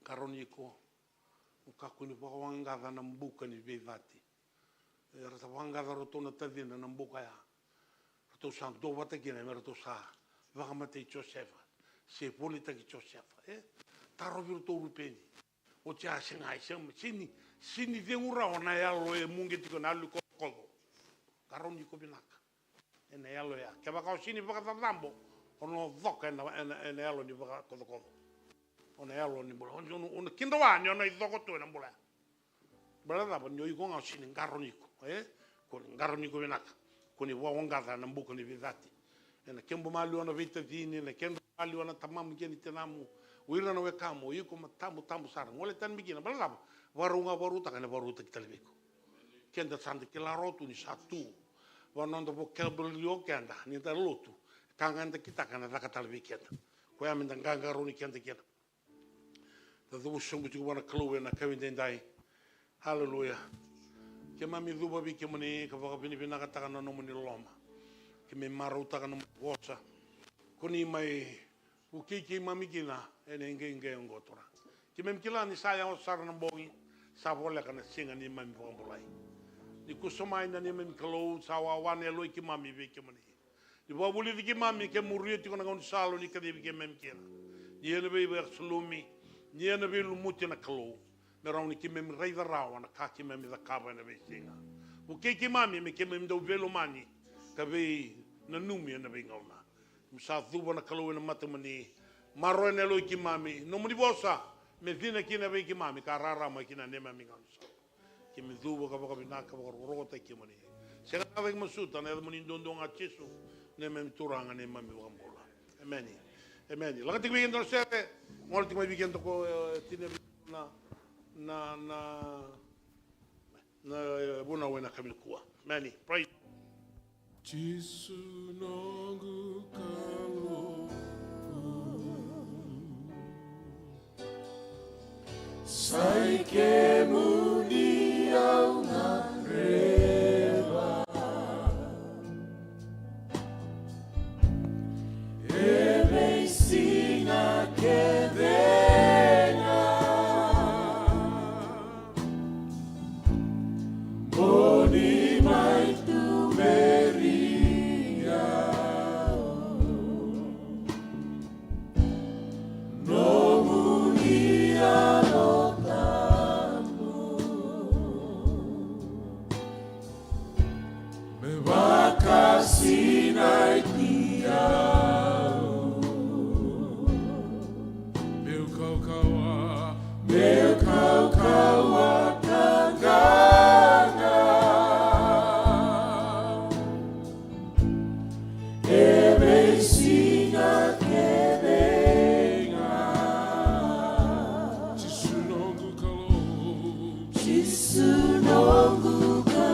Qarauni iko, mo kakua ni vakawaqaca na buka ni veicati. E, ratou vakawaqaca ratou na tacina na buka ya. Ratou sa duavata kina me ratou sa vakamatei Josefa se volitaki Josefa. E, tarovi iratou o Rupeni. Oti a sega, e sega, sini, sini cegu rawa na yalo e muqe tiko na yalo ni kocokoco. Qarauni iko vinaka ena yalo ya. Kevaka o sini vakacacabo, o na ocoka ena, ena, ena yalo ni vakakocokoco. O na yalo ni bula. O na, o na, o na kidroa ni o na icoko tu ena bula ya. Bala cava ni o iko ga o sini qarauni iko, e? Kua ni qarauni iko vinaka. Kua ni vakawaqaca ena buka ni veicati. Ena kebu maliwa na veitacini, ena kebu maliwa na tamamu kei na tinamu. O ira na wekamu, o iko matamu, tabu sara. Gole tani mai kina, bala cava? Vakarau ga vakarautaka, ena vakarautaki tale vei iko. Keda sa da kila rawa tu ni sa tu. Vaka noda vocabulary o keda, ni da lotu. Ka ga eda kitaka ena caka tale vei keda. Koya meda qaqarauni keda kina. Da cuva sobu tiko vua na Kalou ena yakavi edaidai. Haleluya. Keimami cuva vei kemuni ka vakavinavinakataka na nomuni loloma. Keimami marautaka na nomuni vosa. Ko ni mai vukei keimami kina ena iqeqe oqo, Turaga. Keimami kila ni sa yawa sara na bogi, sa voleka na siga ni neimami vakabulai. Ni kusa mai na neimami Kalou, sa wawa na yaloi keimami vei kemuni. Ni vakavulici keimami ke muria tiko na gaunisala o ni kacivi keimami kina. Ni ia na veivakasulumi, ni ia na veilumuti na Kalou. Me rawa ni keimami raica rawa na ka keimami cakava ena veisiga. Vukei keimami me keimami dau veilomani ka veinanumi ena veigauna. Keimami sa cuva na Kalou ena matamuni. Maroroya na yaloi keimami. Nomuni vosa me cina kina vei keimami ka rarama kina neimami gaunisala. Keimami cuva ka vakavinaka, vakarokorokotaki kemuni. Sega na cagi masuta, na yacamuni duadua ga Jisu, neimami Turaga, neimami iVakabula. Emeni. Emeni. Lako tiko vei keda na sere, gole tiko mai vei keda ko, e, tini na, na, na, na, e, vunau ena yakavi nikua. Emeni. Praise. Jisu noqu Kalou, sa i kemuni au gadreva. E veisiga kece ga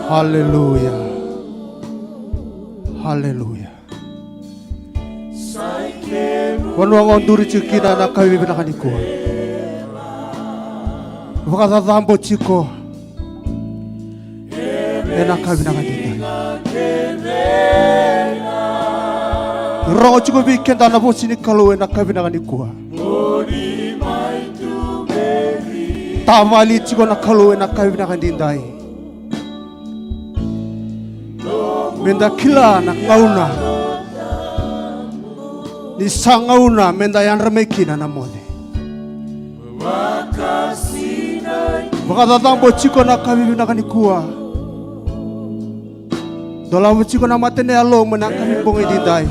Haleluya. Haleluya. Vanua ga o duri tiko kina ena yakavi vinaka nikua. Vakacacabo tiko ena yakavi vinaka nikua. Rogo tiko vei keda na vosa ni Kalou ena yakavi vinaka nikua. Tavali tiko na Kalou ena yakavi vinaka nikua. Meda kila na gauna ni sa gauna meda yadra mai kina na moce. Vakacacabo tiko na yakavi vinaka nikua. Dolava tiko na mata ni yalomu ena yakavi bogi nikua.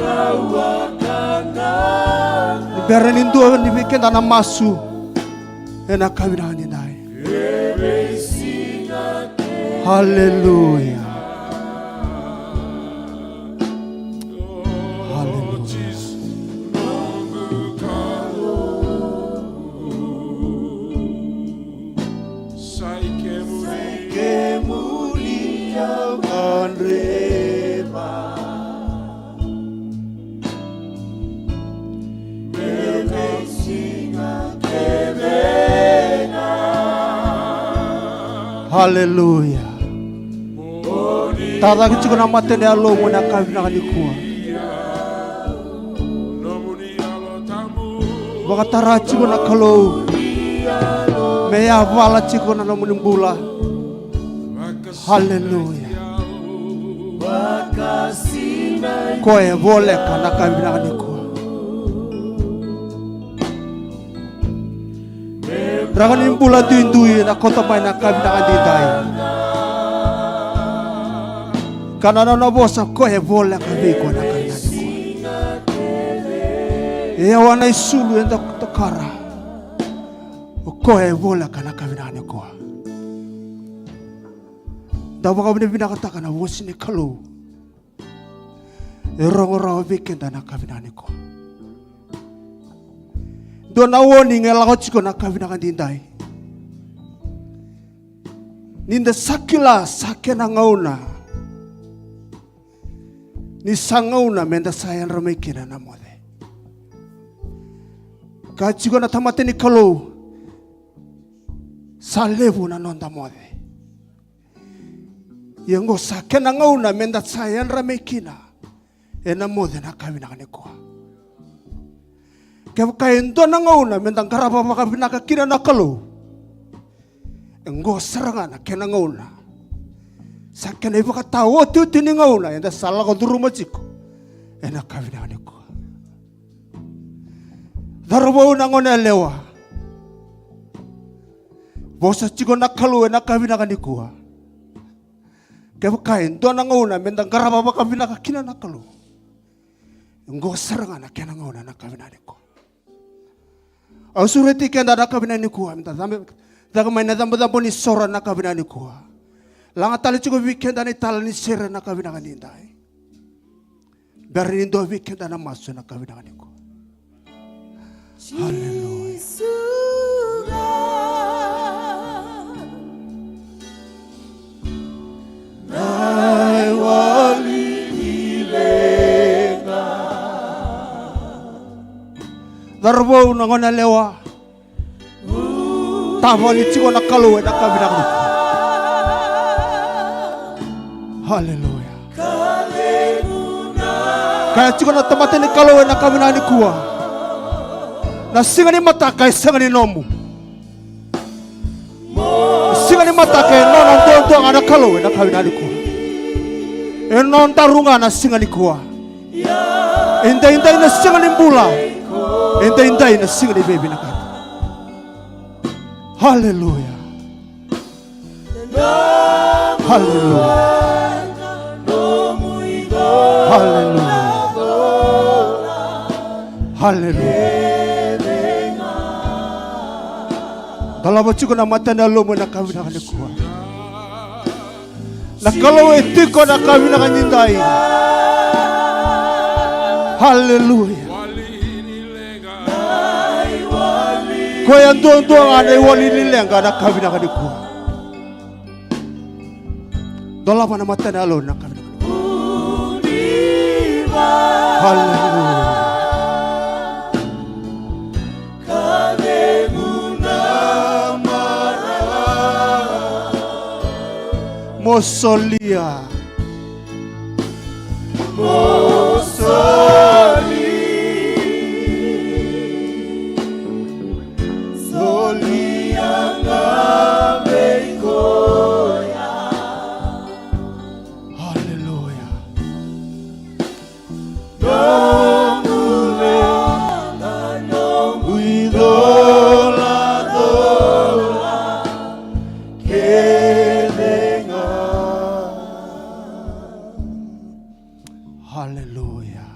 Ni bera ni dua ni vei keda na masu ena yakavi vinaka nikua. Haleluya. Haleluya. Haleluya. Tacake tiko na mata ni yalomu ena yakavi vinaka nikua. Vakatara tiko na Kalou me yavala tiko na nomuni bula. Haleluya. Koya e voleka na yakavi vinaka nikua. Rawa ni bula duidui ena koto mai na yakavi vinaka nikua. Ka na nona vosa, koya e voleka vei iko na yakavi vinaka nikua. E yawa na isulu eda tokara. O koya e voleka na yakavi vinaka nikua. Da vakavinavinakataka na vosa ni Kalou e rogo rawa vei keda na yakavi vinaka nikua. Dua na warning e lako tiko na yakavi vinaka nikua. Ni da sa kila sa kena gauna, ni sa gauna meda sa yadra mai kina na moce. Ka tiko na tamata ni Kalou, sa levu na noda moce. Ia oqo sa kena gauna meda sa yadra mai kina ena moce na yakavi vinaka nikua. Kevaka e dua na gauna meda qarava vakavinaka kina na Kalou, e oqo sara ga na kena gauna. Sa kena ivakataotioti ni gauna eda sa lako curuma tiko ena yakavi vinaka nikua. Cauravou, na gone yalewa, vosa tiko na Kalou ena yakavi vinaka nikua. Kevaka e dua na gauna meda qarava vakavinaka kina na Kalou, oqo sara ga na kena gauna na yakavi vinaka nikua. Au sureti keda na yakavi vinaka nikua meda caka mai na icabocabo ni soro na yakavi vinaka nikua. Laga tale tiko vei keda na itala ni sere na yakavi vinaka nikua. Bera ni dua vei keda na masu ena yakavi vinaka nikua. Haleluya. Cauravou, na gone yalewa, tavali tiko na Kalou ena yakavi vinaka nikua. Haleluya. Kaya tiko na tamata ni Kalou ena yakavi vinaka nikua, na siga ni mataka e sega ni nomu. Na siga ni mataka e nona duadua ga na Kalou ena yakavi vinaka nikua. E nodaru ga na siga nikua. E daidai na siga ni bula. E daidai na siga ni veivinakati. Haleluya. Haleluya. Haleluya. Haleluya. Dolava tiko na mata ni yalomu ena yakavi vinaka nikua. Na Kalou e tiko ena yakavi vinaka nikua. Haleluya. Koya duadua ga na iwali ni leqa na ka vinaka nikua. Dolava na mata ni yalo na ka vinaka nikua. Haleluya. Mo solia. Mo soli. Solia ga vei koya. Haleluya. Nomu leqa, nomu icolacola kece ga. Haleluya.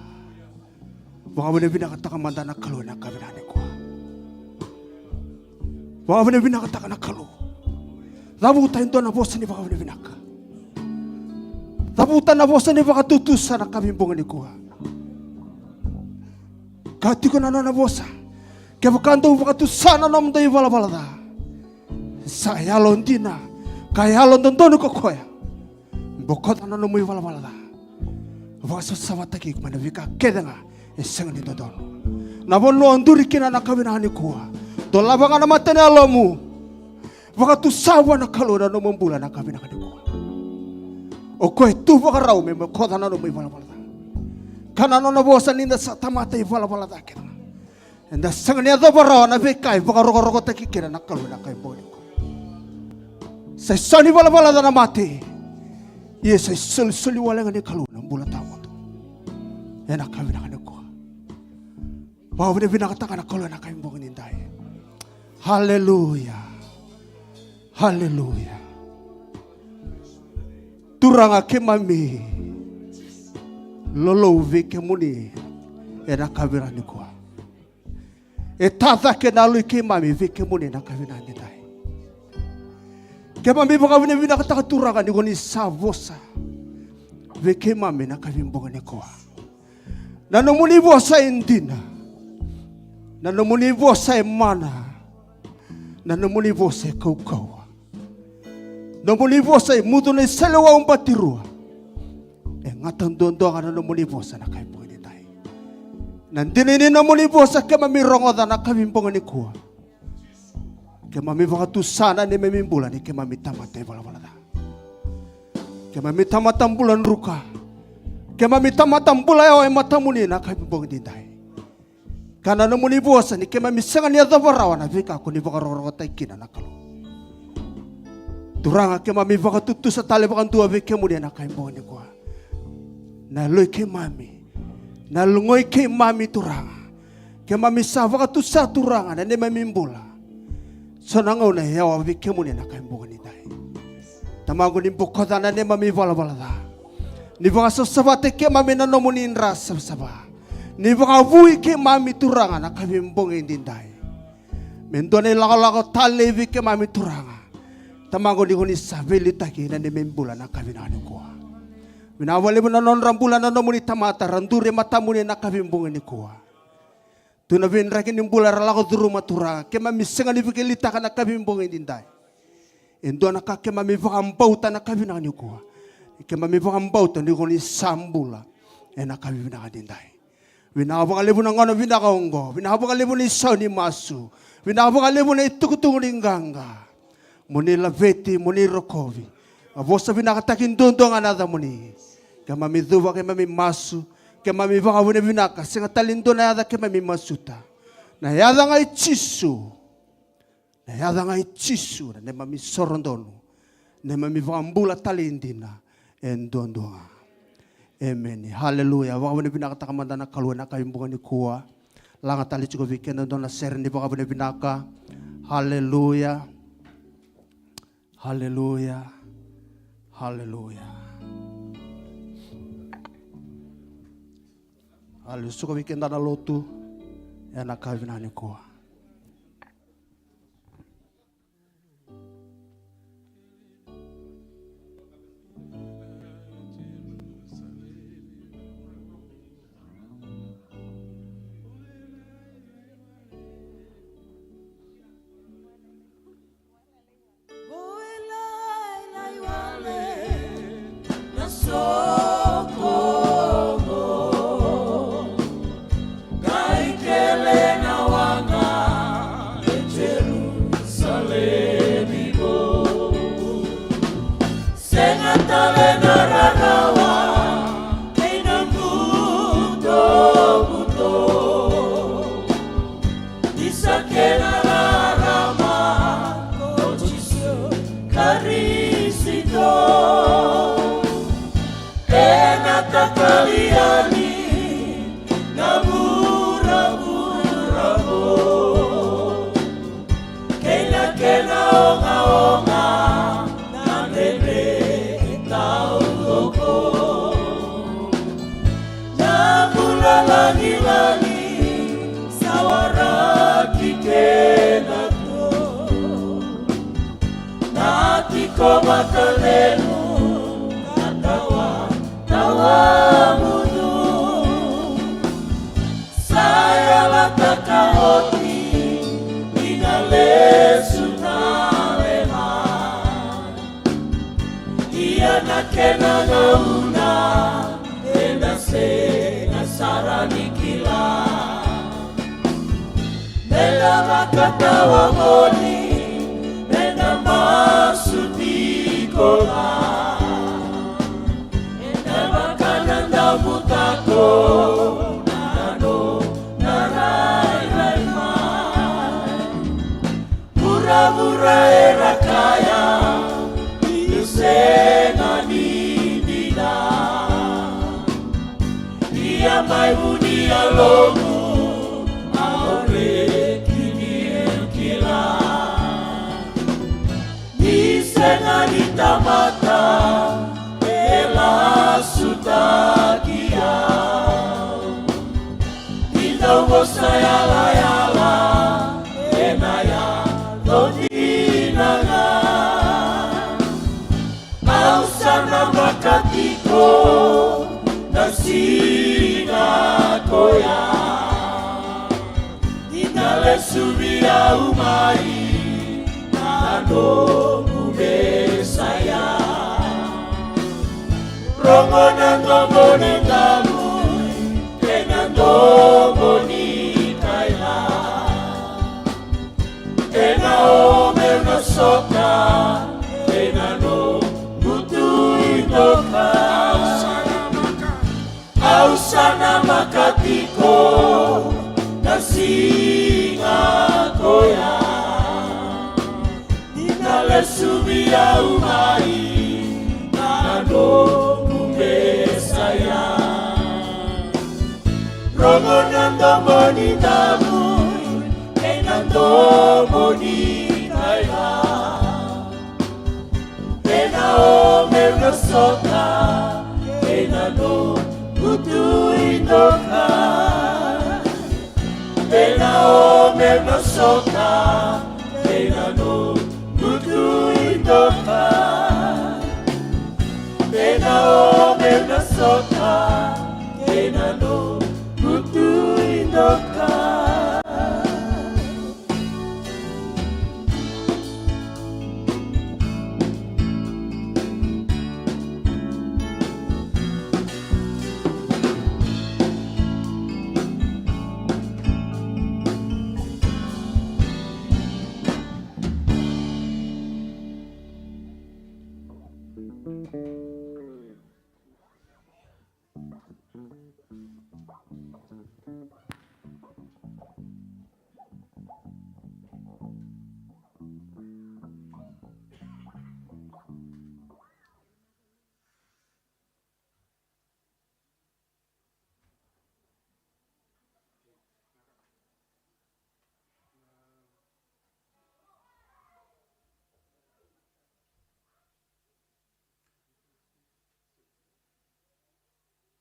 Vakavinavinakataka mada na Kalou ena yakavi nikua. Vakavinavinakataka na Kalou. Cavuta e dua na vosa ni vakavinavinaka. Cavuta na vosa ni vakatutusa na yakavi bogi nikua. Ka tiko na nona vosa, kevaka dou vakatusa na nomudou ivalavala ca, sa yalodina ka yalododonu ko koya. Bokoca na nomu ivalavala ca. Vakasavasavataki iko mai na veika kece ga e sega ni dodonu. Na vanua o duri kina na yakavi nikua, dolava ga na mata ni yalomu. Vakatusa vua na Kalou na nomu bula na yakavi nikua. O koya e tu vakarau me bokoca na nomu ivalavala ca. Ka na nona vosa ni da sa tamata ivalavala ca kece ga, eda sega ni yacova rawa na veika e vakarokorokotaki kina na Kalou ena yakavi bogi nikua. Sa isau ni valavala ca na mate. Ia sa isolisoli wale ga ni Kalou na bula tawamudu ena yakavi nikua. Vakavinavinakataka na Kalou ena yakavi bogi nidai. Haleluya. Haleluya. Turaga, keimami lolou vei kemuni ena yakavi nikua. E ta cake na yalo i keimami vei kemuni na yakavi nidai. Keimami vakavinavinakataka Turaga ni ko ni sa vosa vei keimami na yakavi bogi nikua. Na nomuni vosa e dina. Na nomuni vosa e mana. Na nomuni vosa e kaukauwa. Nomuni vosa e mucu na iseleiwau batirua. E gata duadua ga na nomuni vosa na yakavi bogi nidai. Na dina ni nomuni vosa keimami rogoca na yakavi bogi nikua. Keimami vakatusa na neimami bula ni keimami tamata ivalavala ca. Keimami tamata bula druka. Keimami tamata bula yawa e matamuni na yakavi bogi nidai. Ka na nomuni vosa ni keimami sega ni yacova rawa na veika ko ni vakarokorokotaki kina na Kalou. Turaga, keimami vakatutusa tale vakadua vei kemuni ena yakavi bogi nikua. Na yalo i keimami, na yalo i keimami Turaga. Keimami sa vakatusa Turaga na neimami bula. So na gauna e yawa vei kemuni ena yakavi bogi nidai. Tamaqu, ni bokoca na neimami ivalavala ca. Ni vakasavasavataki keimami na nomuni dra savasava. Ni vakavui keimami Turaga na yakavi bogi nidai. Me dua na ilakolako talei vei keimami Turaga. Tamaqu, ni ko ni sa veiliutaki na neimami bula na yakavi nikua. Vinaka vakalevu na nodra bula na nomuni tamata ra duri e matamuni na yakavi bogi nikua. Tu na veidraki ni bula era lako curuma Turaga, keimami sega ni vakailitaka na yakavi bogi nidai. E dua na ka keimami vakabauta na yakavi nikua. Keimami vakabauta ni ko ni sa bula ena yakavi vinaka nidai. Vinaka vakalevu na gauna vinaka oqo. Vinaka vakalevu na isau ni masu. Vinaka vakalevu na itukutuku ni qaqa. Mo ni laveti, mo ni rokovi. A vosa vinakataki duadua ga na yacamuni. Keimami cuva, keimami masu, keimami vakavinavinaka, sega tale ni dua na yaca keimami masuta. Na yaca ga i Jisu. Na yaca ga i Jisu, na neimami soro donu. Neimami vakabula tale dina. E duadua ga. Emeni. Haleluya. Vakavinavinakataka mada na Kalou ena yakavi bogi nikua. Laga tale tiko vei keda dua na sere ni vakavinavinaka. Haleluya. Haleluya. Haleluya. Haleluya. Suka vei keda na lotu ena yakavi nikua. Vakalenu na tawa, tawa mudu. Sa yalataka oti ni na lesu tale mai. Ia na kena gauna eda sega sara ni kila. Meda vakatawa voli, meda masu tiko ga. Eda vakanadavutako na nona rairai mai. Vuravura era kaya ni sega ni dina. Ia mai vuni yaloqu, au reki ni kila ni sega ni tamata e lasutaki au. Ni dau vosa yalayala ena yaco dina ga. Au sa namaka tiko na siga koya. Ni na lesu vei au mai na noqu Mesaia. Rogo na domo ni damu kei na domo ni kaila. Ena o meu na sota, ena noqu tu i doka. Au sa namaka tiko na siga koya. Ni na lesu vei au mai na noqu Mesaia. Rogo na domo ni damu kei na domo ni kaila. Ena o meu na sota, ena noqu tu i doka. Ena o meu na sota, ena noqu tu i doka. Ena o meu na sota, ena noqu tu i doka.